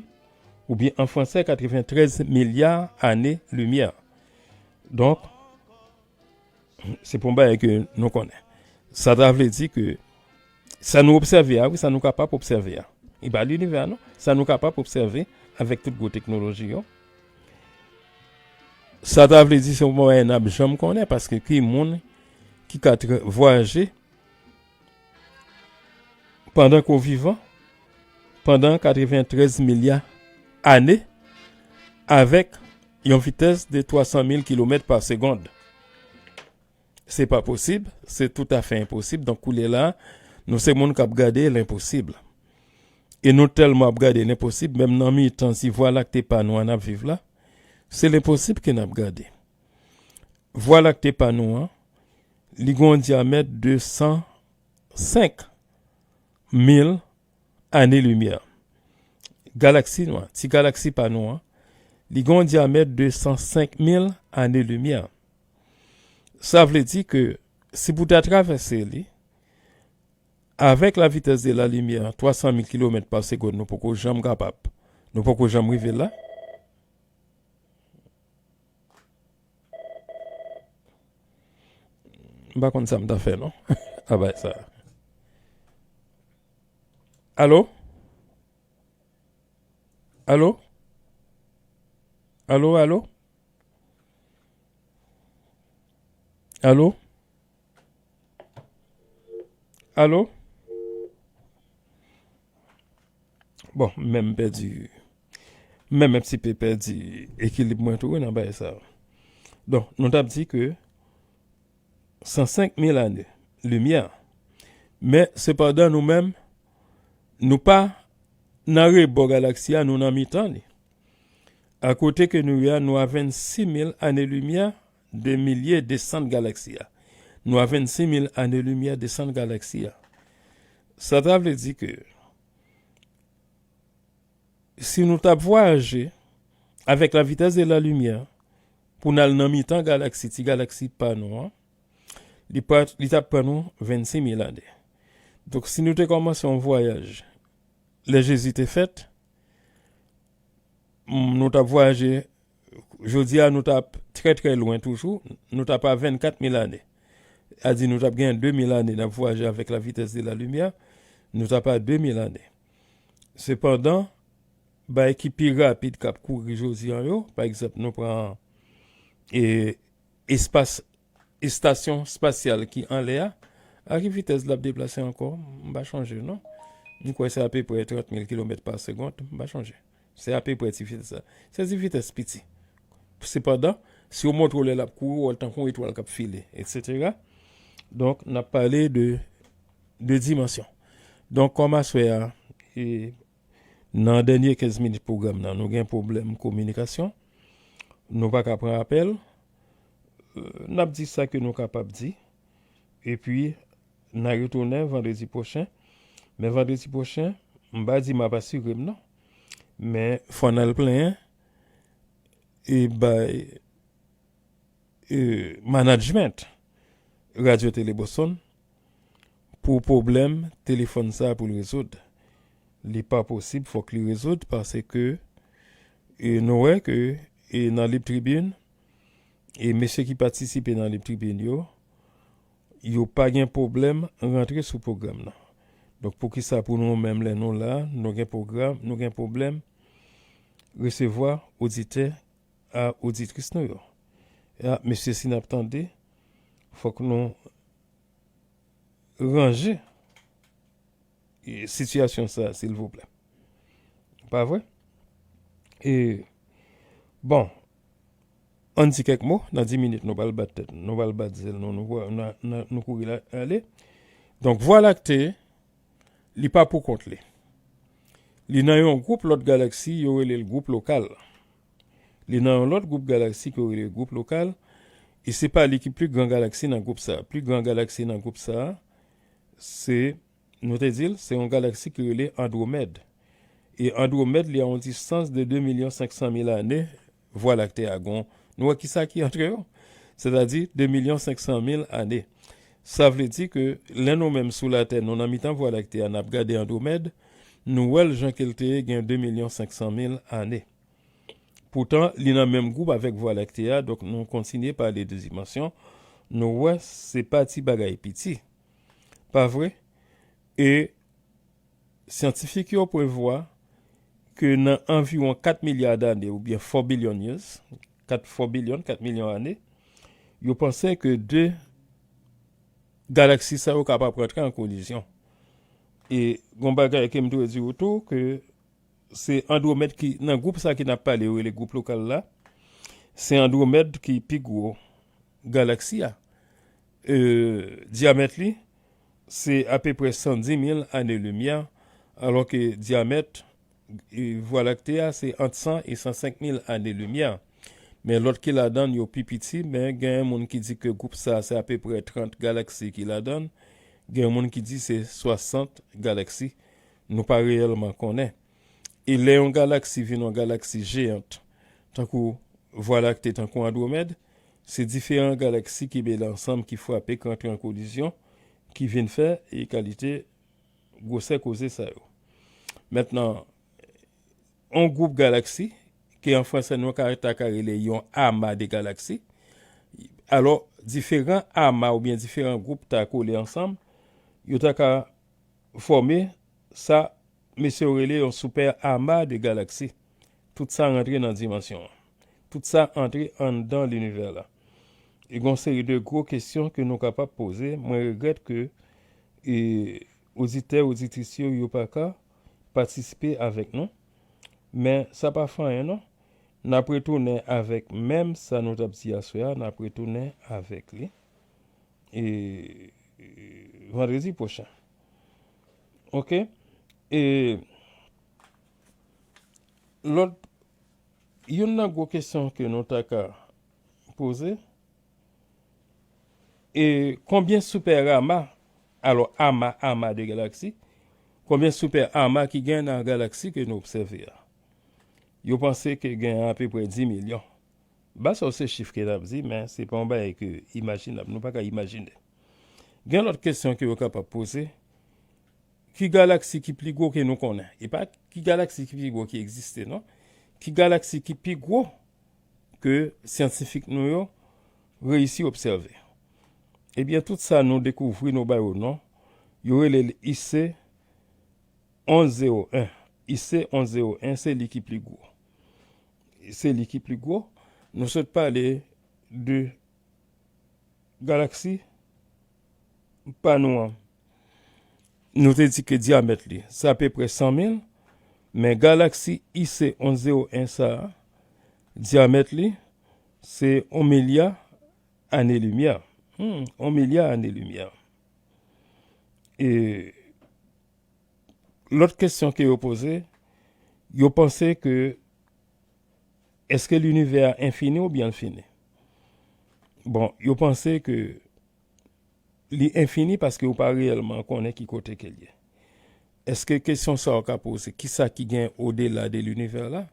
oubyen an fransè, katreventrèz milya ane limyè. Donk, se pa yon bagay ke nou konnen. Sa ta vle di ke sa nou obsève a, wi, sa nou kapab obsève a. E pa linivè a, non. Sa nou kapab obsève avèk tout gwo teknoloji yo. Sa ta vle di se yon bagay n ap janm konnen, paske ki moun ki ka tra-, vwayaje pandan ke w vivan, pandan katreventrèz milya ane, avèk yon vitès de twa san mil kilomèt pa segond. Se pa posib, se toutafè enposib. Donk, koulye la, nou se moun k ap gade lenposib. E nou tèlman ap gade lenposib, menm nan mitan ti Vwa Lakte pa nou an n ap viv la, se lenposib ke n ap gade. Vwa Lakte pa nou an, li gen yon dyamèt de san senk mil ane limyè. Galaksi nou an, ti galaksi pa nou an, li gen yon dyamèt de san senk mil ane limyè. Sa vle di ke si pou ta travèse li, Avec la vitesse de la lumière, twa san mil kilomèt pa segonn, nou poko janm kapab. Nou poko janm rive la. M pa konn sa m ta fè, non. A bay sa. Alo? Alo? Alo, alo? Alo? Alo? Bon, menm pèdi, menm un petit peu pèdi ekilib mwen tou wi nan bagay sa. Donk, nou t ap di ke san senk mil ane limyè. Men, sepandan, nou menm, nou pa nan rebò galaksi a, nou nan mitan li. A kote ke nou ye a, nou a vennsis mil ane limyè de milye de sant galaksi a. Nou a vennsis mil ane limyè de sant galaksi a. Sa ta vle di ke si nou t ap vwayaje avec la vitesse de la lumière pou n al nan mitan galaksi, ti galaksi pa nou an, li pa, li t ap pran nou vennsis mil ane. Donk, si nou te kòmanse yon vwayaj lè Jezi te fèt, m, nou t ap vwayaje, jodi a, nou t ap trè, trè lwen toujou, nou t ap a vennkat mil ane. A di nou t ap gen de mil ane n ap vwayaje avec la vitesse de la lumière, nou t ap a de mil ane. Sepandan, bay ki pi rapid k ap kouri jodi an yo, pa egzanp, nou pran, e, espas, estasyon espasyal ki anlè a, a ki vitès l ap deplase ankò? M pa chonje, non. M kwè se apeprè trant mil kilomèt pa segonn, m pa chonje. Se apeprè ti vitès sa. Se ti vitès piti. Sepandan, si w montre w lè l ap kouri, w wè l tankou yon etwal k ap file, etsetera. Donk, n ap pale de, de dimansyon. Donk, kòm aswè a, e, nan dènye kenz minit pwogram nan, nou gen pwoblèm kominikasyon. Nou pa ka pran apèl. Euh, n ap di sa ke nou kapab di. Epi, n a retounen vandredi pwochen. Men vandredi pwochen, m pa di m ap asire m, non. Men fò n al plenyen e bay, e, management Radyo Tele Boston pou pwoblèm telefòn sa a pou l rezoud. Li pa posib, fòk li rezoud, paske, e, nou wè ke, e, nan Lib Tribin, e, mesye ki patisipe nan Lib Tribin yo, yo pa gen pwoblèm rantre sou pwogram nan. Donk, poukisa pou nou menm, lè nou la, nou gen pwogram, nou gen pwoblèm resevwa oditè a oditris nou yo? A, mesye, si n ap tande, fòk nou ranje, e, sitiyasyon sa a, silvouplè. Pa vre? E, bon, ann di kèk mo, nan dis minit, nou pral bat tèt, nou pral bat zèl nou, nou, nou, nou, nou kouri la, ale. Donk, Vwa Lakte, li pa pou kont li. Li nan yon gwoup lòt galaksi, yo rele l gwoup lokal. Li nan yon lòt gwoup galaksi ke yo rele gwoup lokal, e se pa li ki pli gran galaksi nan gwoup sa a. Pli gran galaksi nan gwoup sa a, se, nou te di l, se yon galaksi ki rele Andwomèd. E Andwomèd, li a yon distans de de milyon senk san mil ane, Vwa Lakte a gon. Nou wè kisa ki antre yo? Sètadi de milyon senk san mil ane. Sa vle di ke lè nou menm sou Latè, nou nan mitan Vwa Lakte a, n ap gade Andwomèd, nou wè l jan ke l te ye gen de milyon senk san mil ane. Poutan, li nan menm gwoup avèk Vwa Lakte a, donk nou kontinye pale de dimansyon, nou wè se pa ti bagay piti. Pa vre? E syantifik yo prevwa ke nan anviwon kat milya dane, oubyen four billion years, kat, four billion, kat milyon ane, yo panse ke de galaksi sa yo kapab rantre an kolizyon. E gon bagay ke m dwe di w tou, ke se Andwomèd ki, nan gwoup sa ki n ap pale, yo rele gwoup lokal la, se Andwomèd ki pi gwo galaksi a. E, dyamèt li, se apeprè san dis mil ane limyè, alò ke dyamèt, e, Vwa Lakte a, se ant san e san senk mil ane limyè. Men lòt ki ladan l yo pi piti, men gen moun ki di ke gwoup sa a se apeprè trant galaksi ki ladan l, gen moun ki di se swasant galaksi. Nou pa reyèlman konnen. E lè yon galaksi vin yon galaksi jeyan, tankou Vwa Lakte, tankou Andwomèd, se diferan galaksi ki mele ansanm, ki frape, ki rantre an kolizyon, ki vin fè e kalite gwosè koze sa yo. Mentnan, yon gwoup galaksi, ke an fransè nou ka, ta ka rele yon ama de galaksi. Alò, diferan ama oubyen diferan gwoup ta kole ansanm, yo ta ka fòme sa mesye yo rele yon sipè ama de galaksi. Tout sa rantre nan dimansyon an. Tout sa antre anndan linivè la. E gen yon seri de gwo kesyon ke nou kapab poze. Mwen regrèt ke, e, oditè, oditris yo, yo pa ka patisipe avèk nou. Men sa pa fè anyen non. N ap retounen avèk menm sa nou t ap di aswè a, n ap retounen avèk li. E, e, vandredi pwochen. Oke? E lòt, youn nan gwo kesyon ke nou ta ka poze, e konbyen sipè ama, alò ama, ama de galaksi, konbyen sipè ama ki gen nan galaksi ke nou obsève a? Yo panse ke gen apeprè dis milyon. Ba sa yo se chif ke n ap di, men se pa yon bagay ke imajinab. Nou pa ka imajine. Gen lòt kesyon ke yo kapab poze. Ki galaksi ki pi gwo ke nou konnen? E pa ki galaksi ki pi gwo ki egziste, non. Ki galaksi ki pi gwo ke syantifik nou yo reyisi obsève? Ebyen, tout sa nou dekouvri, nou ba yo non. Yo rele l I C onz zewo en. I C onz zewo en, se li ki pi gwo. Se li ki pi gwo. Nou sot pale de galaksi pa nou an. Nou te di ke dyamèt li, se apeprè san mil, men galaksi I C onz zewo en sa a, dyamèt li, se yon milya ane limyè. Hmm, yon milya ane limyè. E lòt kesyon ke yo poze, yo panse ke èske linivè a enfini oubyen l fini? Bon, yo panse ke li enfini paske yo pa reyèlman konnen ki kote ke l ye. Èske kesyon sa yo ka poze, kisa ki gen odela de linivè la?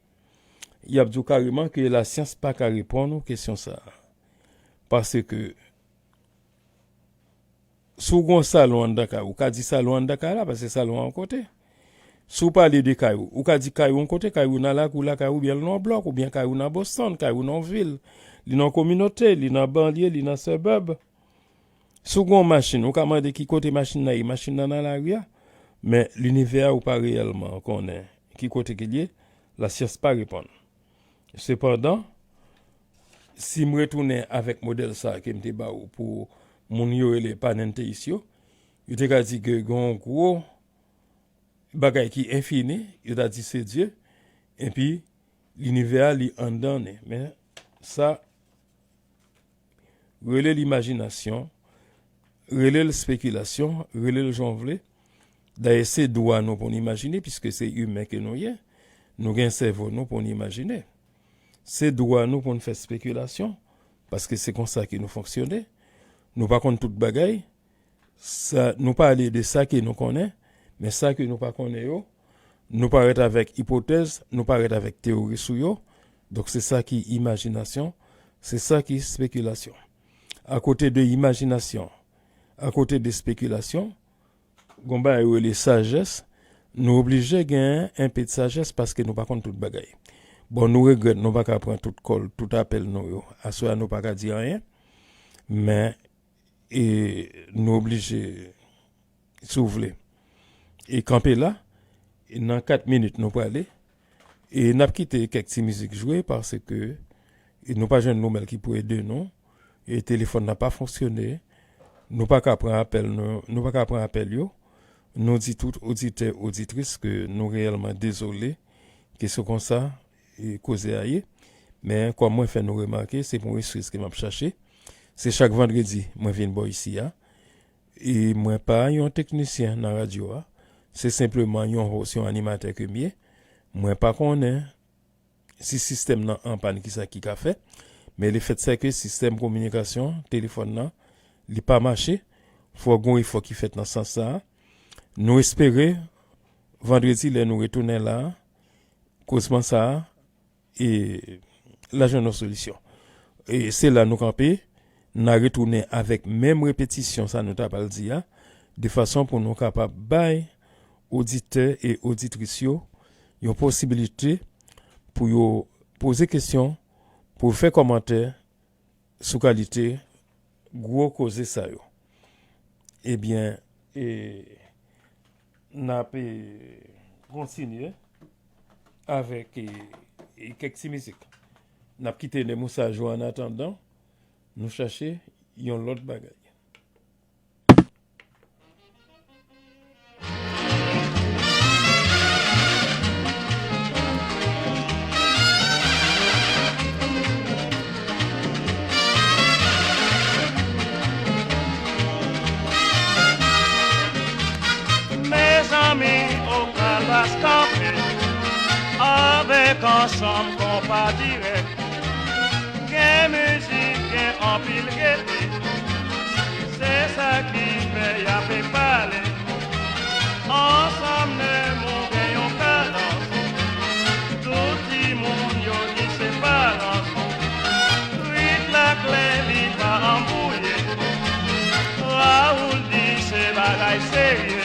Y ap di w kareman ke lasyans pa ka reponn ou kesyon sa a. Paske si w gen yon salon anndan kay ou, ou ka di salon anndan kay la, paske salon an yon kote. Si w pale de kay ou, ou ka di kay ou yon kote, kay ou nan lakou lakay ou, oubyen l nan yon blòk, oubyen kay ou nan Boston, kay ou nan yon vil, li nan yon kominote, li nan banlye, li nan suburb. Si w gen yon machin, ou ka mande ki kote machin nan ye, machin nan nan lari a, men linivè a ou pa reyèlman konnen ki kote ke l ye, lasyans pa reponn. Sepandan, si m retounen avèk modèl sa a ke m te ba ou pou moun yo rele panenteis yo, yo te ka di ke gen yon gwo bagay ki enfini, yo ta di se Dye, epi linivè a li anndan li. Men sa, rele l imajinasyon, rele l spekilasyon, rele l jan w vle. Dayè, se dwa nou pou n imajine, piske se imen ke nou ye. Nou gen sèvo nou pou n imajine. Se dwa nou pou n fè spekilasyon, paske se konsa ke nou fonksyone. Nou pa konn tout bagay. Sa, nou pale de sa ke nou konnen, men sa ke nou pa konnen yo, nou parèt avèk ipotèz, nou parèt avèk teyori sou yo. Donk, se sa ki imajinasyon, se sa ki spekilasyon. Akote de imajinasyon, akote de spekilasyon, gon bagay yo rele sajès, nou oblije gen enpe de sajès paske nou pa konn tout bagay. Bon, nou regrèt, nou pa ka pran tout kòl, tout apèl nou yo. Aswè a, nou pa ka di anyen, men, e, nou oblije, si w vle, e kanpe la, e nan kat minit nou prale, e n ap kite kèk ti mizik jwe, paske, e nou pa jwenn noumèl ki pou ede nou, e telefòn nan pa fonksyone, nou pa ka pran apèl, nou, nou pa ka pran apèl yo. Nou di tout oditè, oditris ke nou reyèlman dezole ke se konsa, e, koze a ye. Men, kòm mwen fè nou remake, se pou yon eskiz ke m ap chache. Se chak vandredi mwen vin bò isi a. E mwen pa yon teknisyen nan radyo a. Se senpleman yon host, yon animatè ke m ye. Mwen pa konnen si sistèm nan an pàn, kisa ki ka fèt. Men lefèt se ke sistèm kominikasyon telefòn nan, li pa mache. Fò gen yon efò ki fèt nan sans sa a. Nou espere, vandredi, lè nou retounen la a, kozman sa a, e, l a jwenn yon solisyon. E se la nou kanpe, n a retounen avèk menm repetisyon sa nou ta pral di a, de fason pou nou kapab bay oditè e oditris yo yon posibilite pou yo poze kesyon, pou yo fè kòmantè sou kalite gwo koze sa yo. Ebyen, e, n ap, e, kontinye avèk, e, e, kèk ti mizik. N ap kite Nemours a jou annatandan nou chache yon lòt bagay. Mezanmi, o kalbas kanpe, avèk ansanm konpa dirèk. Gen mizik, gen anpil gete, se sa ki fè y ape pale. Ansanm Nemours gen yon kadans, tout timoun yo di se balans. Rit la klè, li pa anbwouye, Raoul di se bagay serye.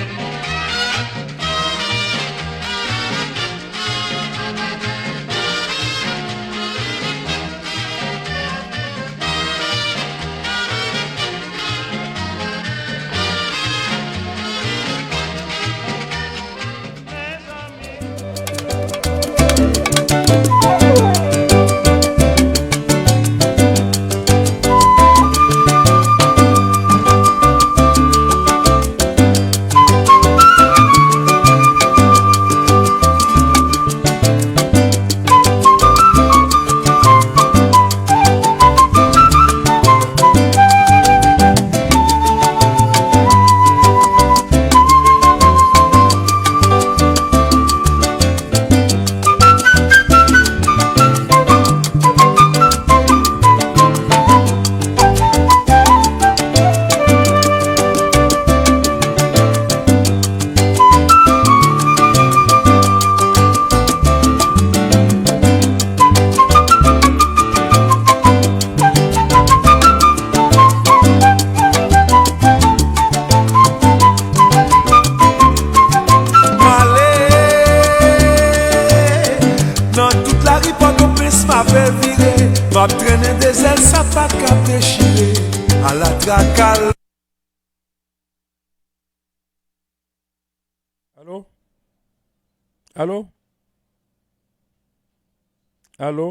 M ale nan tout lari Pòtoprens, m ape vire, m ap trennen de zèl sapat k ap dechire. Ala trakal. Alo? Alo? Alo?